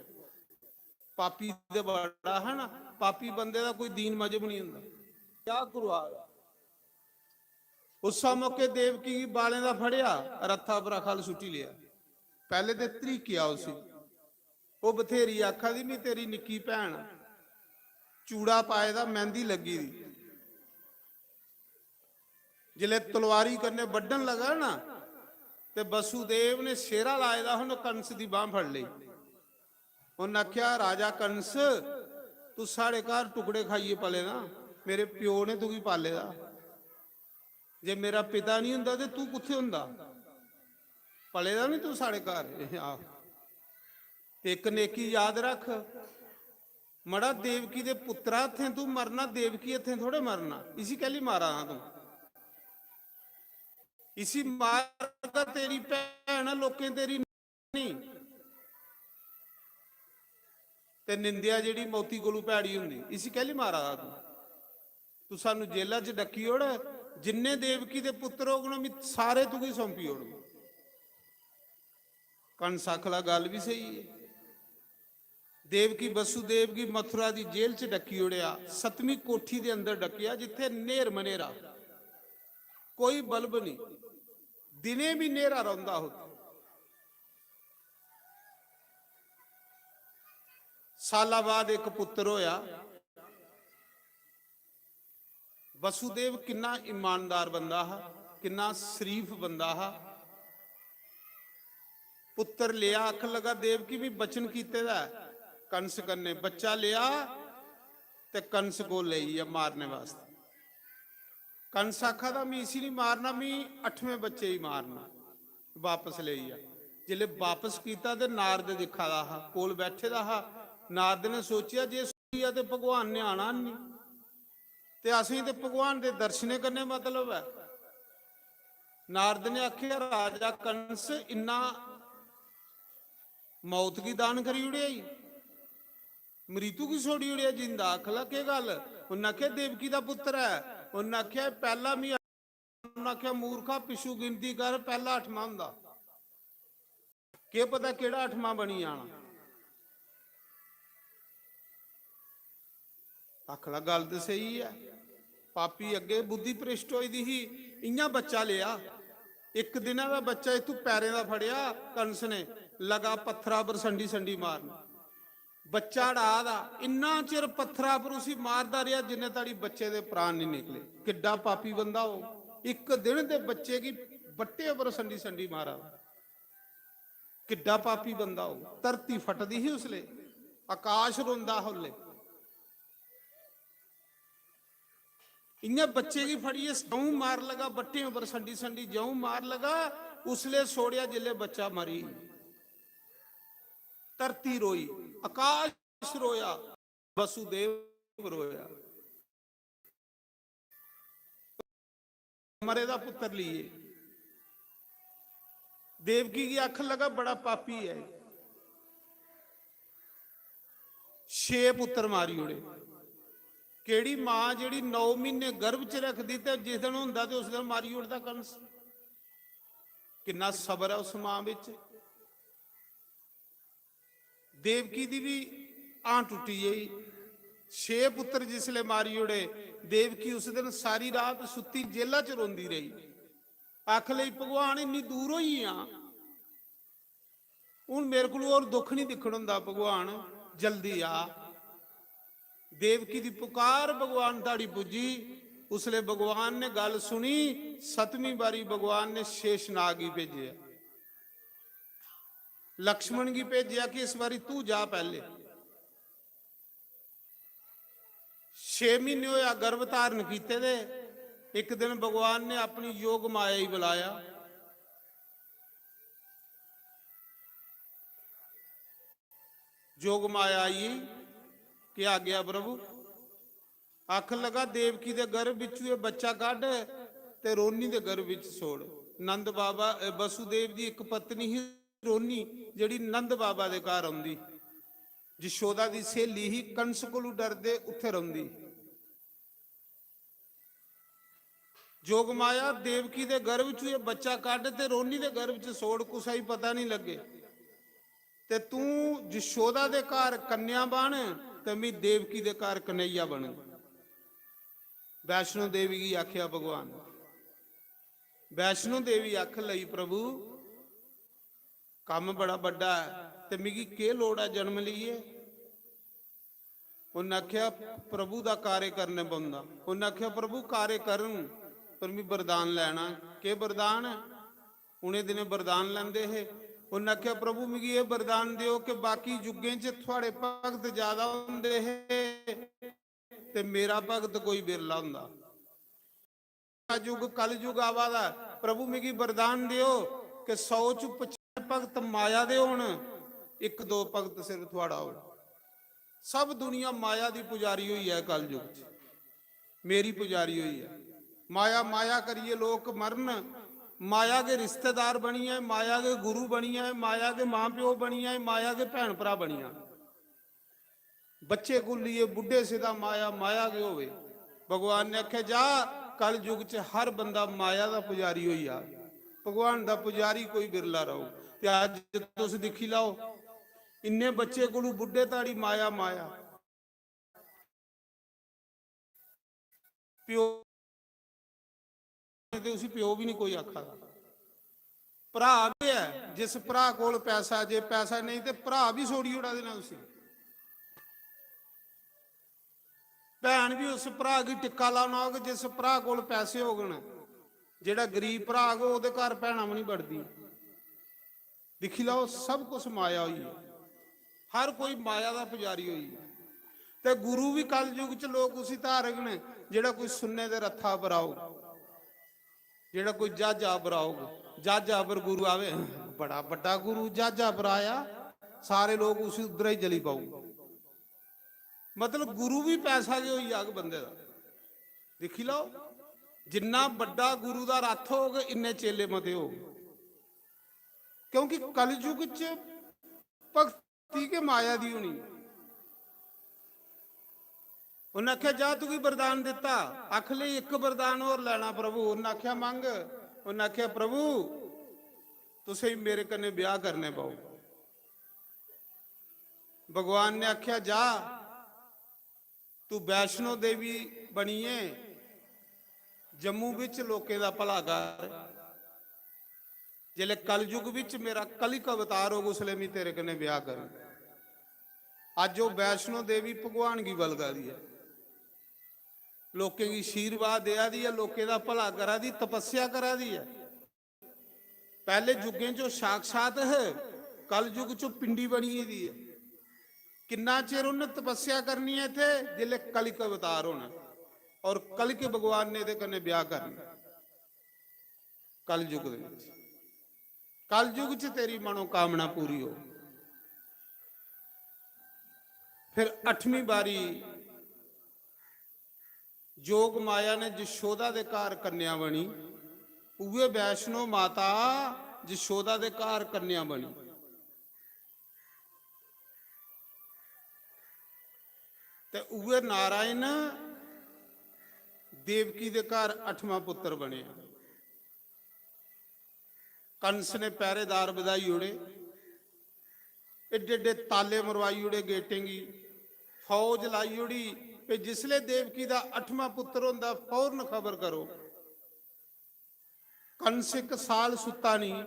पापी ते बड़ा है ना, पापी बंदे दा कोई दीन मजहब नहीं होंदा। क्या करो आ गया? उस्सा मौके देवकी गी बालें दा फड़ेआ, रथा परा खल सुट्टी लेआ। पैह्ले ते ध्रीकेआ उसी। ओह् बथेरी आखा दी, "मी तेरी निक्की भैन, चूड़ा पाए दा, मैंह्दी लग्गी दी।" जिसलै तलवारी कन्नै बड्ढन लगा ना, ते वसुदेव ने सेहरा लाए दा हा, उन्नै कंस दी बांह् फड़ लेई। उन्नै आखेआ, "राजा कंस, तू साढ़े घर टुकड़े खाइयै पले ना, मेरे प्यो ने तुगी पाले दा। जे मेरा पिता नहीं होंदा ते तू कुत्थै होंदा? पले दा नहीं तू साढ़े घर।" आह, ते इक नेकी याद रख, मड़ा, देवकी दे पुत्तरा हत्थें तू मरना, देवकी हत्थें थोड़े मरना। इसी कैली मारा दा तू? इसी मारगा, तेरी भैन ऐ, लोकें तेरी नहीं। ते निंदेआ जेह्ड़ी मौती कोलू भैड़ी होंदी, इसी कैली मारा दा तू? तू सानू जेला च डक्की ओड़, जिन्ने देवकी दे पुत्तर होगन, मी सारे तुगी सौंपी ओड़न। कंस आखला, "गल्ल भी सही है।" देवकी वसुदेव गी मथुरा दी जेल च डक्की ओड़ेआ, सतवीं कोठी दे अंदर डक्केआ, जित्थे न्हेर मनेरा, कोई बल्ब नहीं, दिने भी न्हेरा रौंदा हा। साला बाद इक पुत्तर होया। वसुदेव किन्ना ईमानदार बंदा हा, किन्ना शरीफ बंदा हा। पुत्तर लेआ, आखन लगा, "देवकी, मी वचन कीते दा ऐ कंस कन्नै, बच्चा लेआ ते कंस को लेई गेआ मारने वास्ते।" कंस आखा दा, "मी इसी नहीं मारना, मी अठमें बच्चे ही मारना।" वापस लेई गेआ। जिसलै वापस कीता ते नारद दिक्खा दा हा, कोल बैठे दा हा। नारद ने सोचेआ, "जे सूर्या ते भगवान ने आना नहीं, ते असें ते भगवान दे दर्शनें कन्नै मतलब ऐ।" नारद ने आखेआ, "राजा कंस, इन्ना मौत गी दान करी ओड़ेआ ई, मृत्यु गी छोड़ी ओड़ेआ जिंदा।" आखला, "केह् गल्ल?" उन्नै आखेआ, "देवकी दा पुत्तर ऐ।" उन्नै आखेआ, "पैह्ला मी," उन्नै आखेआ, "मूर्खा, पिच्छू गिनती कर, पैह्ला अठमा होंदा। केह् पता केह्ड़ा अठमा बनी जाना।" आखला, "गल्ल ते स्हेई ऐ।" पापी अग्गे बुद्धि भ्रष्ट होई दी ही, इ'यां बच्चा लेआ। इक दिना दा बच्चा इत्थू पैरें दा फड़ेआ कंस ने, लगा पत्थरा पर संडी संडी मारन। बच्चा अड़ा दा, इन्ना चिर पत्थरा पर उसी मारदा रेहा जिन्ने धड़ी बच्चे दे प्राण नहीं निकले। किड्डा पापी बंदा हो, इक दिन दे बच्चे गी बट्टे पर संडी संडी मारा। किड्डा पापी बंदा हो। धरती फटदी ही उसले, आकाश रोंदा हा उसले। इ'यां बच्चे गी फड़ियै जऊं मार लगा, बट्टें उप्पर संडी संडी जऊं मार लगा, उसले छोड़ेआ जिसले बच्चा मरी। धरती रोई, आकाश रोया, वसुदेव रोया। मरे दा पुत्तर लिए देवकी गी आखन लगा, "बड़ा पापी है, छे पुत्तर मारी ओड़े।" केड़ी मां जेड़ी नौ महीने गर्भ च रखदी ते जिस दिन होंदा ते उस दिन मारी ओड़दा कंस। किन्ना सबर है उस मां बिच। देवकी दी भी हां टुट्टी गेई। छे पुत्र जिसले मारी ओड़े, देवकी उस दिन सारी रात सुत्ती जेला च रोंदी रेही। आख लेई, "भगवान, इन्नी दूर होई आं, हून मेरे कोल होर दुख नहीं दिक्खन होंदा, भगवान जल्दी आ। देवकी दी पुकार भगवान धोड़ी पुज्जी। उसले भगवान ने गल सुनी। सतवीं बारी भगवान ने शेषनाग गी भेजेआ, लक्ष्मण गी भेजेआ कि इस बारी तू जा पैहले। छे महीने होया गर्भ धारण कीते दे। इक दिन भगवान ने अपनी योग माया गी बुलाया। योग माया आई, "केह् आज्ञा प्रभु?" आखन लगा, "देवकी दे गर्भ बिच्चू एह् बच्चा कड्ढ ते रोनी दे गर्भ बिच छोड़।" नंद बाबा, अ, वसुदेव दी इक पत्नी ही रोनी, जेह्ड़ी नंद बाबा दे घर औंदी। जशोदा दी स्हेली ही, कंस कोलू डरदे उत्थे रौंदी। जोगमाया, देवकी दे गर्भ च एह् बच्चा कड्ढ ते रोनी दे गर्भ च छोड़, कुसै गी पता नहीं लग्गे। ते तूं जशोदा दे घर कन्या बन ते मी देवकी दे घर कन्हैया बन। वैष्णो देवी गी आखेआ भगवान। वैष्णो देवी आख लई, "प्रभु, कम्म बड़ा बड्डा ऐ ते मिगी केह् लोड़ ऐ जन्म लेइयै?" उन्नै आखेआ, "प्रभु दा कार्य करने पौंदा।" उन्नै आखेआ, "प्रभु, कार्य करन, पर मी वरदान लैना।" केह् वरदान ऐ? उ'नें दिनें वरदान लैंदे हे। उन्नै आखेआ, "प्रभु, मिगी एह् वरदान देओ कि बाकी युगें च थुआड़े भगत ज्यादा होंदे हे ते मेरा भगत कोई बिरला होंदा। युग, कल युग आवा दा ऐ, प्रभु, मिगी वरदान देओ कि सौ च पचानवे भगत माया दे होन, इक दो भगत सिर्फ थुआड़ा होग। सब दुनिया माया दी पुजारी होई ऐ कल युग च, मेरी पुजारी होई ऐ।" माया, माया करियै लोक मरन, माया के रिश्तेदार बनियै, माया के गुरु बनियै, माया के मां प्यो बनियै, माया के भैन भ्रा बनियै। बच्चे को लिए बुड्ढे सिदा माया, माया के होवे। भगवान ने आखेआ, "जा, कल युग च हर बंदा माया दा पुजारी होई जा।" भगवान दा पुजारी कोई बिरला रहो। ते अज्ज तुस दिक्खी लैओ, इन्ने बच्चे कोलू बुड्ढे ताड़ी माया, माया। प्यो ते उसी प्यो भी नहीं कोई आखा दा। भ्रा भी है, जिस भ्रा कोल पैसा, जे पैसा नहीं ते भ्रा भी छोड़ी ओड़ा देना उसी। भैन भी उस भ्रा गी टिक्का लाना होग जिस भ्रा कोल पैसे होगन। जेड़ा गरीब भ्रा होग, ओहदे घर भैनां भी नहीं बड़दी। दिक्खी लैओ, सब कुछ माया होई ऐ। हर कोई माया दा पुजारी होई ऐ। ते गुरु भी कल युग च लोक उसी धारक न, जेड़ा कोई सुन्ने दे रथा पर औग, जेड़ा कोई ज्हाजा पर औग। ज्हाजा पर गुरु आवे, बड़ा बड्डा गुरु ज्हाजा पर आया, सारे लोक उसी उद्धरा ही चली पाऊ। मतलब, गुरु भी पैसा गै होई जाग बंदे दा। दिक्खी लैओ, जिन्ना बड्डा गुरु दा रथ होग, इन्ने चेले मते होग। क्योंकि कलयुग च भक्ति गै माया दी होनी। उन्नै आखेआ, "जा, तुगी वरदान दित्ता, आख ले, इक वरदान होर लैना प्रभु।" उन्नै आखेआ, "मंग।" उन्नै आखेआ, "प्रभु, तुसें मेरे कन्नै ब्याह करने पौग।" भगवान ने आखेआ, "जा, तू वैष्णो देवी बनियै जम्मू बिच लोकें दा भला कर। जेल्लै कलयुग बिच मेरा कलिक अवतार होग, उसलै मैं तेरे कन्नै ब्याह करङ।" अज्ज ओह् वैष्णो देवी भगवान गी बलगा दी ऐ, लोकें गी आशीर्वाद देआ दी ऐ, लोकें दा भला करा दी, तपस्या करा दी ऐ। पैह्ले युगें च ओह् साक्षात है, कल युग च ओह् पिंडी बनी गेदी है। किन्ना चिर उन्न तपस्या करनी है इत्थै? जिसलै कलिक अवतार होना और कलिक भगवान ने एह्दे कन्नै ब्याह करना। कल युग दे विच, कल युग च तेरी मनोकामना पूरी हो। फिर अठवीं बारी जोग माया ने जशोदा दे घर कन्या बनी, उ'ऐ वैष्णो माता जशोदा दे घर कन्या बनी। ते उ'ऐ नारायण देवकी दे घर अठवां पुत्र बनेआ। कंस ने पहरेदार बधाई ओड़े, एड्डे एड्डे ताले मरवाई ओड़े गेटें गी, फौज लाई ओड़ी। ते जिसले देवकी दा अठवां पुत्र होंदा, फौरन खबर करो। कंस इक साल सुत्ता नहीं,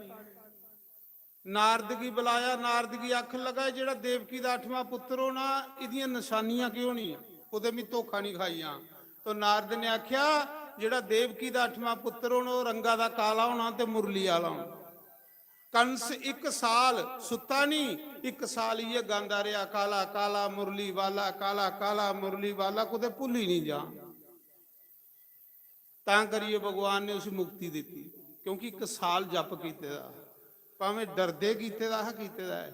नारद गी बुलाया। नारद गी आखन लगा, "जेह्ड़ा देवकी दा अठवां पुत्र होना, इदियां नशानियां केह् होनियां? कुतै मी धोखा निं खाई जां।" तो नारद ने आखेआ, "जेह्ड़ा देवकी दा अठवां पुत्र होना, ओह् रंगा दा काला होना ते मुरली आह्ला होना।" कंस इक साल सुत्ता निं, इक साल इ'यै गांदा रेहा, "काला काला मुरली वाला, काला काला मुरली वाला", कुतै भुल्ली निं जां। तां करियै भगवान ने उसी मुक्ति दित्ती, क्योंकि इक साल जप कीते दा, भामें डरदे कीते दा हा, कीते दा ऐ।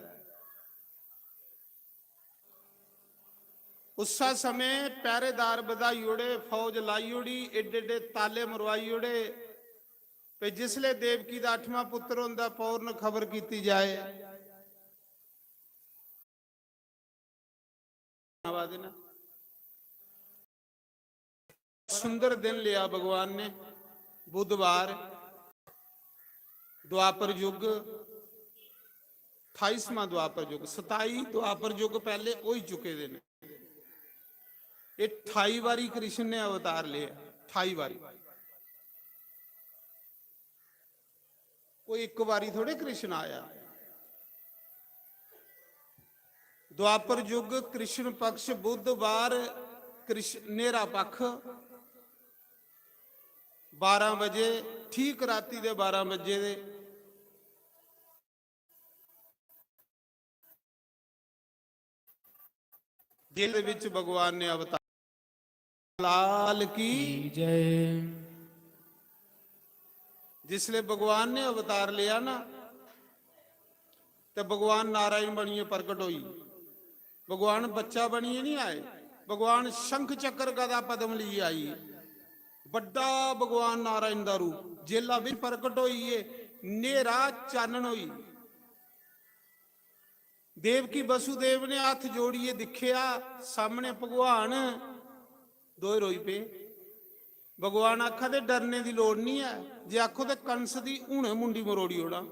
उस्सै समें पैह्रेदार बधाई ओड़े, फौज लाई ओड़ी, एड्डे एड्डे ताले मरवाई ओड़े। ते जिसले देवकी दा अठवां पुत्र होंदा, फौरन खबर कीती जाए। आवा दे ना? सुंदर दिन लिया भगवान ने, बुधवार, द्वापर युग, अठाईसवां द्वापर युग, सताई द्वापर युग पैह्ले होई चुके दे ने। एह् ठाई बारी कृष्ण ने अवतार लिया, ठाई बारी। कोई इक बारी थोड़े कृष्ण आया। द्वापर युग, कृष्ण पक्ष, बुधवार, कृष्ण, न्हेरा पक्ष, बारां बजे, ठीक राती दे बारां बजे दे जेल दे विच भगवान ने अवतार, लाल की जय। जिसले भगवान ने अवतार लिया ना, ते भगवान नारायण बनियै प्रकट होई। भगवान बच्चा बनियै नहीं आए, भगवान शंख चक्र गदा पद्म लेइयै आई। बड्डा भगवान नारायण दा रूप जेला विच प्रकट होई, न्हेरा चानन होई। देवकी वसुदेव ने हत्थ जोड़ियै दिक्खेआ, सामने भगवान, दोए रोई पे। भगवान आखा दे, "डरने दी लोड़ नहीं है, जे आखो ते कंस दी हुने मुंडी मरोड़ी ओड़ां।"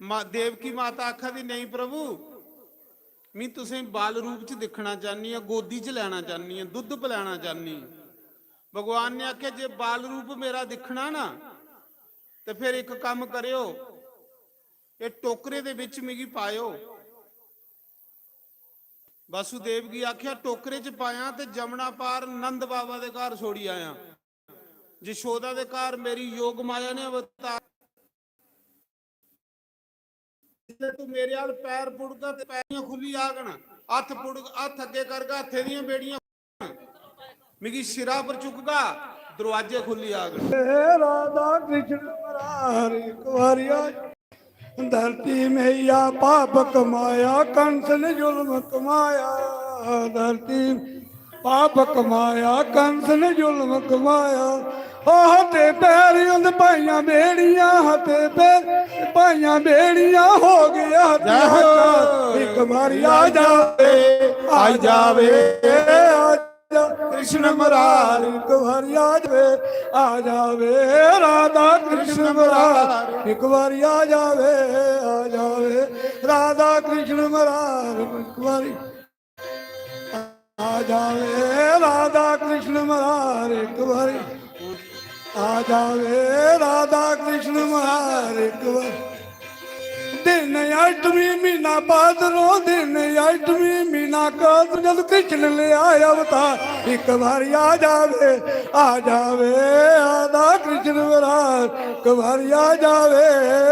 मा-, देवकी माता आखा दी, "नहीं प्रभु, मैं तुसें बाल रूप च दिक्खना चाहनी आं, गोदी च लैना चाहनी आं, दुद्ध पिलाना चाहनी आं।" भगवान ने आखेआ, "जे बाल रूप मेरा दिक्खना ना, ते फिर इक कम्म करेओ, एह् टोकरे दे बिच मिगी पाएओ।" वासुदेव गी आखेआ, "टोकरे च पायां ते जमुना पार नंद बाबा दे घर छोड़ी आयां। यशोदा दे घर मेरी योग माया ने अवतार।" जिसलै तू मेरे अल पैर पुड़गा ते पैरियां खु'ल्ली जाङन, हत्थ पुड़ग, हत्थ अग्गे करगा, हत्थे दियां बेड़ियां, मिगी सिरा पर चुकगा, दरवाजे खु'ल्ली जाङन। हे राधा कृष्ण मुरारी कुंवरिया, धरती मैया पाप कमाया, कंस ने जुल्म कमाया। धरती पाप कमाया, कंस ने जुल्म कमाया। ओ हत्थे पैर उंद पाइयां बेड़ियां, हत्थे पैर पाइयां बेड़ियां, हो गया जय हो। एक बारी आ जावे, आ जावे, आ जा। कृष्ण मुरारी एक बारी आ जावे, आ जावे। राधा कृष्ण मुरारी एक बारी आ जावे, आ जावे। राधा कृष्ण मुरारी एक बारी आ जावे, राधा कृष्ण मुरारी एक बारी आ जावे, राधा कृष्ण मुरारी एक बारी। दिन अष्टमी महीना भादरों, दिन अष्टमी महीना कादरों, जब कृष्ण ले आया अवतार, एक बारी आ जावे, आ जावे, राधा कृष्ण मुरारी एक बारी आ जावे,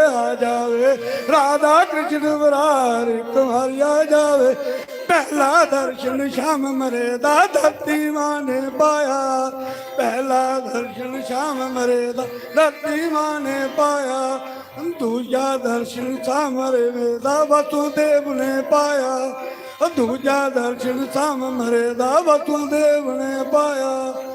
आ जावे, राधा कृष्ण मुरारी एक बारी आ जावे। पहला दर्शन श्याम मरे दा धरती मां ने पाया, पहला दर्शन श्याम मरे दा धरती मां ने पाया। दूजा दर्शन श्याम मरे दा वसुदेव ने पाया, दूजा दर्शन श्याम मरे दा वसुदेव ने पाया।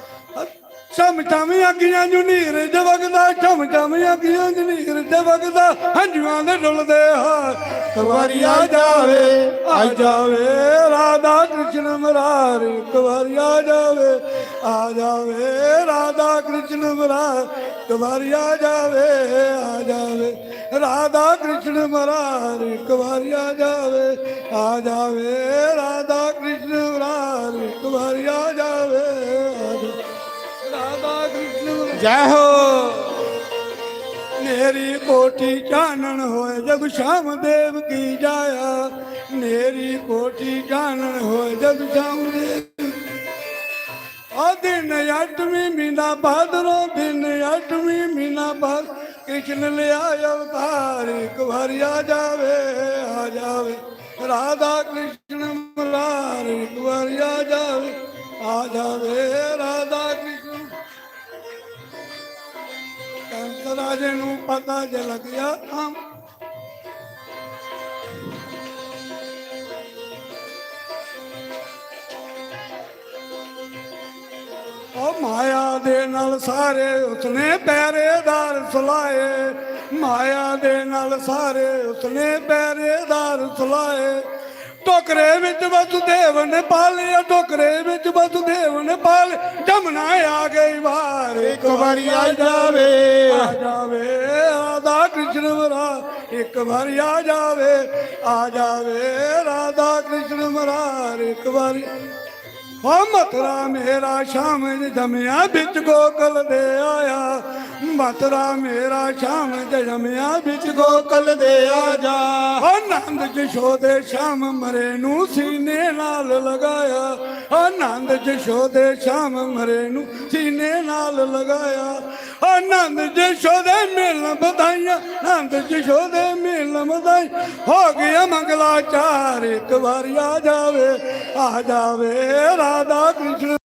छम छम अखियां जु नीर च वगदा, छम छम अखियां जु नीर च वगदा, हंजुआं दे डुलदे हार। एक बारी आ जावे, आ जावे, राधा कृष्ण मुरारी, एक बारी आ जावे, आ जावे, राधा कृष्ण मुरारी, एक बारी आ जावे, आ जावे, राधा कृष्ण मुरारी, एक बारी आ जावे, आ जावे, राधा कृष्ण मुरारी, एक बारी आ जावे, आ जावे। राधा कृष्ण। जय हो। मेरी कोठी चानन होए जग श्याम देव की जाया। मेरी कोठी चानन होए जग श्याम देव। आ दिन अष्टमी महीना भादरो, दिन अष्टमी महीना भाद, कृष्ण ले आया अवतार, एक बार आ जावे, आ जावे। राधा कृष्ण मुरार, एक बार आ जावे, आ जावे। राधा कृष्ण। कंस राजे नू पता जे लग गया था। ओ माया दे नाल सारे उसने पहरेदार सुलाए, माया दे नाल सारे उसने पहरेदार सुलाए। टोकरे विच वसुदेव ने पाले, टोकरे विच वसुदेव ने पाले, जमुना आ गई बाहर, एक बारी आ जावे, आ जावे राधा कृष्ण मुरार, एक बारी आ जावे, आ जावे राधा कृष्ण मुरार, एक बारी। ओ मथुरा मेरा श्याम जमया बिच गोकुल दे आया, मथुरा मेरा श्याम जमया बिच गोकुल दे आया। ओ नंद जशोदे श्याम मरे नू सीने नाल लगाया, ओ नंद जशोदे श्याम मरे नू सीने नाल लगाया। ओ नंद जशोदे मिलन बधाइयां, नंद जशोदे मिलन बधाई, हो गया मंगलाचार, एक बार आ जावे, आ जावे राधा कृष्ण।